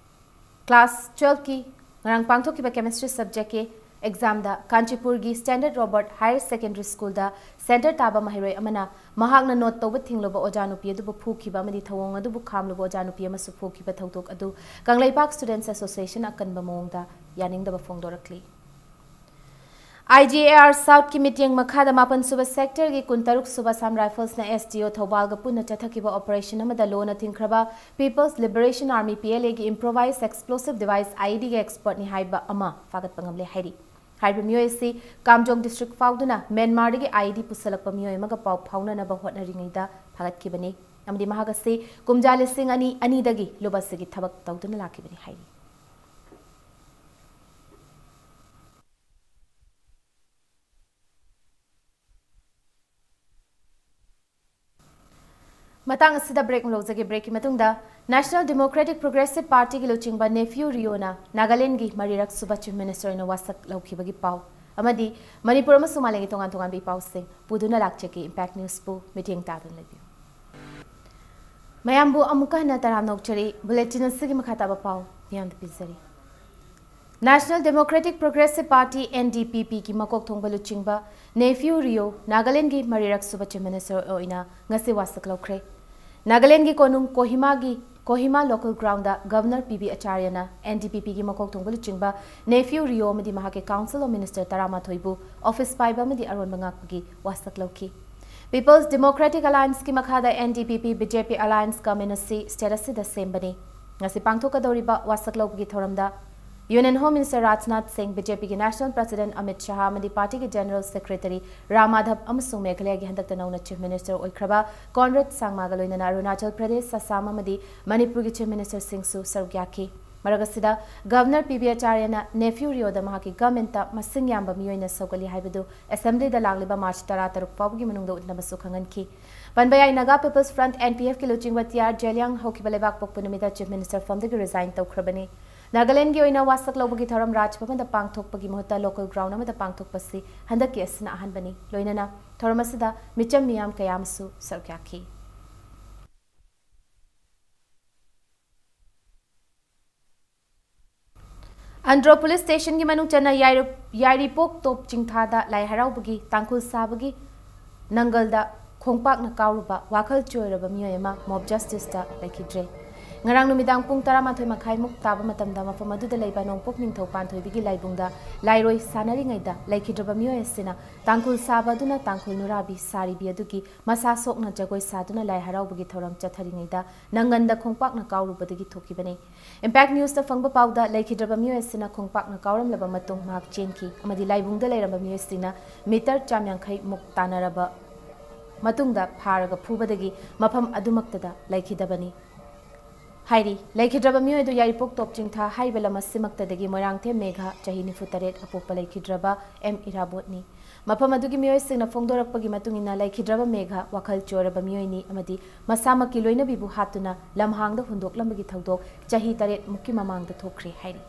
class twelve ꯀꯤ ꯉꯔꯥꯡ ꯄꯥꯡꯊꯣꯛꯈꯤꯕ chemistry subject ꯀꯤ exam ꯗ ꯀꯥꯟꯆꯤꯄꯨꯔꯒꯤ Standard Robert Higher Secondary School ꯗ center ꯇꯥꯕ ꯃꯍꯩꯔꯣꯏ ꯑꯃꯅ ꯃꯍꯥꯛꯅ ꯅꯣꯠ ꯇꯧꯕ ꯊꯤꯡꯂꯨꯕ ꯑꯣꯖꯥ ꯅꯨꯄꯤ ꯑꯗꯨꯕꯨ ꯐꯨꯈꯤꯕ ꯑꯃꯗꯤ ꯊꯧꯑꯣꯡ ꯑꯗꯨꯕꯨ ꯈꯥꯝꯂꯨꯕ ꯑꯣꯖꯥ ꯅꯨꯄꯤ ꯑꯃꯁꯨ ꯐꯨꯈꯤꯕ ꯊꯧꯗꯣꯛ ꯑꯗꯨ ꯀꯪꯂꯩꯄꯥꯛ Students Association ꯑꯀꯟꯕ ꯃꯑꯣꯡꯗ ꯌꯥꯅꯤꯡꯗꯕ ꯐꯣꯡꯗꯣꯔꯛꯂꯤ꯫ I G A R South ꯀꯤ ꯃꯤꯠꯌꯦꯡ ꯃꯈꯥꯗ ꯃꯥꯄꯟ ꯁꯨꯕ sector ꯒꯤ ꯀꯨꯟꯇꯔꯨꯛ ꯁꯨꯕ Assam Rifles ꯅ S D O ꯊꯧꯕꯥꯜꯒ ꯄꯨꯟꯅ ꯆꯠꯊꯈꯤꯕ operation ꯑꯃꯗ ꯂꯣꯅ ꯊꯤꯡꯈ꯭ꯔꯕ People's Liberation Army, P L A ꯒꯤ improvised explosive device, I E D ꯒꯤ expert ꯅꯤ ꯍꯥꯏꯕ ꯑꯃ ꯐꯥꯒꯠꯄ ꯉꯝꯂꯦ ꯍꯥꯏꯔꯤ꯫ ꯍꯥꯏꯔꯤꯕ ꯃꯤꯑꯣꯏ ꯑꯁꯤ ꯀꯥꯝꯖꯣꯡ district ꯐꯥꯎꯗꯨꯅ ꯃ꯭ꯌꯥꯟꯃꯥꯔꯗꯒꯤ I E D ꯄꯨꯁꯜꯂꯛꯄ ꯃꯤꯑꯣꯏ ꯑꯃꯒ ꯄꯥꯎ ꯐꯥꯎꯅꯅꯕ ꯍꯣꯠꯅꯔꯤꯉꯩꯗ ꯐꯥꯒꯠꯈꯤꯕꯅꯤ ꯑꯃꯗꯤ ꯃꯍꯥꯛ ꯑꯁꯤ ꯀꯨꯝꯖꯥ ꯂꯤꯁꯤꯡ ꯑꯅꯤ ꯑꯅꯤꯗꯒꯤ ꯂꯨꯞ ꯑꯁꯤꯒꯤ ꯊꯕꯛ ꯇꯧꯗꯨꯅ ꯂꯥꯛꯈꯤꯕꯅꯤ ꯍꯥꯏꯔꯤ꯫ ꯃꯇꯥꯡ ꯑꯁꯤꯗ break ꯑꯃ ꯂꯧꯖꯒꯦ꯫ Break ꯀꯤ ꯃꯇꯨꯡꯗ National Democratic Progressive Party ꯒꯤ ꯂꯨꯆꯤꯡꯕ ꯅꯦꯐꯤꯌꯨ ꯔꯤꯑꯣꯅ ꯅꯥꯒꯥꯂꯦꯟꯗꯒꯤ ꯃꯔꯤꯔꯛ ꯁꯨꯕ Chief Minister ꯑꯣꯏꯅ ꯋꯥꯁꯛ ꯂꯧꯈꯤꯕꯒꯤ ꯄꯥꯎ ꯑꯃꯗꯤ ꯃꯅꯤꯄꯨꯔ ꯑꯃꯁꯨꯡ ꯃꯥꯂꯦꯝꯒꯤ ꯇꯣꯉꯥꯟ ꯇꯣꯉꯥꯟꯕ ꯏ ꯄꯥꯎꯁꯤꯡ ꯄꯨꯗꯨꯅ ꯂꯥꯛꯆꯒꯦ꯫ Impact News ꯄꯨ ꯃꯤꯠꯌꯦꯡ ꯇꯥꯗꯨꯅ ꯂꯩꯕꯤꯌꯨ꯫ ꯃꯌꯥꯝꯕꯨ ꯑꯃꯨꯛꯀ ꯍꯟꯅ ꯇꯔꯥꯝꯅ ꯑꯣꯛꯆꯔꯤ꯫ Bulletin ꯑꯁꯤꯒꯤ ꯃꯈꯥ ꯇꯥꯕ ꯄꯥꯎ ꯃꯤꯌꯥꯝꯗ ꯄꯤꯖꯔꯤ꯫ National Democratic Progressive Party, N D P P, ꯒꯤ ꯃꯀꯣꯛ ꯊꯣꯡꯕ ꯂꯨꯆꯤꯡꯕ ꯅꯦꯐꯤꯌꯨ ꯔꯤꯑꯣ ꯅꯥꯒꯥꯂꯦꯟꯗꯒꯤ ꯃꯔꯤꯔꯛ ꯁꯨꯕ Chief Minister ꯑꯣꯏꯅ ꯉꯁꯤ ꯋꯥꯁꯛ ꯂꯧꯈ꯭ꯔꯦ꯫ ꯅꯥꯒꯥꯂꯦꯟꯗꯒꯤ ꯀꯣꯅꯨꯡ ꯀꯣꯍꯤꯃꯥꯒꯤ, ꯀꯣꯍꯤꯃꯥ local ground ꯗ Governor ꯄꯤ ꯕꯤ ꯑꯆꯥꯔꯌꯅ N D P P ꯒꯤ ꯃꯀꯣꯛ ꯊꯣꯡꯕ ꯂꯨꯆꯤꯡꯕ ꯅꯦꯐꯤꯌꯨ ꯔꯤꯑꯣ ꯑꯃꯗꯤ ꯃꯍꯥꯛꯀꯤ Council of Minister ꯇꯔꯥꯃꯥꯊꯣꯏꯕꯨ office ꯄꯥꯏꯕ ꯑꯃꯗꯤ ꯑꯔꯣꯟꯕ ꯉꯥꯛꯄꯒꯤ ꯋꯥꯁꯛ ꯂꯧꯈꯤ꯫ People's Democratic Alliance ꯀꯤ ꯃꯈꯥꯗ N D P P B J P alliance government ꯑꯁꯤ state ꯑꯁꯤꯗ ꯁꯦꯝꯕꯅꯤ꯫ ꯉꯁꯤ ꯄꯥꯡꯊꯣꯛꯀꯗꯧꯔꯤꯕ ꯋꯥꯁꯛ ꯂꯧꯕꯒꯤ ꯊꯧꯔꯝꯗ Union Home Minister ꯔꯥꯖꯅꯥꯊ ꯁꯤꯡ, B J P ꯒꯤ National President ꯑꯃꯤꯠ ꯁꯍꯥ ꯑꯃꯗꯤ party ꯒꯤ General Secretary ꯔꯥꯝ ꯃꯥꯙꯕ ꯑꯃꯁꯨꯡ ꯃꯦꯘꯥꯂꯌꯒꯤ ꯍꯟꯗꯛꯇ ꯅꯧꯅ Chief Minister ꯑꯣꯏꯈ꯭ꯔꯕ ꯀꯣꯟꯔꯦꯗ ꯁꯥꯡꯃꯥꯒ ꯂꯣꯏꯅꯅ ꯑꯔꯨꯅꯥꯆꯜ ꯄ꯭ꯔꯗꯦꯁ, ꯑꯁꯥꯝ ꯑꯃꯗꯤ ꯃꯅꯤꯄꯨꯔꯒꯤ Chief Minister ꯁꯤꯡꯁꯨ ꯁꯔꯨꯛ ꯌꯥꯈꯤ꯫ ꯃꯔꯛ ꯑꯁꯤꯗ, ꯒꯕꯔꯅꯔ ꯄꯤ ꯕꯤ ꯑꯆꯥꯔꯌꯅ ꯅꯦꯐ꯭ꯌꯨ ꯔꯤꯑꯣꯗ ꯃꯍꯥꯛꯀꯤ ꯒꯃꯦꯟꯇ ꯃꯁꯤꯡ ꯌꯥꯝꯕ ꯃꯤꯑꯣꯏꯅ ꯁꯧꯒꯠꯂꯤ ꯍꯥꯏꯕꯗꯨ ꯑꯦꯁꯦꯝꯕ꯭ꯂꯤꯗ ꯂꯥꯛꯂꯤꯕ ꯃꯥꯔꯆ ꯇꯔꯥꯇꯔꯨꯛ ꯐꯥꯎꯕꯒꯤ ꯃꯅꯨꯡꯗ ꯎꯠꯅꯕꯁꯨ ꯈꯪꯍꯟꯈꯤ꯫ ꯄꯟꯕ ꯌꯥꯏ, Naga peoples front, N P ꯑꯦꯐꯀꯤ ꯂꯨꯆꯤꯡꯕ ꯇꯤ ꯑꯥꯔ ꯖꯦꯂꯤꯌꯥꯡ ꯍꯧꯈꯤꯕ ꯂꯩꯕꯥꯛ ꯄꯣꯛꯄ ꯅꯨꯃꯤꯠꯇ ꯆꯤꯐ ꯃꯤꯅꯤꯁꯇꯔ ꯐꯝꯗꯒꯤ ꯔꯤꯖꯥꯏꯟ ꯇꯧꯈ꯭ꯔꯕꯅꯤ꯫ ꯅꯥꯒꯥꯂꯦꯟꯗꯒꯤ ꯑꯣꯏꯅ ꯋꯥꯁꯛ ꯂꯧꯕꯒꯤ ꯊꯧꯔꯝ ꯔꯥꯖ ꯚꯕꯟꯗ ꯄꯥꯡꯊꯣꯛꯄꯒꯤ ꯃꯍꯨꯠꯇ ꯂꯣꯀꯦꯜ ꯒ꯭ꯔꯥꯎꯟ ꯑꯃꯗ ꯄꯥꯡꯊꯣꯛꯄꯁꯤ ꯍꯟꯗꯛꯀꯤ ꯑꯁꯤꯅ ꯑꯍꯥꯟꯕꯅꯤ꯫ ꯂꯣꯏꯅꯅ ꯊꯧꯔꯝ ꯑꯁꯤꯗ ꯃꯤꯆꯝ ꯃꯤꯌꯥꯝ ꯀꯌꯥ ꯑꯃꯁꯨ ꯁꯔꯨꯛ ꯌꯥꯈꯤ꯫ ꯑꯟꯗ꯭ꯔꯣ ꯄꯨꯂꯤꯁ ꯁ꯭ꯇꯦꯁꯟꯒꯤ ꯃꯅꯨꯡ ꯆꯟꯅ ꯌꯥꯏꯔꯨ-, ꯌꯥꯏꯔꯤꯄꯣꯛ ꯇꯣꯞ ꯆꯤꯡꯊꯥꯗ ꯂꯥꯏ ꯍꯔꯥꯎꯕꯒꯤ ꯇꯥꯡꯈꯨꯜ ꯁꯥꯕꯒꯤ ꯅꯪꯒꯜꯗ ꯈꯣꯡꯄꯥꯛꯅ ꯀꯥꯎꯔꯨꯕ ꯋꯥꯈꯜ ꯆꯣꯏꯔꯕ ꯃꯤꯑꯣꯏ ꯑꯃ ꯃꯣꯕ ꯖꯁꯇꯤꯁꯇ ꯂꯩꯈꯤꯗ꯭ꯔꯦ꯫ ꯉꯔꯥꯡ ꯅꯨꯃꯤꯗꯥꯡ ꯄꯨꯡ ꯇꯔꯥꯃꯥꯊꯣꯏ ꯃꯈꯥꯏꯃꯨꯛ ꯇꯥꯕ ꯃꯇꯝꯗ ꯃꯐꯝ ꯑꯗꯨꯗ ꯂꯩꯕ ꯅꯣꯡꯄꯣꯛ ꯅꯤꯡꯊꯧ ꯄꯥꯟꯊꯣꯏꯕꯤꯒꯤ ꯂꯥꯏꯕꯨꯡꯗ ꯂꯥꯏꯔꯣꯏ ꯁꯥꯟꯅꯔꯤꯉꯩꯗ ꯂꯩꯈꯤꯗ꯭ꯔꯕ ꯃꯤꯑꯣꯏ ꯑꯁꯤꯅ ꯇꯥꯡꯈꯨꯜ ꯁꯥꯕ ꯑꯗꯨꯅ ꯇꯥꯡꯈꯨꯜ ꯅꯨꯔꯥꯕꯤ ꯁꯥꯔꯤꯕꯤ ꯑꯗꯨꯒꯤ ꯃꯁꯥ ꯁꯣꯛꯅ ꯖꯒꯣꯏ ꯁꯥꯗꯨꯅ ꯂꯥꯏ ꯍꯔꯥꯎꯕꯒꯤ ꯊꯧꯔꯝ ꯆꯠꯊꯔꯤꯉꯩꯗ ꯅꯪꯒꯟꯗ ꯈꯣꯡꯄꯥꯛꯅ ꯀꯥꯎꯔꯨꯕꯗꯒꯤ ꯊꯣꯛꯈꯤꯕꯅꯤ꯫ ꯏꯝꯄꯦꯛ ꯅ꯭ꯌꯨꯁꯇ ꯐꯪꯕ ꯄꯥꯎꯗ, ꯂꯩꯈꯤꯗ꯭ꯔꯕ ꯃꯤꯑꯣꯏ ꯑꯁꯤꯅ ꯈꯣꯡꯄꯥꯛꯅ ꯀꯥꯎꯔꯝꯂꯕ ꯃꯇꯨꯡ ꯃꯍꯥꯛ ꯆꯦꯟꯈꯤ ꯑꯃꯗꯤ ꯂꯥꯏꯕꯨꯡꯗ ꯂꯩꯔꯝꯕ ꯃꯤꯑꯣꯏꯁꯤꯡꯅ ꯃꯤꯇꯔ ꯆꯥꯝꯌꯥꯡꯈꯩ ꯃꯨꯛ ꯇꯥꯟꯅꯔꯕ ꯃꯇꯨꯡꯗ ꯐꯥꯔꯒ ꯐꯨꯕꯗꯒꯤ ꯃꯐꯝ ꯑꯗꯨꯃꯛꯇꯗ ꯂꯩꯈꯤꯗꯕꯅꯤ ꯍꯥꯏꯔꯤ꯫ ꯂꯩꯈꯤꯗ꯭ꯔꯕ ꯃꯤꯑꯣꯏ ꯑꯗꯨ ꯌꯥꯏꯔꯤꯄꯣꯛ ꯇꯣꯞ ꯆꯤꯡꯊꯥ ꯍꯥꯏꯔꯤꯕ ꯂꯝ ꯑꯁꯤꯃꯛꯇꯗꯒꯤ ꯃꯣꯏꯔꯥꯡꯊꯦꯝ ꯃꯦꯘꯥ, ꯆꯍꯤ ꯅꯤꯐꯨ ꯇꯔꯦꯠ, ꯑꯄꯣꯛꯄ ꯂꯩꯈꯤꯗ꯭ꯔꯕ ꯑꯦꯝ ꯏꯔꯥꯕꯣꯠꯅꯤ꯫ ꯃꯐꯝ ꯑꯗꯨꯒꯤ ꯃꯤꯑꯣꯏꯁꯤꯡꯅ ꯐꯣꯡꯗꯣꯔꯛꯄꯒꯤ ꯃꯇꯨꯡ ꯏꯟꯅ, ꯂꯩꯈꯤꯗ꯭ꯔꯕ ꯃꯦꯘꯥ ꯋꯥꯈꯜ ꯆꯣꯏꯔꯕ ꯃꯤꯑꯣꯏꯅꯤ ꯑꯃꯗꯤ ꯃꯁꯥꯃꯛꯀꯤ ꯂꯣꯏꯅꯕꯤꯕꯨ ꯍꯥꯠꯇꯨꯅ ꯂꯝꯍꯥꯡꯗ ꯍꯨꯟꯗꯣꯛꯂꯝꯕꯒꯤ ꯊꯧꯗꯣꯛ ꯆꯍꯤ ꯇꯔꯦꯠꯃꯨꯛꯀꯤ ꯃꯃꯥꯡꯗ ꯊꯣꯛꯈ꯭ꯔꯦ ꯍꯥꯏꯔꯤ꯫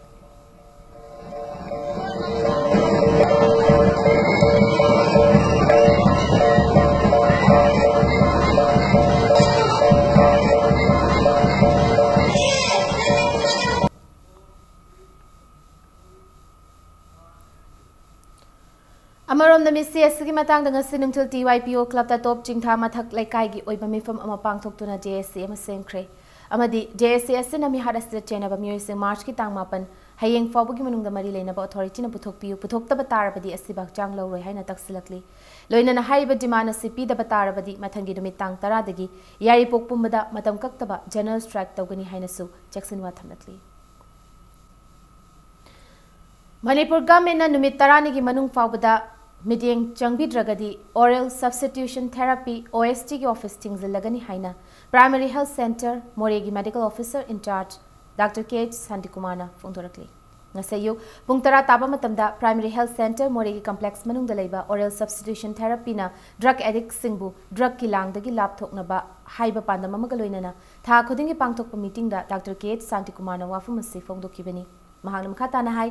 ꯑꯃꯔꯣꯝꯗ, ꯃꯤꯠꯁꯤ ꯑꯁꯤꯒꯤ ꯃꯇꯥꯡꯗ ꯉꯁꯤ ꯅꯨꯡꯊꯤꯜ ꯇꯤ ꯋꯥꯏ ꯄꯤ ꯑꯣ ꯀ꯭ꯂꯕꯇ ꯇꯣꯞ ꯆꯤꯡꯊꯥ ꯃꯊꯛ ꯂꯩꯀꯥꯏꯒꯤ ꯑꯣꯏꯕ ꯃꯤꯐꯝ ꯑꯃ ꯄꯥꯡꯊꯣꯛꯇꯨꯅ ꯖꯦ ꯑꯦꯁ ꯁꯤ ꯑꯃ ꯁꯦꯝꯈ꯭ꯔꯦ ꯑꯃꯗꯤ ꯖꯦ ꯑꯦꯁ ꯁꯤ ꯑꯁꯤꯅ ꯃꯤꯍꯥꯠ ꯑꯁꯤꯗ ꯆꯦꯟꯅꯕ ꯃꯤꯑꯣꯏꯁꯤꯡ ꯃꯥꯔꯆꯀꯤ ꯇꯥꯡ ꯃꯥꯄꯟ, ꯍꯌꯦꯡ ꯐꯥꯎꯕꯒꯤ ꯃꯅꯨꯡꯗ ꯃꯔꯤ ꯂꯩꯅꯕ ꯑꯣꯊꯣꯔꯤꯇꯤꯅ ꯄꯨꯊꯣꯛꯄꯤꯌꯨ, ꯄꯨꯊꯣꯛꯇꯕ ꯇꯥꯔꯕꯗꯤ ꯑꯁꯤꯕ ꯍꯛꯆꯥꯡ ꯂꯧꯔꯣꯏ ꯍꯥꯏꯅ ꯇꯛꯁꯤꯜꯂꯛꯂꯤ꯫ ꯂꯣꯏꯅꯅ ꯍꯥꯏꯔꯤꯕ ꯗꯤꯃꯥꯟ ꯑꯁꯤ ꯄꯤꯗꯕ ꯇꯥꯔꯕꯗꯤ ꯃꯊꯪꯒꯤ ꯅꯨꯃꯤꯠ ꯇꯥꯡ ꯇꯔꯥꯗꯒꯤ ꯌꯥꯏꯔꯤꯄꯣꯛ ꯄꯨꯝꯕꯗ ꯃꯇꯝ ꯀꯛꯇꯕ ꯖꯦꯅꯔꯦꯜ ꯁ꯭ꯇ꯭ꯔꯥꯏꯛ ꯇꯧꯒꯅꯤ ꯍꯥꯏꯅꯁꯨ ꯆꯦꯛꯁꯤꯟꯋꯥ ꯊꯝꯂꯛꯂꯤ꯫ ꯃꯅꯤꯄꯨꯔ ꯒꯚꯔꯟꯃꯦꯟꯠꯅ ꯅꯨꯃꯤꯠ ꯇꯔꯥꯅꯤꯒꯤ ꯃꯅꯨꯡ ꯐꯥꯎꯕꯗ ꯃꯤꯠꯌꯦꯡ ꯆꯪꯕꯤꯗ꯭ꯔꯒꯗꯤ oral substitution therapy, ꯑꯣ ꯑꯦꯁ ꯇꯤꯒꯤ ꯑꯣꯐꯤꯁ ꯊꯤꯡꯖꯤꯜꯂꯒꯅꯤ ꯍꯥꯏꯅ Primary Health Centre, ꯃꯣꯔꯦꯒꯤ medical officer in charge doctor K H ꯁꯥꯟꯇꯤꯀꯨꯃꯥꯔꯅ ꯐꯣꯡꯗꯣꯔꯛꯂꯤ꯫ ꯉꯁꯤ ꯑꯌꯨꯛ ꯄꯨꯡ ꯇꯔꯥ ꯇꯥꯕ ꯃꯇꯝꯗ Primary Health Centre ꯃꯣꯔꯦꯒꯤ complex ꯃꯅꯨꯡꯗ ꯂꯩꯕ oral substitution therapyꯅ drug addictꯁꯤꯡꯕꯨ drugꯀꯤ ꯂꯥꯡꯗꯒꯤ ꯂꯥꯞꯊꯣꯛꯅꯕ ꯍꯥꯏꯕ ꯄꯥꯟꯗꯝ ꯑꯃꯒ ꯂꯣꯏꯅꯅ ꯊꯥ ꯈꯨꯗꯤꯡꯒꯤ ꯄꯥꯡꯊꯣꯛꯄ meetingꯗ ꯗꯥꯛꯇꯔ ꯀꯦ ꯑꯩꯆ ꯁꯥꯟꯇꯤꯀꯨꯃꯥꯔꯅ ꯋꯥꯐꯝ ꯑꯁꯤ ꯐꯣꯡꯗꯣꯛꯈꯤꯕꯅꯤ꯫ ꯃꯍꯥꯛꯅ ꯃꯈꯥ ꯇꯥꯅ ꯍꯥꯏ,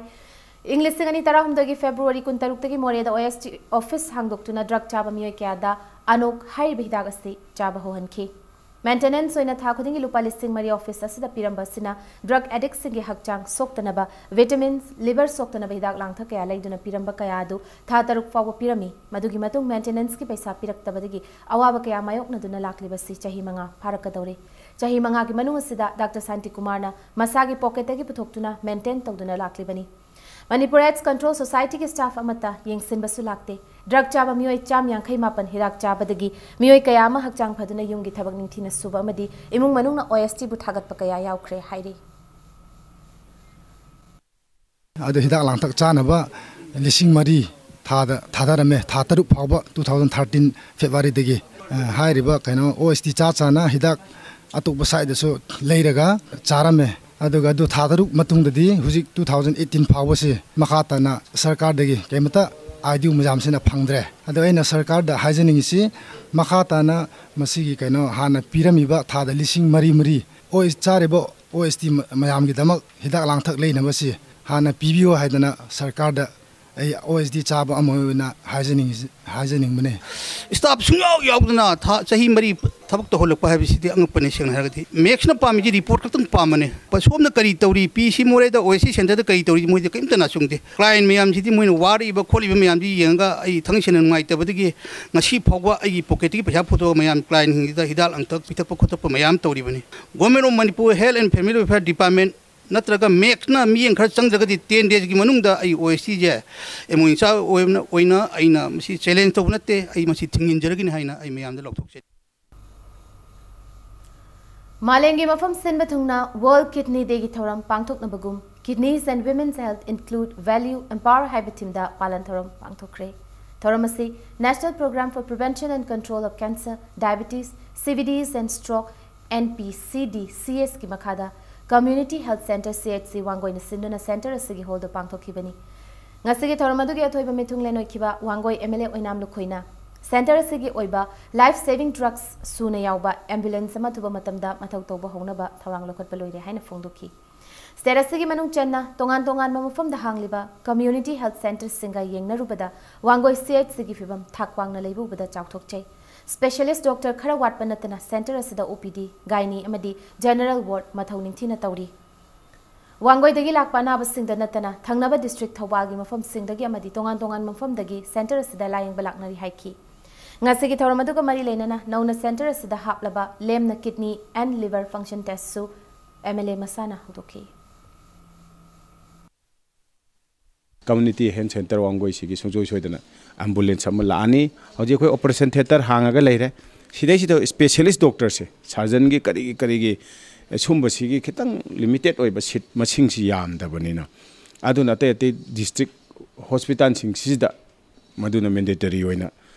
ꯏꯪ ꯂꯤꯁꯤꯡ ꯑꯅꯤ ꯇꯔꯥꯍꯨꯝꯗꯣꯏꯒꯤ February ꯀꯨꯟꯇꯔꯨꯛꯇꯒꯤ ꯃꯣꯔꯦꯗ OST office ꯍꯥꯡꯗꯣꯛꯇꯨꯅ drug ꯆꯥꯕ ꯃꯤꯑꯣꯏ ꯀꯌꯥꯗ ꯑꯅꯣꯛ ꯍꯥꯏꯔꯤꯕ ꯍꯤꯗꯥꯛ ꯑꯁꯤ ꯆꯥꯕ ꯍꯧꯍꯟꯈꯤ꯫ Maintenance ꯑꯣꯏꯅ ꯊꯥ ꯈꯨꯗꯤꯡꯒꯤ ꯂꯨꯄꯥ ꯂꯤꯁꯤꯡ ꯃꯔꯤ office ꯑꯁꯤꯗ ꯄꯤꯔꯝꯕ ꯑꯁꯤꯅ drug addictꯁꯤꯡꯒꯤ ꯍꯛꯆꯥꯡ ꯁꯣꯛꯇꯅꯕ, vitamins, liver ꯁꯣꯛꯇꯅꯕ ꯍꯤꯗꯥꯛ ꯂꯥꯡꯊꯛ ꯀꯌꯥ ꯂꯩꯗꯨꯅ ꯄꯤꯔꯝꯕ ꯀꯌꯥ ꯑꯗꯨ ꯊꯥ ꯇꯔꯨꯛ ꯐꯥꯎꯕ ꯄꯤꯔꯝꯃꯤ꯫ ꯃꯗꯨꯒꯤ ꯃꯇꯨꯡ maintenanceꯀꯤ ꯄꯩꯁꯥ ꯄꯤꯔꯛꯇꯕꯗꯒꯤ ꯑꯋꯥꯕ ꯀꯌꯥ ꯃꯥꯌꯣꯛꯅꯗꯨꯅ ꯂꯥꯛꯂꯤꯕꯁꯤ ꯆꯍꯤ ꯃꯉꯥ ꯐꯥꯔꯛꯀꯗꯧꯔꯦ꯫ ꯆꯍꯤ ꯃꯉꯥꯒꯤ ꯃꯅꯨꯡ ꯑꯁꯤꯗ ꯗꯥꯛꯇꯔ ꯁꯥꯟꯇꯤꯀꯨꯃꯥꯔꯅ ꯃꯁꯥꯒꯤ pocketꯇꯒꯤ ꯄꯨꯊꯣꯛꯇꯨꯅ maintain ꯇꯧꯗꯨꯅ ꯂꯥꯛꯂꯤꯕꯅꯤ꯫ Manipur AIDS Control Societyꯒꯤ staff ꯑꯃꯠꯇ ꯌꯦꯡꯁꯤꯟꯕꯁꯨ ꯂꯥꯛꯇꯦ꯫ Drug ꯆꯥꯕ ꯃꯤꯑꯣꯏ ꯆꯥꯝ ꯌꯥꯡꯈꯩ ꯃꯥꯄꯟ ꯍꯤꯗꯥꯛ ꯆꯥꯕꯗꯒꯤ ꯃꯤꯑꯣꯏ ꯀꯌꯥ ꯑꯃ ꯍꯛꯆꯥꯡ ꯐꯗꯨꯅ ꯌꯨꯝꯒꯤ ꯊꯕꯛ ꯅꯤꯡꯊꯤꯅ ꯁꯨꯕ ꯑꯃꯗꯤ ꯏꯃꯨꯡ ꯃꯅꯨꯡꯅ OSTꯕꯨ ꯊꯥꯒꯠꯄ ꯀꯌꯥ ꯌꯥꯎꯈ꯭ꯔꯦ ꯍꯥꯏꯔꯤ꯫ ꯑꯗꯨ ꯍꯤꯗꯥꯛ ꯂꯥꯡꯊꯛ ꯆꯥꯅꯕ ꯂꯤꯁꯤꯡ ꯃꯔꯤ ꯊꯥꯗ ꯊꯥꯗꯔꯝꯃꯦ꯫ ꯊꯥ ꯇꯔꯨꯛ ꯐꯥꯎꯕ two thousand thirteen Februaryꯗꯒꯤ꯫ ꯑ, ꯍꯥꯏꯔꯤꯕ ꯀꯩꯅꯣ OST ꯆꯥ ꯆꯥꯅ ꯍꯤꯗꯥꯛ ꯑꯇꯣꯞꯄ sideꯇꯁꯨ ꯂꯩꯔꯒ ꯆꯥꯔꯝꯃꯦ꯫ ꯑꯗꯨꯒ ꯑꯗꯨ ꯊꯥ ꯇꯔꯨꯛ ꯃꯇꯨꯡꯗꯗꯤ ꯍꯧꯖꯤꯛ two thousand eighteen ꯐꯥꯎꯕꯁꯤ ꯃꯈꯥ ꯇꯥꯅ ꯁꯔꯀꯥꯔꯗꯒꯤ ꯀꯩꯝꯇ IDU ꯃꯌꯥꯝꯁꯤꯅ ꯐꯪꯗ꯭ꯔꯦ꯫ ꯑꯗꯣ ꯑꯩꯅ ꯁꯔꯀꯥꯔꯗ ꯍꯥꯏꯖꯅꯤꯡꯉꯤꯁꯤ, ꯃꯈꯥ ꯇꯥꯅ ꯃꯁꯤꯒꯤ ꯀꯩꯅꯣ ꯍꯥꯟꯅ ꯄꯤꯔꯝꯃꯤꯕ ꯊꯥꯗ ꯂꯤꯁꯤꯡ ꯃꯔꯤ ꯃꯔꯤ OS ꯆꯥꯔꯤꯕ OST ꯃ-, ꯃꯌꯥꯝꯒꯤꯗꯃꯛ ꯍꯤꯗꯥꯛ ꯂꯥꯡꯊꯛ ꯂꯩꯅꯕꯁꯤ ꯍꯥꯟꯅ ꯄꯤꯕꯤꯌꯨ ꯍꯥꯏꯗꯅ ꯁꯔꯀꯥꯔꯗ ꯑꯩ OST ꯆꯥꯕ ꯑꯃ ꯑꯣꯏꯅ ꯍꯥꯏꯖꯅꯤꯡ-, ꯍꯥꯏꯖꯅꯤꯡꯕꯅꯦ꯫ Staff ꯁꯨꯡꯌꯥꯎ ꯌꯥꯎꯗꯅ ꯊꯥ, ꯆꯍꯤ ꯃꯔꯤ ꯊꯕꯛ ꯇꯧꯍꯜꯂꯛꯄ ꯍꯥꯏꯕꯁꯤꯗꯤ ꯑꯉꯛꯄꯅꯦ꯫ ꯁꯦꯡꯅ ꯍꯥꯏꯔꯒꯗꯤ MACSꯅ ꯄꯥꯝꯃꯤꯁꯤ report ꯈꯛꯇꯪ ꯄꯥꯝꯕꯅꯦ꯫ ꯁꯣꯝꯅ ꯀꯔꯤ ꯇꯧꯔꯤ, PC ꯃꯣꯔꯦꯗ OST centreꯗ ꯀꯔꯤ ꯇꯧꯔꯤ, ꯃꯣꯏꯗ ꯀꯔꯤꯝꯇ ꯅꯥꯆꯨꯡꯗꯦ꯫ Client ꯃꯌꯥꯝꯁꯤꯗꯤ ꯃꯣꯏꯅ ꯋꯥꯔꯛꯏꯕ ꯈꯣꯠꯂꯤꯕ ꯃꯌꯥꯝꯁꯤ ꯌꯦꯡꯉꯒ ꯑꯩ ꯊꯃꯣꯏ ꯁꯦꯡꯅ ꯅꯨꯡꯉꯥꯏꯇꯕꯗꯒꯤ ꯉꯁꯤ ꯐꯥꯎꯕ ꯑꯩꯒꯤ pocketꯇꯒꯤ ꯄꯩꯁꯥ ꯄꯨꯊꯣꯛꯑꯒ ꯃꯌꯥꯝ clientꯁꯤꯡꯁꯤꯗ ꯍꯤꯗꯥꯛ ꯂꯥꯡꯊꯛ ꯄꯤꯊꯛꯄ ꯈꯣꯠꯇꯛꯄ ꯃꯌꯥꯝ ꯇꯧꯔꯤꯕꯅꯤ꯫ Government of Manipur Health and Family Welfare Department ꯅꯠꯇ꯭ꯔꯒ MACSꯅ ꯃꯤꯠꯌꯦꯡ ꯈꯔ ꯆꯪꯗ꯭ꯔꯒꯗꯤ ten daysꯀꯤ ꯃꯅꯨꯡꯗ ꯑꯩ OSTꯁꯦ MOH ꯆꯥ ꯑꯣꯏꯅ, ꯑꯣꯏꯅ ꯑꯩꯅ ꯃꯁꯤ challenge ꯇꯧꯕ ꯅꯠꯇꯦ, ꯑꯩ ꯃꯁꯤ ꯊꯤꯡꯖꯤꯟꯖꯔꯒꯅꯤ ꯍꯥꯏꯅ ꯑꯩ ꯃꯌꯥꯝꯗ ꯂꯥꯎꯊꯣꯛꯆꯔꯤ꯫ ꯃꯥꯂꯦꯝꯒꯤ ꯃꯐꯝ ꯁꯤꯟꯕ ꯊꯨꯡꯅ World Kidney Dayꯒꯤ ꯊꯧꯔꯝ ꯄꯥꯡꯊꯣꯛꯅꯕꯒꯨꯝ Kidneys and Women's Health Include, Value, Empower ꯍꯥꯏꯕ themeꯗ ꯄꯥꯂꯟ ꯊꯧꯔꯝ ꯄꯥꯡꯊꯣꯛꯈ꯭ꯔꯦ꯫ ꯊꯧꯔꯝ ꯑꯁꯤ National Program for Prevention and Control of Cancer, Diabetes, CVDs and Stroke, NPCDCSꯀꯤ ꯃꯈꯥꯗ Community Health Centre, C H C, ꯋꯥꯡꯒꯣꯏꯅ ꯁꯤꯟꯗꯨꯅ centre ꯑꯁꯤꯒꯤ hallꯗ ꯄꯥꯡꯊꯣꯛꯈꯤꯕꯅꯤ꯫ ꯉꯁꯤꯒꯤ ꯊꯧꯔꯝ ꯑꯗꯨꯒꯤ ꯑꯊꯣꯏꯕ ꯃꯤꯊꯨꯡꯂꯦꯟ ꯑꯣꯏꯈꯤꯕ Wangoi M L A Oinam ꯂꯨꯈꯣꯏꯅ centre ꯑꯁꯤꯒꯤ ꯑꯣꯏꯕ life saving drugs ꯁꯨꯅ ꯌꯥꯎꯕ ambulance ꯑꯃ ꯑꯊꯨꯕ ꯃꯇꯝꯗ ꯃꯊꯧ ꯇꯧꯕ ꯍꯧꯅꯕ ꯊꯧꯔꯥꯡ ꯂꯧꯈꯠꯄ ꯂꯣꯏꯔꯦ ꯍꯥꯏꯅ ꯐꯣꯡꯗꯣꯛꯈꯤ꯫ State ꯑꯁꯤꯒꯤ ꯃꯅꯨꯡ ꯆꯟꯅ ꯇꯣꯉꯥꯟ ꯇꯣꯉꯥꯟꯕ ꯃꯐꯝꯗ ꯍꯥꯡꯂꯤꯕ community health centreꯁꯤꯡꯒ ꯌꯦꯡꯅꯔꯨꯕꯗ Wangoi C H Cꯒꯤ ꯐꯤꯕꯝ ꯊꯥꯛ ꯋꯥꯡꯅ ꯂꯩꯕ ꯎꯕꯗ ꯆꯥꯎꯊꯣꯛꯆꯩ꯫ Specialist doctor ꯈꯔ ꯋꯥꯠꯄ ꯅꯠꯇꯅ centre ꯑꯁꯤꯗ O P D, gynae ꯑꯃꯗꯤ general ward ꯃꯊꯧ ꯅꯤꯡꯊꯤꯅ ꯇꯧꯔꯤ꯫ ꯋꯥꯡꯒꯣꯏꯗꯒꯤ ꯂꯥꯛꯄ ꯑꯅꯥꯕꯁꯤꯡꯗ ꯅꯠꯇꯅ ꯊꯪꯅꯕ district ꯊꯧꯕꯥꯜꯒꯤ ꯃꯐꯝꯁꯤꯡꯗꯒꯤ ꯑꯃꯗꯤ ꯇꯣꯉꯥꯟ ꯇꯣꯉꯥꯟꯕ ꯃꯐꯝꯗꯒꯤ centre ꯑꯁꯤꯗ ꯂꯥꯌꯦꯡꯕ ꯂꯥꯛꯅꯔꯤ ꯍꯥꯏꯈꯤ꯫ ꯉꯁꯤꯒꯤ ꯊꯧꯔꯝ ꯑꯗꯨꯒ ꯃꯔꯤ ꯂꯩꯅꯅ ꯅꯧꯅ centre ꯑꯁꯤꯗ ꯍꯥꯞꯂꯕ ꯂꯦꯝꯅ kidney and liver function testꯁꯨ M L A ꯃꯁꯥꯅ ꯍꯧꯗꯣꯛꯈꯤ꯫ Community Health Centre ꯋꯥꯡꯒꯣꯏꯁꯤꯒꯤ ꯁꯨꯡꯁꯣꯏ ꯁꯣꯏꯗꯅ ambulance ꯑꯃ ꯂꯥꯛꯑꯅꯤ꯫ ꯍꯧꯖꯤꯛ ꯑꯩꯈꯣꯏ operation theatre ꯍꯥꯡꯉꯒ ꯂꯩꯔꯦ꯫ ꯁꯤꯗꯩꯁꯤꯗ specialist doctorꯁꯦ, surgeonꯒꯤ ꯀꯔꯤꯒꯤ ꯀꯔꯤꯒꯤ ꯁꯨꯝꯕꯁꯤꯒꯤ ꯈꯤꯇꯪ limited ꯑꯣꯏꯕ seat ꯃꯁꯤꯡꯁꯤ ꯌꯥꯝꯗꯕꯅꯤꯅ, ꯑꯗꯨꯅ ꯑꯇꯩ ꯑꯇꯩ district hospitalꯁꯤꯡꯁꯤꯗ ꯃꯗꯨꯅ mandatory ꯑꯣꯏꯅ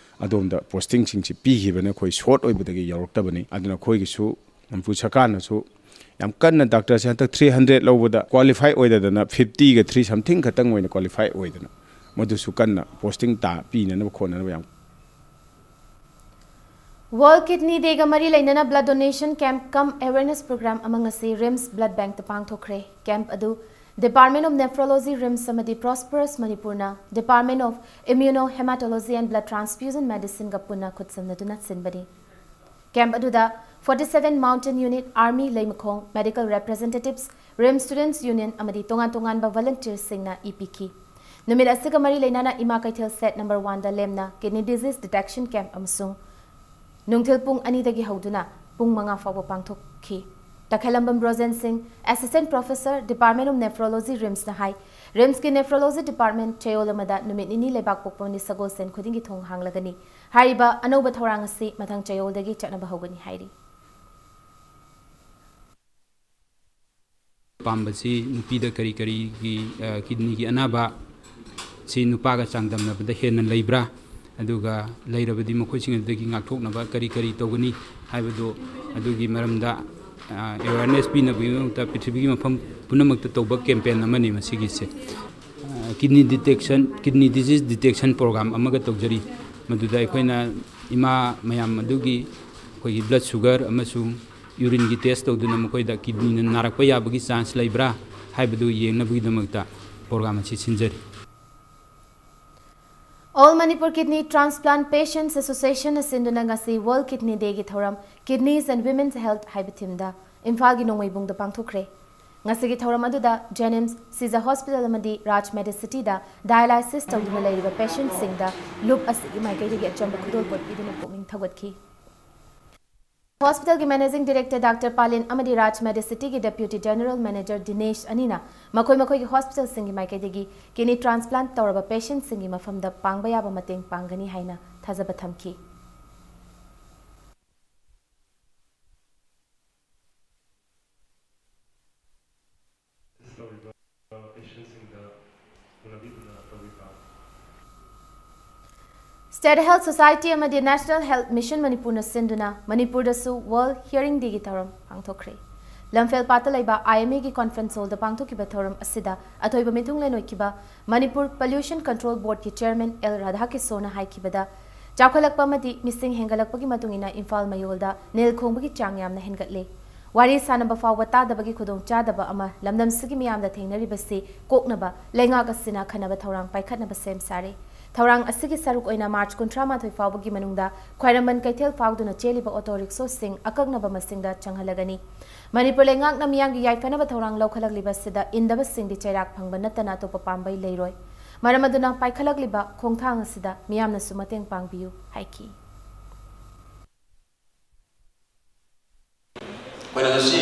ꯑꯗꯣꯝꯗ postingꯁꯤꯡꯁꯤ ꯄꯤꯈꯤꯕꯅ ꯑꯩꯈꯣꯏ short ꯑꯣꯏꯕꯗꯒꯤ ꯌꯥꯎꯔꯛꯇꯕꯅꯤ꯫ ꯑꯗꯨꯅ ꯑꯩꯈꯣꯏꯒꯤꯁꯨ ꯃꯅꯤꯄꯨꯔ ꯁꯔꯀꯥꯔꯅꯁꯨ ꯌꯥꯝ ꯀꯟꯅ doctorꯁꯦ ꯍꯟꯗꯛ three hundred ꯂꯧꯕꯗ qualify ꯑꯣꯏꯗꯗꯅ fiftyꯒ three something ꯈꯛꯇꯪ ꯑꯣꯏꯅ qualify ꯑꯣꯏꯗꯅ ꯃꯗꯨꯁꯨ ꯀꯟꯅ posting ꯇꯥ ꯄꯤꯅꯅꯕ ꯈꯣꯠꯅꯅꯕ ꯌꯥꯝ World Kidney Dayꯒ ꯃꯔꯤ ꯂꯩꯅꯅ blood donation camp cum awareness program ꯑꯃ ꯉꯁꯤ RIMS blood bankꯇ ꯄꯥꯡꯊꯣꯛꯈ꯭ꯔꯦ꯫ Camp ꯑꯗꯨ Department of Nephrology, RIMS ꯑꯃꯗꯤ Prosperous Manipurꯅ Department of Immunohematology and Blood Transfusion Medicineꯒ ꯄꯨꯟꯅ ꯈꯨꯠꯁꯝꯅꯗꯨꯅ ꯁꯤꯟꯕꯅꯤ꯫ Camp ꯑꯗꯨꯗ forty seven Mountain Unit Army ꯂꯩꯃꯈꯣꯡ, medical representatives, RIMS Students Union ꯑꯃꯗꯤ ꯇꯣꯉꯥꯟ ꯇꯣꯉꯥꯟꯕ volunteersꯁꯤꯡꯅ ꯏ ꯄꯤꯈꯤ꯫ ꯅꯨꯃꯤꯠ ꯑꯁꯤꯒ ꯃꯔꯤ ꯂꯩꯅꯅ ꯏꯃꯥ ꯀꯩꯊꯦꯜ set number oneꯗ ꯂꯦꯝꯅ kidney disease detection camp ꯑꯃꯁꯨꯡ ꯅꯨꯡꯊꯤꯜ ꯄꯨꯡ ꯑꯅꯤꯗꯒꯤ ꯍꯧꯗꯨꯅ ꯄꯨꯡ ꯃꯉꯥ ꯐꯥꯎꯕ ꯄꯥꯡꯊꯣꯛꯈꯤ꯫ ꯇꯈꯦꯂꯝꯕꯝ ꯕ꯭ꯔꯣꯖꯦꯟ ꯁꯤꯡ, Assistant Professor, Department of Nephrology, RIMSꯅ high, RIMSꯀꯤ Nephrology Department ꯆꯌꯣꯜ ꯑꯃꯗ ꯅꯨꯃꯤꯠ ꯅꯤꯅꯤ ꯂꯩꯕꯥꯛꯄꯣꯛꯄꯅꯤ ꯁꯒꯣꯜꯁꯦꯟ ꯈꯨꯗꯤꯡꯒꯤ ꯊꯣꯡ ꯍꯥꯡꯂꯒꯅꯤ꯫ ꯍꯥꯏꯔꯤꯕ ꯑꯅꯧꯕ ꯊꯧꯔꯥꯡ ꯑꯁꯤ ꯃꯊꯪ ꯆꯌꯣꯜꯗꯒꯤ ꯆꯠꯅꯕ ꯍꯧꯒꯅꯤ ꯍꯥꯏꯔꯤ꯫ ꯄꯥꯝꯕꯁꯤ ꯅꯨꯄꯤꯗ ꯀꯔꯤ ꯀꯔꯤꯒꯤ, ꯑ, kidneyꯒꯤ ꯑꯅꯥꯕ ꯁꯤ ꯅꯨꯄꯥꯒ ꯆꯥꯡꯗꯝꯅꯕꯗ ꯍꯦꯟꯅ ꯂꯩꯕ꯭ꯔꯥ? ꯑꯗꯨꯒ ꯂꯩꯔꯕꯗꯤ ꯃꯈꯣꯏꯁꯤꯡ ꯑꯗꯨꯗꯒꯤ ꯉꯥꯛꯊꯣꯛꯅꯕ ꯀꯔꯤ ꯀꯔꯤ ꯇꯧꯒꯅꯤ ꯍꯥꯏꯕꯗꯨ, ꯑꯗꯨꯒꯤ ꯃꯔꯝꯗ ꯑꯦꯋꯦꯔꯅꯦꯁ ꯄꯤꯅꯕꯒꯤꯗꯃꯛꯇ ꯄ꯭ꯔꯤꯊꯤꯕꯤꯒꯤ ꯃꯐꯝ ꯄꯨꯝꯅꯃꯛꯇ ꯇꯧꯕ ꯀꯦꯝꯄꯦꯟ ꯑꯃꯅꯤ ꯃꯁꯤꯒꯤꯁꯦ꯫ Kidney detection, kidney disease detection programme ꯑꯃꯒ ꯇꯧꯖꯔꯤ꯫ ꯃꯗꯨꯗ ꯑꯩꯈꯣꯏꯅ ꯏꯃꯥ ꯃꯌꯥꯝ ꯑꯗꯨꯒꯤ ꯑꯩꯈꯣꯏꯒꯤ ꯕ꯭ꯂꯗ ꯁꯨꯒꯔ ꯑꯃꯁꯨꯡ ꯌꯨꯔꯤꯟꯒꯤ ꯇꯦꯁ ꯇꯧꯗꯨꯅ ꯃꯈꯣꯏꯗ ꯀꯤꯗꯅꯤꯅ ꯅꯥꯔꯛꯄ ꯌꯥꯕꯒꯤ ꯆꯥꯟꯁ ꯂꯩꯕ꯭ꯔꯥ ꯍꯥꯏꯕꯗꯨ ꯌꯦꯡꯅꯕꯒꯤꯗꯃꯛꯇ ꯄ꯭ꯔꯣꯒ꯭ꯔꯥꯝ ꯑꯁꯤ ꯁꯤꯟꯖꯔꯤ꯫ All Manipur Kidney Transplant Patients Association ꯅ ꯁꯤꯟꯗꯨꯅ ꯉꯁꯤ World Kidney Day ꯒꯤ ꯊꯧꯔꯝ Kidneys and Women's Health ꯍꯥꯏꯕ ꯊꯤꯝꯗ ꯏꯝꯐꯥꯜꯒꯤ ꯅꯣꯡꯃꯩꯕꯨꯡꯗ ꯄꯥꯡꯊꯣꯛꯈ꯭ꯔꯦ꯫ ꯉꯁꯤꯒꯤ ꯊꯧꯔꯝ ꯑꯗꯨꯗ ꯖꯦꯅꯤꯝꯁ, ꯁꯤꯖ ꯍꯣꯁꯄꯤꯇꯥꯜ ꯑꯃꯗꯤ ꯔꯥꯖ ꯃꯦꯗꯤꯁꯤꯇꯤꯗ ꯗꯥꯌꯥꯂꯥꯏꯁꯤꯁ ꯇꯧꯗꯨꯅ ꯂꯩꯔꯤꯕ ꯄꯦꯁꯦꯟꯠꯁꯤꯡꯗ ꯂꯨꯞ ꯑꯁꯤꯒꯤ ꯃꯥꯏꯀꯩꯗꯒꯤ ꯑꯆꯝꯕ ꯈꯨꯗꯣꯜꯄꯣꯠ ꯄꯤꯗꯨꯅ ꯄꯨꯛꯅꯤꯡ ꯊꯧꯒꯠꯈꯤ꯫ ꯍꯣꯁꯄꯤꯇꯥꯜꯒꯤ ꯃꯦꯅꯦꯖꯤꯡ ꯗꯤꯔꯦꯛꯇꯔ ꯗꯥꯛꯇꯔ ꯄꯥꯂꯤꯟ ꯑꯃꯗꯤ ꯔꯥꯖ ꯃꯦꯗꯤꯁꯤꯇꯤꯒꯤ ꯗꯦꯄ꯭ꯌꯨꯇꯤ ꯖꯦꯅꯔꯦꯜ ꯃꯦꯅꯦꯖꯔ ꯗꯤꯅꯦꯁ ꯑꯅꯤꯅ ꯃꯈꯣꯏ ꯃꯈꯣꯏꯒꯤ ꯍꯣꯁꯄꯤꯇꯥꯜꯁꯤꯡꯒꯤ ꯃꯥꯏꯀꯩꯗꯒꯤ ꯀꯤꯗꯅꯤ ꯇ꯭ꯔꯥꯟꯁꯄ꯭ꯂꯥꯟꯠ ꯇꯧꯔꯕ ꯄꯦꯁꯦꯟꯠꯁꯤꯡꯒꯤ ꯃꯐꯝꯗ ꯄꯥꯡꯕ ꯌꯥꯕ ꯃꯇꯦꯡ ꯄꯥꯡꯒꯅꯤ ꯍꯥꯏꯅ ꯊꯥꯖꯕ ꯊꯝꯈꯤ꯫ ꯁ꯭ꯇꯦꯠ ꯍꯦꯜꯊ ꯁꯣꯁꯥꯏꯇꯤ ꯑꯃꯗꯤ ꯅꯦꯁꯅꯦꯜ ꯍꯦꯜꯊ ꯃꯤꯁꯟ ꯃꯅꯤꯄꯨꯔꯅ ꯁꯤꯟꯗꯨꯅ ꯃꯅꯤꯄꯨꯔꯗꯁꯨ ꯋꯥꯔꯜꯗ ꯍꯤꯌꯔꯤꯡ ꯗꯦꯒꯤ ꯊꯧꯔꯝ ꯄꯥꯡꯊꯣꯛꯈ꯭ꯔꯦ꯫ ꯂꯝꯐꯦꯜ ꯄꯥꯠꯇ ꯂꯩꯕ ꯑꯥꯏ ꯑꯦꯝ ꯑꯦꯒꯤ ꯀꯣꯟꯐ꯭ꯔꯦꯟꯁ ꯍꯣꯜꯗ ꯄꯥꯡꯊꯣꯛꯈꯤꯕ ꯊꯧꯔꯝ ꯑꯁꯤꯗ ꯑꯊꯣꯏꯕ ꯃꯤꯊꯨꯡꯂꯦꯟ ꯑꯣꯏꯈꯤꯕ ꯃꯅꯤꯄꯨꯔ ꯄꯣꯂ꯭ꯌꯨꯁꯟ ꯀꯟꯇ꯭ꯔꯣꯜ ꯕꯣꯔꯗꯀꯤ ꯆꯦꯌꯔꯃꯦꯟ ꯑꯦꯜ ꯔꯥꯙꯥꯀꯤꯁꯣꯟꯅ ꯍꯥꯏꯈꯤꯕꯗ, ꯆꯥꯎꯈꯠꯂꯛꯄ ꯑꯃꯗꯤ ꯃꯤꯁꯤꯡ ꯍꯦꯟꯒꯠꯂꯛꯄꯒꯤ ꯃꯇꯨꯡ ꯏꯟꯅ ꯏꯝꯐꯥꯜ ꯃꯌꯣꯜꯗ ꯅꯤꯜ ꯈꯣꯡꯕꯒꯤ ꯆꯥꯡ ꯌꯥꯝꯅ ꯍꯦꯟꯒꯠꯂꯦ꯫ ꯋꯥꯔꯤ ꯁꯥꯅꯕ ꯐꯥꯎꯕ ꯇꯥꯗꯕꯒꯤ ꯈꯨꯗꯣꯡꯆꯥꯗꯕ ꯑꯃ ꯂꯝꯗꯝꯁꯤꯒꯤ ꯃꯤꯌꯥꯝꯗ ꯊꯦꯡꯅꯔꯤꯕꯁꯤ ꯀꯣꯛꯅꯕ ꯂꯩꯉꯥꯛ ꯑꯁꯤꯅ ꯑꯈꯟꯅꯕ ꯊꯧꯔꯥꯡ ꯄꯥꯏꯈꯠꯅꯕ ꯁꯦꯝ ꯁꯥꯔꯦ꯫ ꯊꯧꯔꯥꯡ ꯑꯁꯤꯒꯤ ꯁꯔꯨꯛ ꯑꯣꯏꯅ ꯃꯥꯔꯆ ꯀꯨꯟꯊ꯭ꯔꯥ ꯃꯥꯊꯣꯏ ꯐꯥꯎꯕꯒꯤ ꯃꯅꯨꯡꯗ ꯈ꯭ꯋꯥꯏꯔꯝꯕꯟ ꯀꯩꯊꯦꯜ ꯐꯥꯎꯗꯨꯅ ꯆꯦꯜꯂꯤꯕ ꯑꯣꯇꯣ ꯔꯤꯛꯁꯣꯁꯤꯡ ꯑꯀꯛꯅꯕ ꯃꯁꯤꯡꯗ ꯆꯪꯍꯜꯂꯒꯅꯤ꯫ ꯃꯅꯤꯄꯨꯔ ꯂꯩꯉꯥꯛꯅ ꯃꯤꯌꯥꯝꯒꯤ ꯌꯥꯏꯐꯅꯕ ꯊꯧꯔꯥꯡ ꯂꯧꯈꯠꯂꯛꯂꯤꯕ ꯑꯁꯤꯗ ꯏꯟꯗꯕꯁꯤꯡꯗꯤ ꯆꯩꯔꯥꯛ ꯐꯪꯕ ꯅꯠꯇꯅ ꯑꯇꯣꯞꯄ ꯄꯥꯝꯕꯩ ꯂꯩꯔꯣꯏ꯫ ꯃꯔꯝ ꯑꯗꯨꯅ ꯄꯥꯏꯈꯠꯂꯛꯂꯤꯕ ꯈꯣꯡꯊꯥꯡ ꯑꯁꯤꯗ ꯃꯤꯌꯥꯝꯅꯁꯨ ꯃꯇꯦꯡ ꯄꯥꯡꯕꯤꯌꯨ ꯍꯥꯏꯈꯤ꯫ ꯑꯩꯈꯣꯏꯅ ꯉꯁꯤ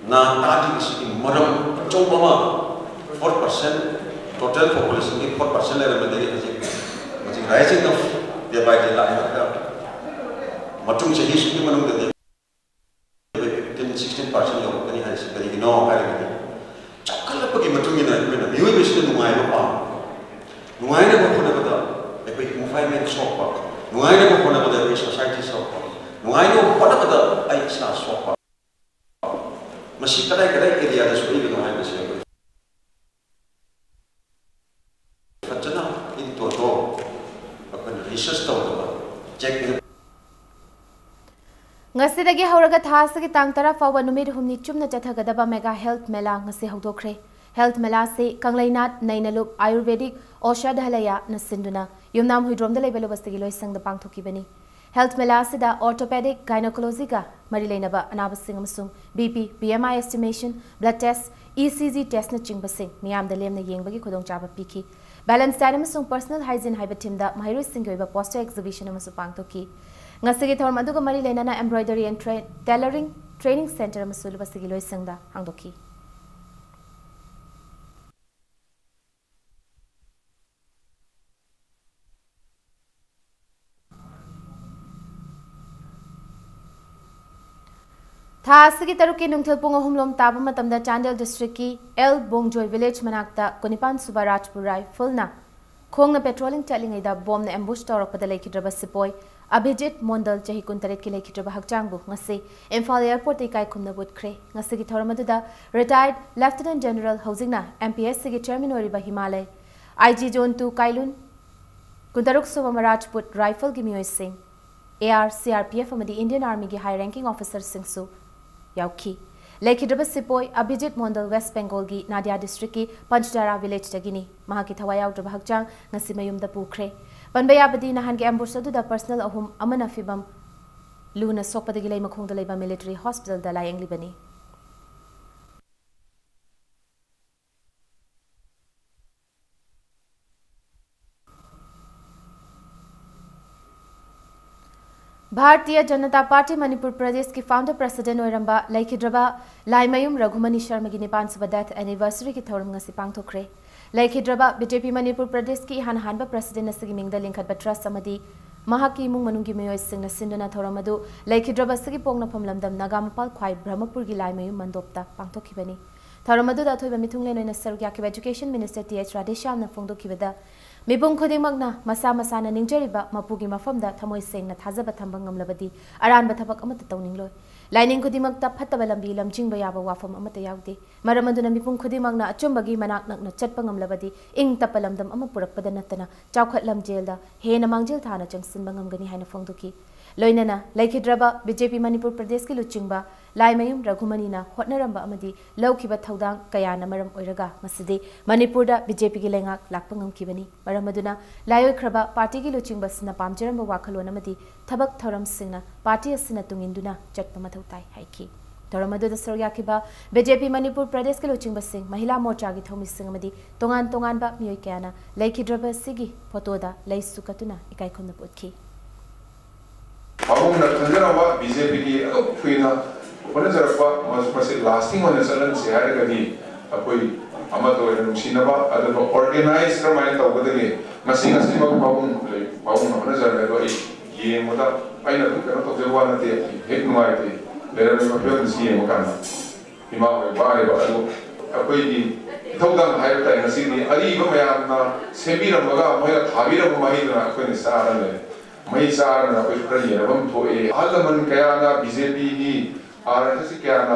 ꯅꯥ ꯇꯥꯗ꯭ꯔꯤꯕꯁꯤꯒꯤ ꯃꯔꯝ ꯑꯆꯧꯕ ꯑꯃ, four percent, total populationꯒꯤ four percent ꯂꯩꯔꯝꯕꯗꯒꯤ ꯍꯧꯖꯤꯛ, ꯍꯧꯖꯤꯛ rising of day by day ꯂꯥꯛꯏ ꯍꯥꯏꯕꯗ, ꯃꯊꯪ ꯆꯍꯤꯁꯤꯒꯤ ꯃꯅꯨꯡꯗꯗꯤ fifteen, sixteen percent ꯌꯧꯔꯛꯀꯅꯤ ꯍꯥꯏꯔꯤꯁꯤ ꯀꯔꯤꯒꯤꯅꯣ ꯍꯥꯏꯔꯒꯗꯤ, ꯆꯥꯎꯈꯠꯂꯛꯄꯒꯤ ꯃꯇꯨꯡ ꯏꯟꯅ ꯑꯩꯈꯣꯏꯅ ꯃꯤꯑꯣꯏꯕꯁꯤꯅ ꯅꯨꯡꯉꯥꯏꯕ ꯄꯥꯝꯕ, ꯅꯨꯡꯉꯥꯏꯅꯕ ꯍꯣꯠꯅꯕꯗ ꯑꯩꯈꯣꯏ environment ꯁꯣꯛꯄ, ꯅꯨꯡꯉꯥꯏꯅꯕ ꯍꯣꯠꯅꯕꯗ ꯑꯩꯈꯣꯏ society ꯁꯣꯛꯄ, ꯅꯨꯡꯉꯥꯏꯅꯕ ꯍꯣꯠꯅꯕꯗ ꯑꯩ ꯏꯁꯥ ꯁꯣꯛꯄ꯫ ꯃꯁꯤ ꯀꯗꯥꯏ ꯀꯗꯥꯏ ꯑꯦꯔꯤꯌꯥꯗ ꯁꯣꯛꯏꯕꯅꯣ ꯍꯥꯏꯕꯁꯦ ꯑꯩꯈꯣꯏ ꯐꯖꯅ ꯏꯟ ꯇꯣꯇꯣ ꯑꯩꯈꯣꯏꯅ ꯔꯤꯁꯔꯁ ꯇꯧꯗꯕ, ꯆꯦꯛ ꯉꯁꯤꯗꯒꯤ ꯍꯧꯔꯒ ꯊꯥ ꯑꯁꯤꯒꯤ ꯇꯥꯡ ꯇꯔꯥ ꯐꯥꯎꯕ ꯅꯨꯃꯤꯠ ꯍꯨꯝꯅꯤ ꯆꯨꯞꯅ ꯆꯠꯊꯒꯗꯕ ꯃꯦꯒꯥ ꯍꯦꯜꯊ ꯃꯦꯂꯥ ꯉꯁꯤ ꯍꯧꯗꯣꯛꯈ꯭ꯔꯦ꯫ ꯍꯦꯜꯊ ꯃꯦꯂꯥ ꯑꯁꯤ ꯀꯪꯂꯩꯅꯥꯠ, ꯅꯩꯅꯂꯨꯞ, ꯑꯥꯌꯨꯔꯚꯦꯗꯤꯛ, ꯑꯣꯁꯥꯙꯥꯂꯌꯅ ꯁꯤꯟꯗꯨꯅ ꯌꯨꯝꯅꯥꯝ ꯍꯨꯏꯗ꯭ꯔꯣꯝꯗ ꯂꯩꯕ ꯂꯨꯕꯁꯤꯒꯤ ꯂꯣꯏꯁꯪꯗ ꯄꯥꯡꯊꯣꯛꯈꯤꯕꯅꯤ꯫ ꯍꯦꯜꯊ ꯃꯦꯂꯥ ꯑꯁꯤꯗ ꯑꯣꯔꯊꯣꯄꯦꯗꯤꯛ, ꯒꯥꯏꯅꯣꯀꯣꯂꯣꯖꯤꯒ ꯃꯔꯤ ꯂꯩꯅꯕ ꯑꯅꯥꯕꯁꯤꯡ ꯑꯃꯁꯨꯡ ꯕꯤ ꯄꯤ, ꯕꯤ ꯑꯦꯝ ꯑꯥꯏ estimation, blood test, E C G ꯇꯦꯁꯅꯆꯤꯡꯕꯁꯤꯡ ꯃꯤꯌꯥꯝꯗ ꯂꯦꯝꯅ ꯌꯦꯡꯕꯒꯤ ꯈꯨꯗꯣꯡꯆꯥꯕ ꯄꯤꯈꯤ꯫ ꯕꯦꯂꯦꯟꯁ ꯗꯥꯏꯠ ꯑꯃꯁꯨꯡ ꯄꯔꯁꯣꯅꯦꯜ ꯍꯥꯏꯖꯤꯟ ꯍꯥꯏꯕ ꯊꯤꯝꯗ ꯃꯍꯩꯔꯣꯏꯁꯤꯡꯒꯤ ꯑꯣꯏꯕ ꯄꯣꯁꯇꯔ ꯑꯦꯛꯖꯤꯕꯤꯁꯟ ꯑꯃꯁꯨ ꯄꯥꯡꯊꯣꯛꯈꯤ꯫ ꯉꯁꯤꯒꯤ ꯊꯧꯔꯝ ꯑꯗꯨꯒ ꯃꯔꯤ ꯂꯩꯅꯅ embroidery and tra- tailoring training centre ꯑꯃꯁꯨ ꯂꯨꯕꯁꯤꯒꯤ ꯂꯣꯏꯁꯪꯗ ꯍꯥꯡꯗꯣꯛꯈꯤ꯫ ꯊꯥ ꯑꯁꯤꯒꯤ ꯇꯔꯨꯛꯀꯤ ꯅꯨꯡꯊꯤꯜ ꯄꯨꯡ ꯑꯍꯨꯝ ꯂꯣꯝ ꯇꯥꯕ ꯃꯇꯝꯗ ꯆꯥꯟꯗꯦꯜ ꯗꯤꯁꯇ꯭ꯔꯤꯛꯀꯤ ꯑꯦꯜ ꯕꯣꯡꯖꯣꯏ ꯚꯤꯂꯦꯖ ꯃꯅꯥꯛꯇ ꯀꯨꯟꯅꯤꯄꯥꯟ ꯁꯨꯕ ꯔꯥꯖꯄꯨꯔ ꯔꯥꯏꯐꯜꯅ ꯈꯣꯡꯅ ꯄꯦꯇ꯭ꯔꯣꯂꯤꯡ ꯆꯠꯂꯤꯉꯩꯗ ꯕꯣꯝꯅ ꯑꯦꯝꯕꯨꯁ ꯇꯧꯔꯛꯄꯗ ꯂꯩꯈꯤꯗ꯭ꯔꯕ ꯁꯤꯄꯣꯏ ꯑꯚꯤꯖꯤꯠ ꯃꯣꯟꯗꯜ, ꯆꯍꯤ ꯀꯨꯟꯇꯔꯦꯠꯀꯤ, ꯂꯩꯈꯤꯗ꯭ꯔꯕ ꯍꯛꯆꯥꯡꯕꯨ ꯉꯁꯤ ꯏꯝꯐꯥꯜ ꯑꯦꯌꯔꯄꯣꯔꯠꯇ ꯏꯀꯥꯏ ꯈꯨꯝꯅꯕ ꯎꯠꯈ꯭ꯔꯦ꯫ ꯉꯁꯤꯒꯤ ꯊꯧꯔꯝ ꯑꯗꯨꯗ ꯔꯤꯇꯥꯌꯔꯗ ꯂꯦꯐꯇꯤꯅꯦꯟꯠ ꯖꯦꯅꯔꯦꯜ, ꯍꯧꯖꯤꯛꯅ ꯑꯦꯝ ꯄꯤ ꯑꯦꯁ ꯁꯤꯒꯤ ꯆꯦꯌꯔꯃꯦꯟ ꯑꯣꯏꯔꯤꯕ ꯍꯤꯃꯥꯂꯩ, ꯑꯥꯏ ꯖꯤ ꯖꯣꯟ ꯇꯨ ꯀꯥꯏꯂꯨꯟ, ꯀꯨꯟꯇꯔꯨꯛ ꯁꯨꯕ ꯃꯔꯥꯖꯄꯨꯠ ꯔꯥꯏꯐꯜꯒꯤ ꯃꯤꯑꯣꯏꯁꯤꯡ, A R, C R P F ꯑꯃꯗꯤ ꯏꯟꯗꯤꯌꯟ ꯑꯥꯔꯃꯤꯒꯤ ꯍꯥꯏ ꯔꯦꯡꯀꯤꯡ ꯑꯣꯐꯤꯁꯔꯁꯤꯡꯁꯨ ꯌꯥꯎꯈꯤ꯫ ꯂꯩꯈꯤꯗ꯭ꯔꯕ ꯁꯤꯄꯣꯏ ꯑꯚꯤꯖꯤꯠ ꯃꯣꯟꯗꯜ ꯋꯦꯁ ꯕꯦꯡꯒꯣꯜꯒꯤ ꯅꯥꯗꯤꯌꯥ ꯗꯤꯁꯇ꯭ꯔꯤꯛꯀꯤ ꯄꯟꯆꯗꯥꯔꯥ ꯚꯤꯂꯦꯖꯇꯒꯤꯅꯤ꯫ ꯃꯍꯥꯛꯀꯤ ꯊꯋꯥꯏ ꯌꯥꯎꯗ꯭ꯔꯕ ꯍꯛꯆꯥꯡ ꯉꯁꯤ ꯃꯌꯨꯝꯗ ꯄꯨꯈ꯭ꯔꯦ꯫ ꯄꯟꯕ ꯌꯥꯕꯗꯤ, ꯅꯍꯥꯟꯒꯤ ꯑꯦꯝꯕꯨꯁ ꯑꯗꯨꯗ ꯄꯔꯁꯅꯦꯜ ꯑꯍꯨꯝ ꯑꯃꯅ ꯐꯤꯚꯝ ꯂꯨꯅ ꯁꯣꯛꯄꯗꯒꯤ ꯂꯩꯃꯈꯣꯡꯗ ꯂꯩꯕ ꯃꯤꯂꯤꯇꯔꯤ ꯍꯣꯁꯄꯤꯇꯥꯜꯗ ꯂꯥꯌꯦꯡꯂꯤꯕꯅꯤ꯫ ꯚꯥꯔꯇꯤꯌ ꯖꯅꯇꯥ ꯄꯥꯔꯇꯤ ꯃꯅꯤꯄꯨꯔ ꯄ꯭ꯔꯗꯦꯁꯀꯤ ꯐꯥꯎꯟꯗꯔ ꯄ꯭ꯔꯁꯤꯗꯦꯟꯠ ꯑꯣꯏꯔꯝꯕ ꯂꯩꯈꯤꯗ꯭ꯔꯕ ꯂꯥꯏꯃꯌꯨꯝ ꯔꯘꯨꯃꯅꯤ ꯁꯔꯃꯒꯤ ꯅꯤꯄꯥꯟ ꯁꯨꯕ ꯗꯦꯊ ꯑꯦꯅꯤꯚꯔꯁꯔꯤꯒꯤ ꯊꯧꯔꯝ ꯉꯁꯤ ꯄꯥꯡꯊꯣꯛꯈ꯭ꯔꯦ꯫ ꯂꯩꯈꯤꯗ꯭ꯔꯕ ꯕꯤ ꯖꯦ ꯄꯤ ꯃꯅꯤꯄꯨꯔ ꯄ꯭ꯔꯗꯦꯁꯀꯤ ꯏꯍꯥꯟ ꯍꯥꯟꯕ ꯄ꯭ꯔꯁꯤꯗꯦꯟꯠ ꯑꯁꯤꯒꯤ ꯃꯤꯡꯗ ꯂꯤꯡꯈꯠꯄ ꯇ꯭ꯔꯁ ꯑꯃꯗꯤ ꯃꯍꯥꯛꯀꯤ ꯏꯃꯨꯡ ꯃꯅꯨꯡꯒꯤ ꯃꯤꯑꯣꯏꯁꯤꯡꯅ ꯁꯤꯟꯗꯨꯅ ꯊꯧꯔꯝ ꯑꯗꯨ ꯂꯩꯈꯤꯗ꯭ꯔꯕ ꯑꯁꯤꯒꯤ ꯄꯣꯛꯅꯐꯝ ꯂꯝꯗꯝ ꯅꯥꯒꯥ ꯃꯄꯥꯜ ꯈ꯭ꯋꯥꯏ ꯕ꯭ꯔꯍꯃꯄꯨꯔꯒꯤ ꯂꯥꯏꯃꯌꯨꯝ ꯃꯟꯗꯣꯞꯇ ꯄꯥꯡꯊꯣꯛꯈꯤꯕꯅꯤ꯫ ꯊꯧꯔꯝ ꯑꯗꯨꯗ ꯑꯊꯣꯏꯕ ꯃꯤꯊꯨꯡꯂꯦꯟ ꯑꯣꯏꯅ ꯁꯔꯨꯛ ꯌꯥꯈꯤꯕ ꯑꯦꯖꯨꯀꯦꯁꯟ ꯃꯤꯅꯤꯁꯇꯔ ꯇꯤ ꯑꯩꯆ ꯔꯥꯙꯦꯁ꯭ꯌꯥꯝꯅ ꯐꯣꯡꯗꯣꯛꯈꯤꯕꯗ, ꯃꯤꯄꯨꯝ ꯈꯨꯗꯤꯡꯃꯛꯅ ꯃꯁꯥ ꯃꯁꯥꯅ ꯅꯤꯡꯖꯔꯤꯕ ꯃꯄꯨꯒꯤ ꯃꯐꯝꯗ ꯊꯃꯣꯏ ꯁꯦꯡꯅ ꯊꯥꯖꯕ ꯊꯝꯕ ꯉꯝꯂꯕꯗꯤ ꯑꯔꯥꯟꯕ ꯊꯕꯛ ꯑꯃꯠꯇ ꯇꯧꯅꯤꯡꯂꯣꯏ꯫ ꯂꯥꯏꯅꯤꯡ ꯈꯨꯗꯤꯡꯃꯛꯇ ꯐꯠꯇꯕ ꯂꯝꯕꯤ ꯂꯝꯖꯤꯡꯕ ꯌꯥꯕ ꯋꯥꯐꯝ ꯑꯃꯠꯇ ꯌꯥꯎꯗꯦ꯫ ꯃꯔꯝ ꯑꯗꯨꯅ ꯃꯤꯄꯨꯝ ꯈꯨꯗꯤꯡꯃꯛꯅ ꯑꯆꯨꯝꯕꯒꯤ ꯃꯅꯥꯛ ꯅꯛꯅ ꯆꯠꯄ ꯉꯝꯂꯕꯗꯤ ꯏꯪ ꯇꯞꯄ ꯂꯝꯗꯝ ꯑꯃ ꯄꯨꯔꯛꯄꯗ ꯅꯠꯇꯅ ꯆꯥꯎꯈꯠ ꯂꯝꯖꯦꯜꯗ ꯍꯦꯟꯅ ꯃꯥꯡꯖꯤꯜ ꯊꯥꯅ ꯆꯪꯁꯤꯟꯕ ꯉꯝꯒꯅꯤ ꯍꯥꯏꯅ ꯐꯣꯡꯗꯣꯛꯈꯤ꯫ ꯂꯣꯏꯅꯅ ꯂꯩꯈꯤꯗ꯭ꯔꯕ ꯕꯤ ꯖꯦ ꯄꯤ ꯃꯅꯤꯄꯨꯔ ꯄ꯭ꯔꯗꯦꯁꯀꯤ ꯂꯨꯆꯤꯡꯕ ꯂꯥꯏꯃꯌꯨꯝ ꯔꯘꯨꯃꯅꯤꯅ ꯍꯣꯠꯅꯔꯝꯕ ꯑꯃꯗꯤ ꯂꯧꯈꯤꯕ ꯊꯧꯗꯥꯡ ꯀꯌꯥꯅ ꯃꯔꯝ ꯑꯣꯏꯔꯒ ꯉꯁꯤꯗꯤ ꯃꯅꯤꯄꯨꯔꯗ ꯕꯤ ꯖꯦ ꯄꯤꯒꯤ ꯂꯩꯉꯥꯛ ꯂꯥꯛꯄ ꯉꯝꯈꯤꯕꯅꯤ꯫ ꯃꯔꯝ ꯑꯗꯨꯅ ꯂꯥꯏꯑꯣꯏꯈ꯭ꯔꯕ ꯄꯥꯔꯇꯤꯒꯤ ꯂꯨꯆꯤꯡꯕꯁꯤꯅ ꯄꯥꯝꯖꯔꯝꯕ ꯋꯥꯈꯜꯂꯣꯟ ꯑꯃꯗꯤ ꯊꯕꯛ ꯊꯧꯔꯝꯁꯤꯡꯅ ꯄꯥꯔꯇꯤ ꯑꯁꯤꯅ ꯇꯨꯡꯏꯟꯗꯨꯅ ꯆꯠꯄ ꯃꯊꯧ ꯇꯥꯏ ꯍꯥꯏꯈꯤ꯫ ꯊꯧꯔꯝ ꯑꯗꯨꯗ ꯁꯔꯨꯛ ꯌꯥꯈꯤꯕ ꯕꯤ ꯖꯦ ꯄꯤ ꯃꯅꯤꯄꯨꯔ ꯄ꯭ꯔꯗꯦꯁꯀꯤ ꯂꯨꯆꯤꯡꯕꯁꯤꯡ, ꯃꯍꯤꯂꯥ ꯃꯣꯔꯆꯥꯒꯤ ꯊꯧꯃꯤꯁꯤꯡ ꯑꯃꯗꯤ ꯇꯣꯉꯥꯟ ꯇꯣꯉꯥꯟꯕ ꯃꯤꯑꯣꯏ ꯀꯌꯥꯅ ꯂꯩꯈꯤꯗ꯭ꯔꯕ ꯑꯁꯤꯒꯤ ꯐꯣꯇꯣꯗ ꯂꯩꯁꯨ ꯀꯠꯇꯨꯅ ꯏꯀꯥꯏ ꯈꯨꯝꯅꯕ ꯎꯠꯈꯤ꯫ ꯄꯥꯕꯨꯡꯅ ꯈꯟꯖꯔꯝꯕ ꯕꯤ ꯖꯦ ꯄꯤꯒꯤ ꯑꯗꯨꯛ ꯀꯨꯏꯅ ꯍꯣꯠꯅꯖꯔꯛꯄ ꯃ-, ꯃꯁꯤ ꯂꯥꯁꯇꯤꯡ ꯑꯣꯏꯅ ꯆꯠꯍꯟꯁꯦ ꯍꯥꯏꯔꯒꯗꯤ ꯑꯩꯈꯣꯏ ꯑꯃꯠꯇ ꯑꯣꯏꯅ ꯅꯨꯡꯁꯤꯅꯕ, ꯑꯗꯨꯒ ꯑꯣꯔꯒꯦꯅꯥꯏꯖ ꯀꯔꯝꯍꯥꯏꯅ ꯇꯧꯒꯗꯒꯦ? ꯉꯁꯤ ꯉꯁꯤꯃꯛ ꯄꯥꯕꯨꯡ ꯂꯩ, ꯄꯥꯕꯨꯡꯅ ꯍꯣꯠꯅꯖꯔꯝꯃꯦ, ꯑꯗꯣ ꯑꯩ ꯌꯦꯡꯕꯗ ꯑꯩꯅ ꯑꯗꯨꯝ ꯀꯩꯅꯣ ꯇꯧꯖꯕ ꯋꯥ ꯅꯠꯇꯦ, ꯍꯦꯛ ꯅꯨꯡꯉꯥꯏꯇꯦ꯫ ꯂꯩꯔꯝꯃꯤꯕ ꯐꯤꯕꯝꯁꯤ ꯌꯦꯡꯕ ꯀꯥꯟꯗ ꯏꯃꯥ ꯍꯣꯏ ꯋꯥꯔꯤꯕ ꯑꯗꯨ ꯑꯩꯈꯣꯏꯒꯤ ꯏꯊꯧꯗꯥꯡ ꯍꯥꯏꯕ ꯇꯥꯏ꯫ ꯉꯁꯤꯗꯤ ꯑꯔꯤꯕ ꯃꯌꯥꯝꯅ ꯁꯦꯝꯕꯤꯔꯝꯃꯒ ꯃꯣꯏꯅ ꯊꯥꯕꯤꯔꯝꯕ ꯃꯍꯩꯗꯨꯅ ꯑꯩꯈꯣꯏꯅ ꯆꯥꯔ ꯂꯩ꯫ ꯃꯍꯩ ꯆꯥꯔꯒꯅ ꯑꯩꯈꯣꯏꯁꯨ ꯈꯔ ꯌꯦꯟꯅꯐꯝ ꯊꯣꯛꯑꯦ꯫ ꯑꯍꯜ ꯂꯃꯟ ꯀꯌꯥꯅ ꯕꯤ ꯖꯦ ꯄꯤꯒꯤ, ꯑꯥꯔ ꯑꯦꯁ ꯑꯦꯁꯀꯤ ꯀꯌꯥꯅ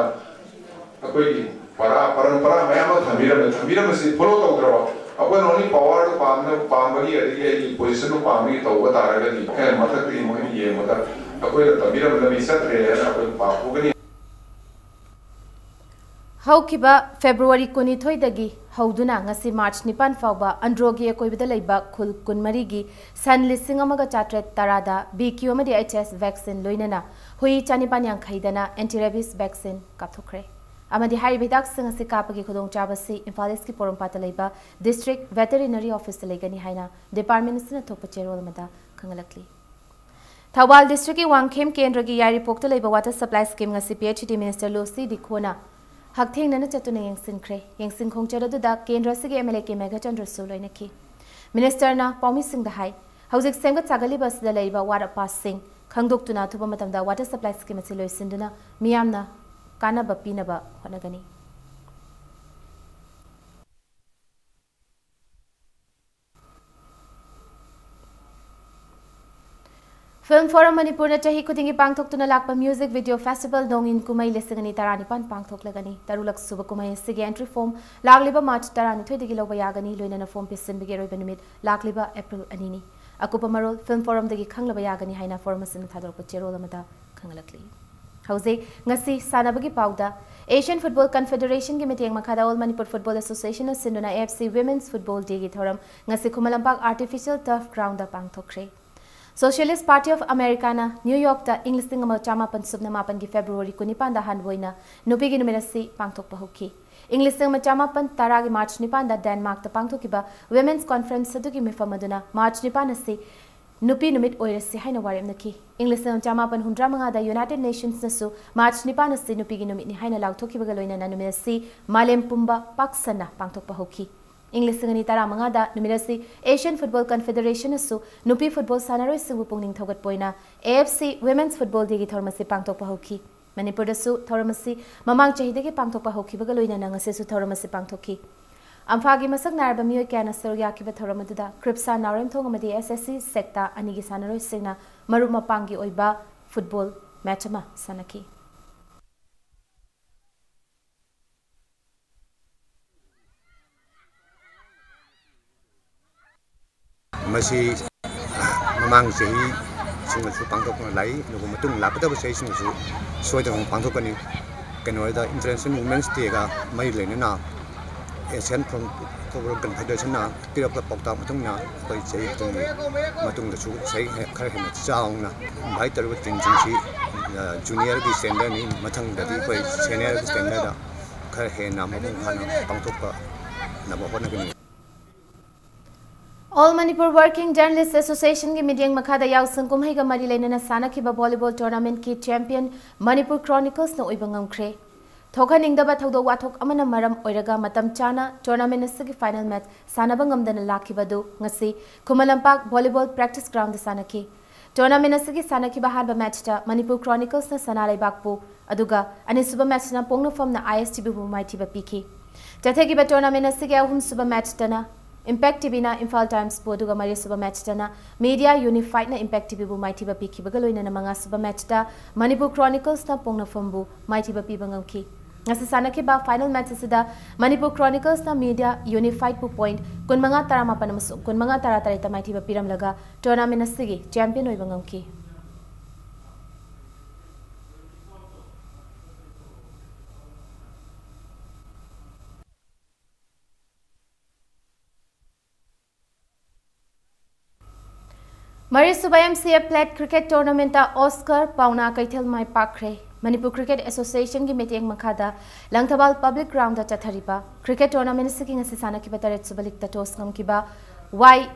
ꯑꯩꯈꯣꯏꯒꯤ ꯄꯔꯥ, ꯄꯔꯝꯄꯔꯥ ꯃꯌꯥꯝ ꯑꯃ ꯊꯝꯕꯤꯔꯝꯃꯦ꯫ ꯊꯝꯕꯤꯔꯝꯕꯁꯤ ꯐꯣꯂꯣ ꯇꯧꯗ꯭ꯔꯕ? ꯑꯩꯈꯣꯏꯅ only ꯄꯋꯥꯔꯗꯨ ꯄꯥꯝꯅ-, ꯄꯥꯝꯕꯒꯤ, ꯑꯗꯒꯤ ꯑꯩꯒꯤ ꯄꯣꯖꯤꯁꯟꯗꯨ ꯄꯥꯝꯕꯒꯤ ꯇꯧꯕ ꯇꯥꯔꯒꯗꯤ, ꯑꯩꯈꯣꯏꯅ ꯃꯊꯛꯇꯒꯤ ꯃꯣꯏꯅ ꯌꯦꯡꯕꯗ ꯑꯩꯈꯣꯏꯅ ꯇꯝꯕꯤꯔꯝꯕ ꯂꯝꯕꯤ ꯆꯠꯇ꯭ꯔꯦ ꯍꯥꯏꯅ ꯑꯩꯈꯣꯏ ꯄꯥꯞ ꯄꯨꯒꯅꯤ꯫ ꯍꯧꯈꯤꯕ ꯐꯦꯕ꯭ꯔꯨꯋꯥꯔꯤ ꯀꯨꯟꯅꯤꯊꯣꯏꯗꯒꯤ ꯍꯧꯗꯨꯅ ꯉꯁꯤ ꯃꯥꯔꯆ ꯅꯤꯄꯥꯟ ꯐꯥꯎꯕ ꯑꯟꯗ꯭ꯔꯣꯒꯤ ꯑꯀꯣꯏꯕꯗ ꯂꯩꯕ ꯈꯨꯜ ꯀꯨꯟꯃꯔꯤꯒꯤ ꯁꯟ ꯂꯤꯁꯤꯡ ꯑꯃꯒ ꯆꯥꯇ꯭ꯔꯦꯠ ꯇꯔꯥꯗ ꯕꯤ ꯀ꯭ꯌꯨ ꯑꯃꯗꯤ ꯑꯩꯆ ꯑꯦꯁ ꯚꯦꯛꯁꯤꯟ ꯂꯣꯏꯅꯅ ꯍꯨꯏ ꯆꯥꯅꯤꯄꯥꯟ ꯌꯥꯡꯈꯩꯗꯅ ꯑꯦꯟꯇꯤ ꯔꯦꯕꯤꯁ ꯚꯦꯛꯁꯤꯟ ꯀꯥꯞꯊꯣꯛꯈ꯭ꯔꯦ꯫ ꯑꯃꯗꯤ ꯍꯥꯏꯔꯤꯕ ꯍꯤꯗꯥꯛꯁꯤꯡ ꯑꯁꯤ ꯀꯥꯞꯄꯒꯤ ꯈꯨꯗꯣꯡꯆꯥꯕ ꯑꯁꯤ ꯏꯝꯐꯥꯜ ꯏꯁꯀꯤ ꯄꯣꯔꯣꯝꯄꯥꯠꯇ ꯂꯩꯕ ꯗꯤꯁꯇ꯭ꯔꯤꯛ ꯚꯦꯇꯦꯔꯤꯅꯔꯤ ꯑꯣꯐꯤꯁꯇ ꯂꯩꯒꯅꯤ ꯍꯥꯏꯅ ꯗꯤꯄꯥꯔꯠꯃꯦꯟ ꯑꯁꯤꯅ ꯊꯣꯛꯄ ꯆꯦꯔꯣꯜ ꯑꯃꯗ ꯈꯪꯍꯜꯂꯛꯂꯤ꯫ ꯊꯧꯕꯥꯜ ꯗꯤꯁꯇ꯭ꯔꯤꯛꯀꯤ ꯋꯥꯡꯈꯦꯝ ꯀꯦꯟꯗ꯭ꯔꯒꯤ ꯌꯥꯏꯔꯤꯄꯣꯛꯇ ꯂꯩꯕ ꯋꯥꯇꯔ ꯁꯄ꯭ꯂꯥꯏ ꯁ꯭ꯀꯤꯝ ꯑꯁꯤ ꯄꯤ ꯑꯩꯆ ꯏ ꯗꯤ ꯃꯤꯅꯤꯁꯇꯔ ꯂꯨꯁꯤ ꯗꯤꯈꯣꯅ ꯍꯛꯊꯦꯡꯅꯅ ꯆꯠꯇꯨꯅ ꯌꯦꯡꯁꯤꯟꯈ꯭ꯔꯦ꯫ ꯌꯦꯡꯁꯤꯟ ꯈꯣꯡꯆꯠ ꯑꯗꯨꯗ ꯀꯦꯟꯗ꯭ꯔ ꯑꯁꯤꯒꯤ ꯑꯦꯝ ꯑꯦꯜ ꯑꯦ ꯀꯦ ꯃꯦꯘꯆꯟꯗ꯭ꯔꯁꯨ ꯂꯣꯏꯅꯈꯤ꯫ ꯃꯤꯅꯤꯁꯇꯔꯅ ꯄꯥꯎꯃꯤꯁꯤꯡꯗ ꯍꯥꯏ, ꯍꯧꯖꯤꯛ ꯁꯦꯝꯒꯠ ꯁꯥꯒꯠꯂꯤꯕ ꯑꯁꯤꯗ ꯂꯩꯔꯤꯕ ꯑꯋꯥꯠ ꯑꯄꯥꯁꯤꯡ ꯈꯪꯗꯣꯛꯇꯨꯅ ꯑꯊꯨꯕ ꯃꯇꯝꯗ ꯋꯥꯇꯔ ꯁꯄ꯭ꯂꯥꯏ ꯁ꯭ꯀꯤꯝ ꯑꯁꯤ ꯂꯣꯏꯁꯤꯟꯗꯨꯅ ꯃꯤꯌꯥꯝꯅ ꯀꯥꯟꯅꯕ ꯄꯤꯅꯕ ꯍꯣꯠꯅꯒꯅꯤ꯫ Film Forum ꯃꯅꯤꯄꯨꯔꯅ ꯆꯍꯤ ꯈꯨꯗꯤꯡꯒꯤ ꯄꯥꯡꯊꯣꯛꯇꯨꯅ ꯂꯥꯛꯄ Music Video Festival ꯅꯣꯡꯏꯟ ꯀꯨꯝꯍꯩ ꯂꯤꯁꯤꯡ ꯑꯅꯤ ꯇꯔꯥꯅꯤꯄꯥꯟ ꯄꯥꯡꯊꯣꯛꯂꯒꯅꯤ꯫ ꯇꯔꯨꯛꯂꯛ ꯁꯨꯕ ꯀꯨꯝꯍꯩ ꯑꯁꯤꯒꯤ entry form ꯂꯥꯛꯂꯤꯕ March ꯇꯔꯥꯅꯤꯊꯣꯏꯗꯒꯤ ꯂꯧꯕ ꯌꯥꯒꯅꯤ, ꯂꯣꯏꯅꯅ form ꯄꯤꯁꯤꯟꯕꯒꯤ ꯑꯔꯣꯏꯕ ꯅꯨꯃꯤꯠ ꯂꯥꯛꯂꯤꯕ April ꯑꯅꯤꯅꯤ꯫ ꯑꯀꯨꯞꯄ ꯃꯔꯣꯜ Film Forum ꯗꯒꯤ ꯈꯪꯂꯕ ꯌꯥꯒꯅꯤ ꯍꯥꯏꯅ forum ꯑꯁꯤꯅ ꯊꯥꯗꯣꯔꯛꯄ ꯆꯦꯔꯣꯜ ꯑꯃꯗ ꯈꯪꯍꯜꯂꯛꯂꯤ꯫ ꯍꯧꯖꯤꯛ ꯉꯁꯤ ꯁꯥꯟꯅꯕꯒꯤ ꯄꯥꯎꯗ꯫ Asian Football Confederation ꯒꯤ ꯃꯤꯠꯌꯦꯡ ꯃꯈꯥꯗ All Manipur Football Association ꯅ ꯁꯤꯟꯗꯨꯅ A F C Women's Football Day ꯒꯤ ꯊꯧꯔꯝ ꯉꯁꯤ Khuman Lampak Artificial Turf Ground the ꯄꯥꯡꯊꯣꯛꯈ꯭ꯔꯦ꯫ Socialist Party of America ꯅ New York ꯇ ꯏꯪ ꯂꯤꯁꯤꯡ ꯑꯃ ꯆꯃꯥꯄꯟ ꯁꯨꯞꯅ ꯃꯥꯄꯟꯒꯤ February ꯀꯨꯟꯅꯤꯄꯥꯟꯗ ꯑꯍꯥꯟꯕ ꯑꯣꯏꯅ ꯅꯨꯄꯤꯒꯤ ꯅꯨꯃꯤꯠ ꯑꯁꯤ ꯄꯥꯡꯊꯣꯛꯄ ꯍꯧꯈꯤ꯫ ꯏꯪ ꯂꯤꯁꯤꯡ ꯑꯃ ꯆꯃꯥꯄꯟ ꯇꯔꯥꯒꯤ March ꯅꯤꯄꯥꯟꯗ Denmark ꯇ ꯄꯥꯡꯊꯣꯛꯈꯤꯕ Women's Conference ꯑꯗꯨꯒꯤ ꯃꯤꯐꯝ ꯑꯗꯨꯅ March ꯅꯤꯄꯥꯟ ꯑꯁꯤ ꯅꯨꯄꯤ ꯅꯨꯃꯤꯠ ꯑꯣꯏꯔꯁꯤ ꯍꯥꯏꯅ ꯋꯥꯔꯦꯞꯅꯈꯤ꯫ ꯏꯪ ꯂꯤꯁꯤꯡ ꯑꯃ ꯆꯃꯥꯄꯟ ꯍꯨꯝꯗ꯭ꯔꯥ ꯃꯉꯥꯗ United Nations ꯅꯁꯨ March ꯅꯤꯄꯥꯟ ꯑꯁꯤ ꯅꯨꯄꯤꯒꯤ ꯅꯨꯃꯤꯠꯅꯤ ꯍꯥꯏꯅ ꯂꯥꯎꯊꯣꯛꯈꯤꯕꯒ ꯂꯣꯏꯅꯅ ꯅꯨꯃꯤꯠ ꯑꯁꯤ ꯃꯥꯂꯦꯝ ꯄꯨꯝꯕ ꯄꯥꯛ ꯁꯟꯅ ꯄꯥꯡꯊꯣꯛꯄ ꯍꯧꯈꯤ꯫ ꯏꯪ ꯂꯤꯁꯤꯡ ꯑꯅꯤ ꯇꯔꯥꯃꯉꯥꯗ ꯅꯨꯃꯤꯠ ꯑꯁꯤ Asian Football Confederation ꯅꯁꯨ ꯅꯨꯄꯤ football ꯁꯥꯟꯅꯔꯣꯏꯁꯤꯡꯕꯨ ꯄꯨꯛꯅꯤꯡ ꯊꯧꯒꯠꯄ ꯑꯣꯏꯅ A F C Women's Football Day ꯒꯤ ꯊꯧꯔꯝ ꯑꯁꯤ ꯄꯥꯡꯊꯣꯛꯄ ꯍꯧꯈꯤ꯫ ꯃꯅꯤꯄꯨꯔꯗꯁꯨ ꯊꯧꯔꯝ ꯑꯁꯤ ꯃꯃꯥꯡ ꯆꯍꯤꯗꯒꯤ ꯄꯥꯡꯊꯣꯛꯄ ꯍꯧꯈꯤꯕꯒ ꯂꯣꯏꯅꯅ ꯉꯁꯤꯁꯨ ꯊꯧꯔꯝ ꯑꯁꯤ ꯄꯥꯡꯊꯣꯛꯈꯤ꯫ ꯑꯝꯐꯥꯒꯤ ꯃꯁꯛ ꯅꯥꯏꯔꯕ ꯃꯤꯑꯣꯏ ꯀꯌꯥꯅ ꯁꯔꯨꯛ ꯌꯥꯈꯤꯕ ꯊꯧꯔꯝ ꯑꯗꯨꯗ ꯀ꯭ꯔꯤꯞꯁꯥ ꯅꯥꯎꯔꯦꯝꯊꯣꯡ ꯑꯃꯗꯤ S S C sector ꯑꯅꯤꯒꯤ ꯁꯥꯟꯅꯔꯣꯏꯁꯤꯡꯅ ꯃꯔꯨꯞ ꯃꯄꯥꯡꯒꯤ ꯑꯣꯏꯕ football match ꯑꯃ ꯁꯥꯟꯅꯈꯤ꯫ ꯃꯁꯤ ꯃꯃꯥꯡ ꯆꯍꯤꯁꯤꯡꯗꯁꯨ ꯄꯥꯡꯊꯣꯛꯇꯨꯅ ꯂꯥꯛꯏ, ꯑꯗꯨꯒ ꯃꯇꯨꯡ ꯂꯥꯛꯀꯗꯕ ꯆꯍꯤꯁꯤꯡꯗꯁꯨ ꯁꯣꯏꯗꯅ ꯄꯥꯡꯊꯣꯛꯀꯅꯤ꯫ ꯀꯩꯅꯣꯗ International Women's Day ꯒ ꯃꯔꯤ ꯂꯩꯅꯅ Asian Football Confederation ꯅ ꯄꯤꯔꯛꯄ ꯄꯥꯎꯇꯥꯛ ꯃꯇꯨꯡ ꯏꯟꯅ ꯑꯩꯈꯣꯏ ꯆꯍꯤ ꯈꯨꯗꯤꯡꯒꯤ ꯃꯇꯨꯡꯗꯁꯨ ꯆꯍꯤ ꯍꯦ-, ꯈꯔ ꯍꯦꯟꯅ ꯆꯥꯎꯅ invite ꯇꯧꯔꯤꯕ team ꯁꯤꯡꯁꯤ, ꯑ, junior ꯒꯤ standard ꯅꯤ, ꯃꯊꯪꯗꯗꯤ ꯑꯩꯈꯣꯏ senior ꯒꯤ standard ꯗ ꯈꯔ ꯍꯦꯟꯅ ꯃꯄꯨꯡ ꯐꯥꯅ ꯄꯥꯡꯊꯣꯛꯄꯅꯕ ꯍꯣꯠꯅꯒꯅꯤ꯫ All Manipur Working Journalist Association ꯒꯤ ꯃꯤꯠꯌꯦꯡ ꯃꯈꯥꯗ ꯌꯥꯎꯁꯪ ꯀꯨꯝꯍꯩꯒ ꯃꯔꯤ ꯂꯩꯅꯅ ꯁꯥꯟꯅꯈꯤꯕ volleyball tournament ꯀꯤ champion Manipur Chronicles ꯅ ꯑꯣꯏꯕ ꯉꯝꯈ꯭ꯔꯦ꯫ ꯊꯣꯛꯍꯟꯅꯤꯡꯗꯕ ꯊꯧꯗꯣꯛ ꯋꯥꯊꯣꯛ ꯑꯃꯅ ꯃꯔꯝ ꯑꯣꯏꯔꯒ ꯃꯇꯝ ꯆꯥꯅ tournament ꯑꯁꯤꯒꯤ final match ꯁꯥꯟꯅꯕ ꯉꯝꯗꯅ ꯂꯥꯛꯈꯤꯕ ꯑꯗꯨ ꯉꯁꯤ Khuman Lampak volleyball practice ground ꯗ ꯁꯥꯟꯅꯈꯤ꯫ Tournament ꯑꯁꯤꯒꯤ ꯁꯥꯟꯅꯈꯤꯕ ꯑꯍꯥꯟꯕ match ꯇ Manipur Chronicles ꯅ ꯁꯅꯥ ꯂꯩꯕꯥꯛꯄꯨ, ꯑꯗꯨꯒ ꯑꯅꯤꯁꯨꯕ match ꯅ ꯄꯣꯛꯅꯐꯝꯅ I S T B ꯕꯨ ꯃꯥꯏꯊꯤꯕ ꯄꯤꯈꯤ꯫ ꯆꯠꯊꯈꯤꯕ tournament ꯑꯁꯤꯒꯤ ꯑꯍꯨꯝꯁꯨꯕ match ꯇꯅ Impact TVꯅ Imphal Timesꯕꯨ ꯑꯗꯨꯒ ꯃꯔꯤꯁꯨꯕ matchꯇꯅ Media Unifiedꯅ Impact TVꯕꯨ ꯃꯥꯏꯊꯤꯕ ꯄꯤꯈꯤꯕꯒ ꯂꯣꯏꯅꯅ ꯃꯉꯥꯁꯨꯕ matchꯇ Manipur Chroniclesꯅ ꯄꯣꯡꯅꯐꯝꯕꯨ ꯃꯥꯏꯊꯤꯕ ꯄꯤꯕ ꯉꯝꯈꯤ꯫ ꯉꯁꯤ ꯁꯥꯟꯅꯈꯤꯕ final match ꯑꯁꯤꯗ Manipur Chroniclesꯅ Media Unifiedꯕꯨ point ꯀꯨꯟꯃꯉꯥ ꯇꯔꯥꯃꯥꯄꯟ ꯑꯃꯁꯨꯡ ꯀꯨꯟꯃꯉꯥ ꯇꯔꯥꯇꯔꯦꯠꯇ ꯃꯥꯏꯊꯤꯕ ꯄꯤꯔꯝꯂꯒ tournament ꯑꯁꯤꯒꯤ champion ꯑꯣꯏꯕ ꯉꯝꯈꯤ꯫ ꯃꯔꯤꯁꯨꯕ MCA Plate Cricket Tournamentꯇ Oscar ꯄꯥꯎꯅꯥ ꯀꯩꯊꯦꯜ ꯃꯥꯏ ꯄꯥꯛꯈ꯭ꯔꯦ꯫ Manipur Cricket Associationꯒꯤ ꯃꯤꯠꯌꯦꯡ ꯃꯈꯥꯗ ꯂꯪꯊꯕꯥꯜ Public Groundꯗ ꯆꯠꯊꯔꯤꯕ cricket tournament ꯑꯁꯤꯒꯤ ꯉꯁꯤ ꯁꯥꯟꯅꯈꯤꯕ ꯇꯔꯦꯠꯁꯨꯕ leagueꯇ toss ꯉꯝꯈꯤꯕ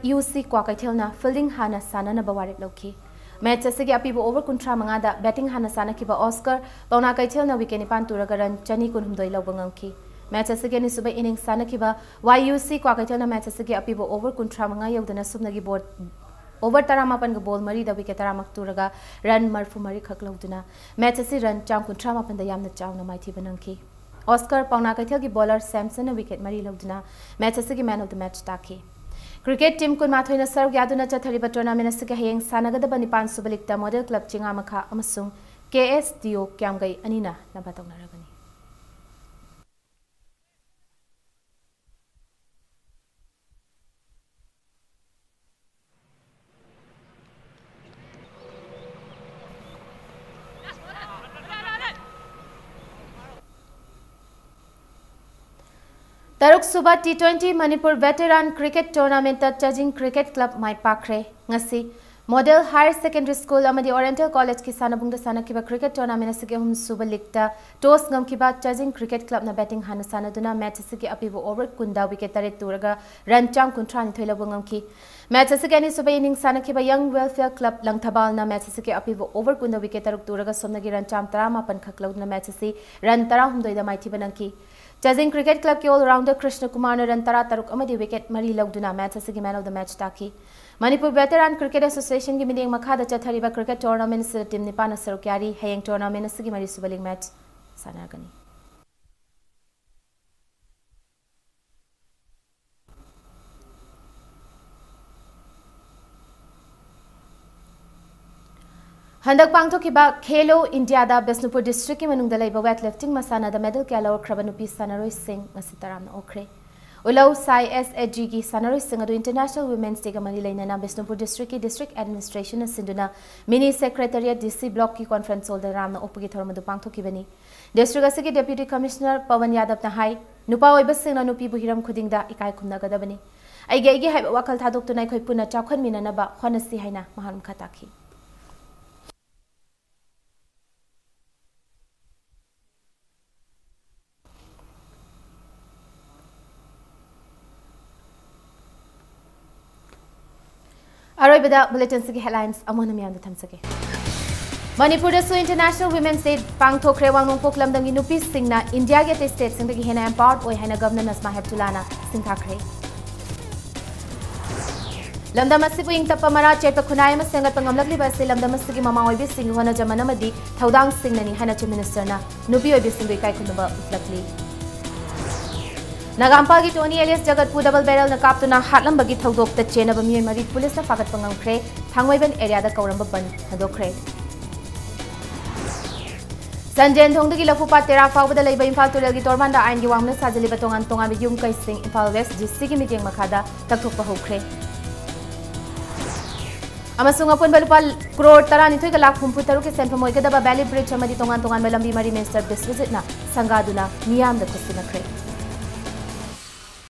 YUC ꯀ꯭ꯋꯥꯀꯩꯊꯦꯜꯅ fielding ꯍꯥꯟꯅ ꯁꯥꯟꯅꯅꯕ ꯋꯥꯔꯦꯞ ꯂꯧꯈꯤ꯫ Match ꯑꯁꯤꯒꯤ ꯑꯄꯤꯕ over ꯀꯨꯟꯊ꯭ꯔꯥ ꯃꯉꯥꯗ batting ꯍꯥꯟꯅ ꯁꯥꯟꯅꯈꯤꯕ Oscar ꯄꯥꯎꯅꯥ ꯀꯩꯊꯦꯜꯅ wicket ꯅꯤꯄꯥꯟ ꯇꯨꯔꯒ run ꯆꯅꯤ ꯀꯨꯟꯍꯨꯝꯗꯣꯏ ꯂꯧꯕ ꯉꯝꯈꯤ꯫ Match ꯑꯁꯤꯒꯤ ꯑꯅꯤꯁꯨꯕ innings ꯁꯥꯟꯅꯈꯤꯕ YUC ꯀ꯭ꯋꯥꯀꯩꯊꯦꯜꯅ match ꯑꯁꯤꯒꯤ ꯑꯄꯤꯕ over ꯀꯨꯟꯊ꯭ꯔꯥ ꯃꯉꯥ ꯌꯧꯗꯅ ꯁꯨꯞꯅꯒꯤ ball over ꯇꯔꯥꯃꯥꯄꯟꯒ ball ꯃꯔꯤꯗ wicket ꯇꯔꯥꯃꯉꯥ ꯇꯨꯔꯒ run ꯃꯔꯤꯐꯨ ꯃꯔꯤ ꯈꯛ ꯂꯧꯗꯨꯅ match ꯑꯁꯤ run ꯆꯥꯝ ꯀꯨꯟꯊ꯭ꯔꯥ ꯃꯥꯄꯟꯗ ꯌꯥꯝꯅ ꯆꯥꯎꯅ ꯃꯥꯏꯊꯤꯕ ꯅꯪꯈꯤ꯫ Oscar ꯄꯥꯎꯅꯥ ꯀꯩꯊꯦꯜꯒꯤ bowler Samsonꯅ wicket ꯃꯔꯤ ꯂꯧꯗꯨꯅ match ꯑꯁꯤꯒꯤ man of the match ꯇꯥꯈꯤ꯫ Cricket team ꯀꯨꯟꯃꯥꯊꯣꯏꯅ ꯁꯔꯨꯛ ꯌꯥꯗꯨꯅ ꯆꯠꯊꯔꯤꯕ tournament ꯑꯁꯤꯒꯤ ꯍꯌꯦꯡ ꯁꯥꯟꯅꯒꯗꯕ ꯅꯤꯄꯥꯟ ꯁꯨꯕ leagueꯇ Model Club ꯆꯤꯉꯥꯃꯈꯥ ꯑꯃꯁꯨꯡ KSDO ꯀ꯭ꯌꯥꯝꯒꯩ ꯑꯅꯤꯅ ꯂꯝꯕꯥ ꯇꯧꯅꯔꯒꯅꯤ꯫ ꯇꯔꯨꯛꯁꯨꯕ T twenty Manipur Veteran Cricket Tournamentꯇ ꯆꯥꯖꯤꯡ Cricket Club ꯃꯥꯏ ꯄꯥꯛꯈ꯭ꯔꯦ꯫ ꯉꯁꯤ Model Higher Secondary School ꯑꯃꯗꯤ Oriental Collegeꯀꯤ ꯁꯥꯟꯅꯕꯨꯡꯗ ꯁꯥꯟꯅꯈꯤꯕ cricket tournament ꯑꯁꯤꯒꯤ ꯑꯍꯨꯝꯁꯨꯕ leagueꯇ toss ꯉꯝꯈꯤꯕ ꯆꯥꯖꯤꯡ Cricket Clubꯅ batting ꯍꯥꯟꯅ ꯁꯥꯟꯅꯗꯨꯅ match ꯑꯁꯤꯒꯤ ꯑꯄꯤꯕ over ꯀꯨꯟꯗ wicket ꯇꯔꯦꯠ ꯇꯨꯔꯒ run ꯆꯥꯝ ꯀꯨꯟꯊ꯭ꯔꯥ ꯅꯤꯊꯣꯏ ꯂꯧꯕ ꯉꯝꯈꯤ꯫ Match ꯑꯁꯤꯒꯤ ꯑꯅꯤꯁꯨꯕ innings ꯁꯥꯟꯅꯈꯤꯕ Young Welfare Club ꯂꯪꯊꯕꯥꯜꯅ match ꯑꯁꯤꯒꯤ ꯑꯄꯤꯕ over ꯀꯨꯟꯗ wicket ꯇꯔꯨꯛ ꯇꯨꯔꯒ ꯁꯣꯝꯅꯒꯤ run ꯆꯥꯝ ꯇꯔꯥꯃꯥꯄꯟ ꯈꯛ ꯂꯧꯗꯨꯅ match ꯑꯁꯤ run ꯇꯔꯥꯍꯨꯝꯗꯣꯏꯗ ꯃꯥꯏꯊꯤꯕ ꯅꯪꯈꯤ꯫ ꯆꯥꯖꯤꯡ Cricket Clubꯀꯤ all-rounder ꯀ꯭ꯔꯤꯁꯅ ꯀꯨꯃꯥꯔꯅ run ꯇꯔꯥꯇꯔꯨꯛ ꯑꯃꯗꯤ wicket ꯃꯔꯤ ꯂꯧꯗꯨꯅ match ꯑꯁꯤꯒꯤ man of the match ꯇꯥꯈꯤ꯫ Manipur Veteran Cricket Associationꯒꯤ ꯃꯤꯠꯌꯦꯡ ꯃꯈꯥꯗ ꯆꯠꯊꯔꯤꯕ cricket tournament ꯑꯁꯤꯗ team ꯅꯤꯄꯥꯟꯅ ꯁꯔꯨꯛ ꯌꯥꯔꯤ꯫ ꯍꯌꯦꯡ tournament ꯑꯁꯤꯒꯤ ꯃꯔꯤꯁꯨꯕ league match ꯁꯥꯟꯅꯔꯒꯅꯤ꯫ ꯍꯟꯗꯛ ꯄꯥꯡꯊꯣꯛꯈꯤꯕ ꯈꯦꯂꯣ ꯏꯟꯗꯤꯌꯥꯗ ꯕꯤꯁꯅꯨꯄꯨꯔ ꯗꯤꯁꯇ꯭ꯔꯤꯛꯀꯤ ꯃꯅꯨꯡꯗ ꯂꯩꯕ ꯋꯦꯠ ꯂꯤꯐꯇꯤꯡ ꯃꯁꯥꯟꯅꯗ ꯃꯦꯗꯜ ꯀꯌꯥ ꯂꯧꯔꯛꯈ꯭ꯔꯕ ꯅꯨꯄꯤ ꯁꯥꯟꯅꯔꯣꯏꯁꯤꯡ ꯉꯁꯤ ꯇꯔꯥꯝꯅ ꯑꯣꯛꯈ꯭ꯔꯦ꯫ ꯎꯂꯧ ꯁꯥꯏ ꯑꯦꯁ ꯑꯦ ꯖꯤꯒꯤ ꯁꯥꯟꯅꯔꯣꯏꯁꯤꯡ ꯑꯗꯨ ꯏꯟꯇꯔꯅꯦꯁꯅꯦꯜ ꯋꯤꯃꯦꯟꯁ ꯗꯦꯒ ꯃꯔꯤ ꯂꯩꯅꯅ ꯕꯤꯁꯅꯨꯄꯨꯔ ꯗꯤꯁꯇ꯭ꯔꯤꯛꯀꯤ ꯗꯤꯁꯇ꯭ꯔꯤꯛ ꯑꯦꯗꯃꯤꯅꯤꯁꯇ꯭ꯔꯦꯁꯟꯅ ꯁꯤꯟꯗꯨꯅ ꯃꯤꯅꯤ ꯁꯦꯀ꯭ꯔꯦꯇꯔꯤꯌꯦꯠ ꯗꯤ ꯁꯤ ꯕ꯭ꯂꯣꯛꯀꯤ ꯀꯣꯟꯐꯔꯦꯟꯁ ꯍꯣꯜꯗ ꯇꯔꯥꯝꯅ ꯑꯣꯛꯄꯒꯤ ꯊꯧꯔꯝ ꯑꯗꯨ ꯄꯥꯡꯊꯣꯛꯈꯤꯕꯅꯤ꯫ ꯗꯤꯁꯇ꯭ꯔꯤꯛ ꯑꯁꯤꯒꯤ ꯗꯦꯄ꯭ꯌꯨꯇꯤ ꯀꯃꯤꯁꯅꯔ ꯄꯋꯟ ꯌꯥꯗꯕꯅ ꯍꯥꯏ, ꯅꯨꯄꯥ ꯑꯣꯏꯕꯁꯤꯡꯅ ꯅꯨꯄꯤꯕꯨ ꯍꯤꯔꯝ ꯈꯨꯗꯤꯡꯗ ꯏꯀꯥꯏ ꯈꯨꯝꯅꯒꯗꯕꯅꯤ꯫ ꯑꯩꯒꯤ ꯑꯩꯒꯤ ꯍꯥꯏꯕ ꯋꯥꯈꯜ ꯊꯥꯗꯣꯛꯇꯨꯅ ꯑꯩꯈꯣꯏ ꯄꯨꯟꯅ ꯆꯥꯎꯈꯠꯃꯤꯟꯅꯅꯕ ꯍꯣꯠꯅꯁꯤ ꯍꯥꯏꯅ ꯃꯍꯥꯛꯅ ꯃꯈꯥ ꯇꯥꯈꯤ꯫ ꯑꯔꯣꯏꯕꯗ ꯕꯨꯂꯦꯇꯤꯟꯁꯤꯒꯤ ꯍꯦꯗꯂꯥꯏꯟꯁ ꯑꯃꯨꯛ ꯍꯟꯅ ꯃꯤꯌꯥꯝꯗ ꯊꯝꯖꯒꯦ꯫ ꯃꯅꯤꯄꯨꯔꯗꯁꯨ ꯏꯟꯇꯔꯅꯦꯁꯅꯦꯜ ꯋꯤꯃꯦꯟꯁ ꯗꯦ ꯄꯥꯡꯊꯣꯛꯈ꯭ꯔꯦ꯫ ꯋꯥꯡ ꯅꯣꯡꯄꯣꯛ ꯂꯝꯗꯝꯒꯤ ꯅꯨꯄꯤꯁꯤꯡꯅ ꯏꯟꯗꯤꯌꯥꯒꯤ ꯑꯇꯩ ꯁ꯭ꯇꯦꯠꯁꯤꯡꯗꯒꯤ ꯍꯦꯟꯅ ꯑꯦꯝꯄꯥꯋꯔꯗ ꯑꯣꯏ ꯍꯥꯏꯅ ꯒꯚꯔꯅꯔ ꯅꯁꯃꯥ ꯍꯦꯞꯇꯨꯂꯥꯅ ꯁꯤꯡꯊꯥꯈ꯭ꯔꯦ꯫ ꯂꯝꯗꯝ ꯑꯁꯤꯕꯨ ꯏꯪ ꯇꯞꯄ ꯃꯔꯥ ꯆꯦꯠꯄ ꯈꯨꯟꯅꯥꯏ ꯑꯃ ꯁꯦꯝꯒꯠꯄ ꯉꯝꯂꯛꯂꯤꯕ ꯑꯁꯤ ꯂꯝꯗꯝ ꯑꯁꯤꯒꯤ ꯃꯃꯥ ꯑꯣꯏꯕꯤꯁꯤꯡꯒꯤ ꯍꯣꯠꯅꯖꯃꯟ ꯑꯃꯗꯤ ꯊꯧꯗꯥꯡꯁꯤꯡꯅꯅꯤ ꯍꯥꯏꯅ ꯆꯤꯐ ꯃꯤꯅꯤꯁꯇꯔꯅ ꯅꯨꯄꯤ ꯑꯣꯏꯕꯤꯁꯤꯡꯕꯨ ꯏꯀꯥꯏ ꯈꯨꯝꯅꯕ ꯎꯠꯂꯛꯂꯤ꯫ ꯅꯥꯒꯥꯝꯄꯥꯜꯒꯤ ꯇꯣꯅꯤ ꯑꯦꯂꯤꯌꯁ ꯖꯒꯠꯄꯨ ꯗꯕꯜ ꯕꯦꯔꯦꯜꯅ ꯀꯥꯞꯇꯨꯅ ꯍꯥꯠꯂꯝꯕꯒꯤ ꯊꯧꯗꯣꯛꯇ ꯆꯦꯟꯅꯕ ꯃꯤꯑꯣꯏ ꯃꯔꯤ ꯄꯨꯂꯤꯁꯅ ꯐꯥꯒꯠꯄ ꯉꯝꯈ꯭ꯔꯦ꯫ ꯊꯥꯡꯃꯩꯕꯟ ꯑꯦꯔꯤꯌꯥꯗ ꯀꯧꯔꯝꯕ ꯕꯟ ꯍꯟꯗꯣꯛꯈ꯭ꯔꯦ꯫ ꯆꯥꯟꯗꯦꯜ ꯊꯣꯡꯗꯒꯤ ꯂꯐꯨꯄꯥꯠ ꯇꯦꯔꯥ ꯐꯥꯎꯕꯗ ꯂꯩꯕ ꯏꯝꯐꯥꯜ ꯇꯨꯔꯦꯜꯒꯤ ꯇꯣꯔꯕꯥꯟꯗ ꯑꯥꯏꯟꯒꯤ ꯋꯥꯡꯃꯅ ꯁꯥꯖꯤꯜꯂꯤꯕ ꯇꯣꯉꯥꯟ ꯇꯣꯉꯥꯟꯕ ꯌꯨꯝ ꯀꯩꯁꯤꯡ ꯏꯝꯐꯥꯜ ꯋꯦꯁ ꯗꯤ ꯁꯤꯒꯤ ꯃꯤꯠꯌꯦꯡ ꯃꯈꯥꯗ ꯇꯛꯊꯣꯛꯄ ꯍꯧꯈ꯭ꯔꯦ꯫ ꯑꯃꯁꯨꯡ ꯑꯄꯨꯟꯕ ꯂꯨꯄꯥ ꯀ꯭ꯔꯣꯔ ꯇꯔꯥꯅꯤꯊꯣꯏꯒ ꯂꯥꯈ ꯍꯨꯝꯐꯨ ꯇꯔꯨꯛꯀꯤ ꯁꯦꯟꯐꯝ ꯑꯣꯏꯒꯗꯕ ꯕꯦꯂꯤ ꯕ꯭ꯔꯤꯖ ꯑꯃꯗꯤ ꯇꯣꯉꯥꯟ ꯇꯣꯉꯥꯟꯕ ꯂꯝꯕꯤ ꯃꯔꯤ ꯃꯤꯅꯤꯁꯇꯔ ꯕꯤꯁ꯭ꯋꯖꯤꯠꯅ ꯁꯪꯒꯥꯗꯨꯅ ꯃꯤꯌꯥꯝꯗ ꯈꯨꯠꯁꯤꯟꯅꯈ꯭ꯔꯦ꯫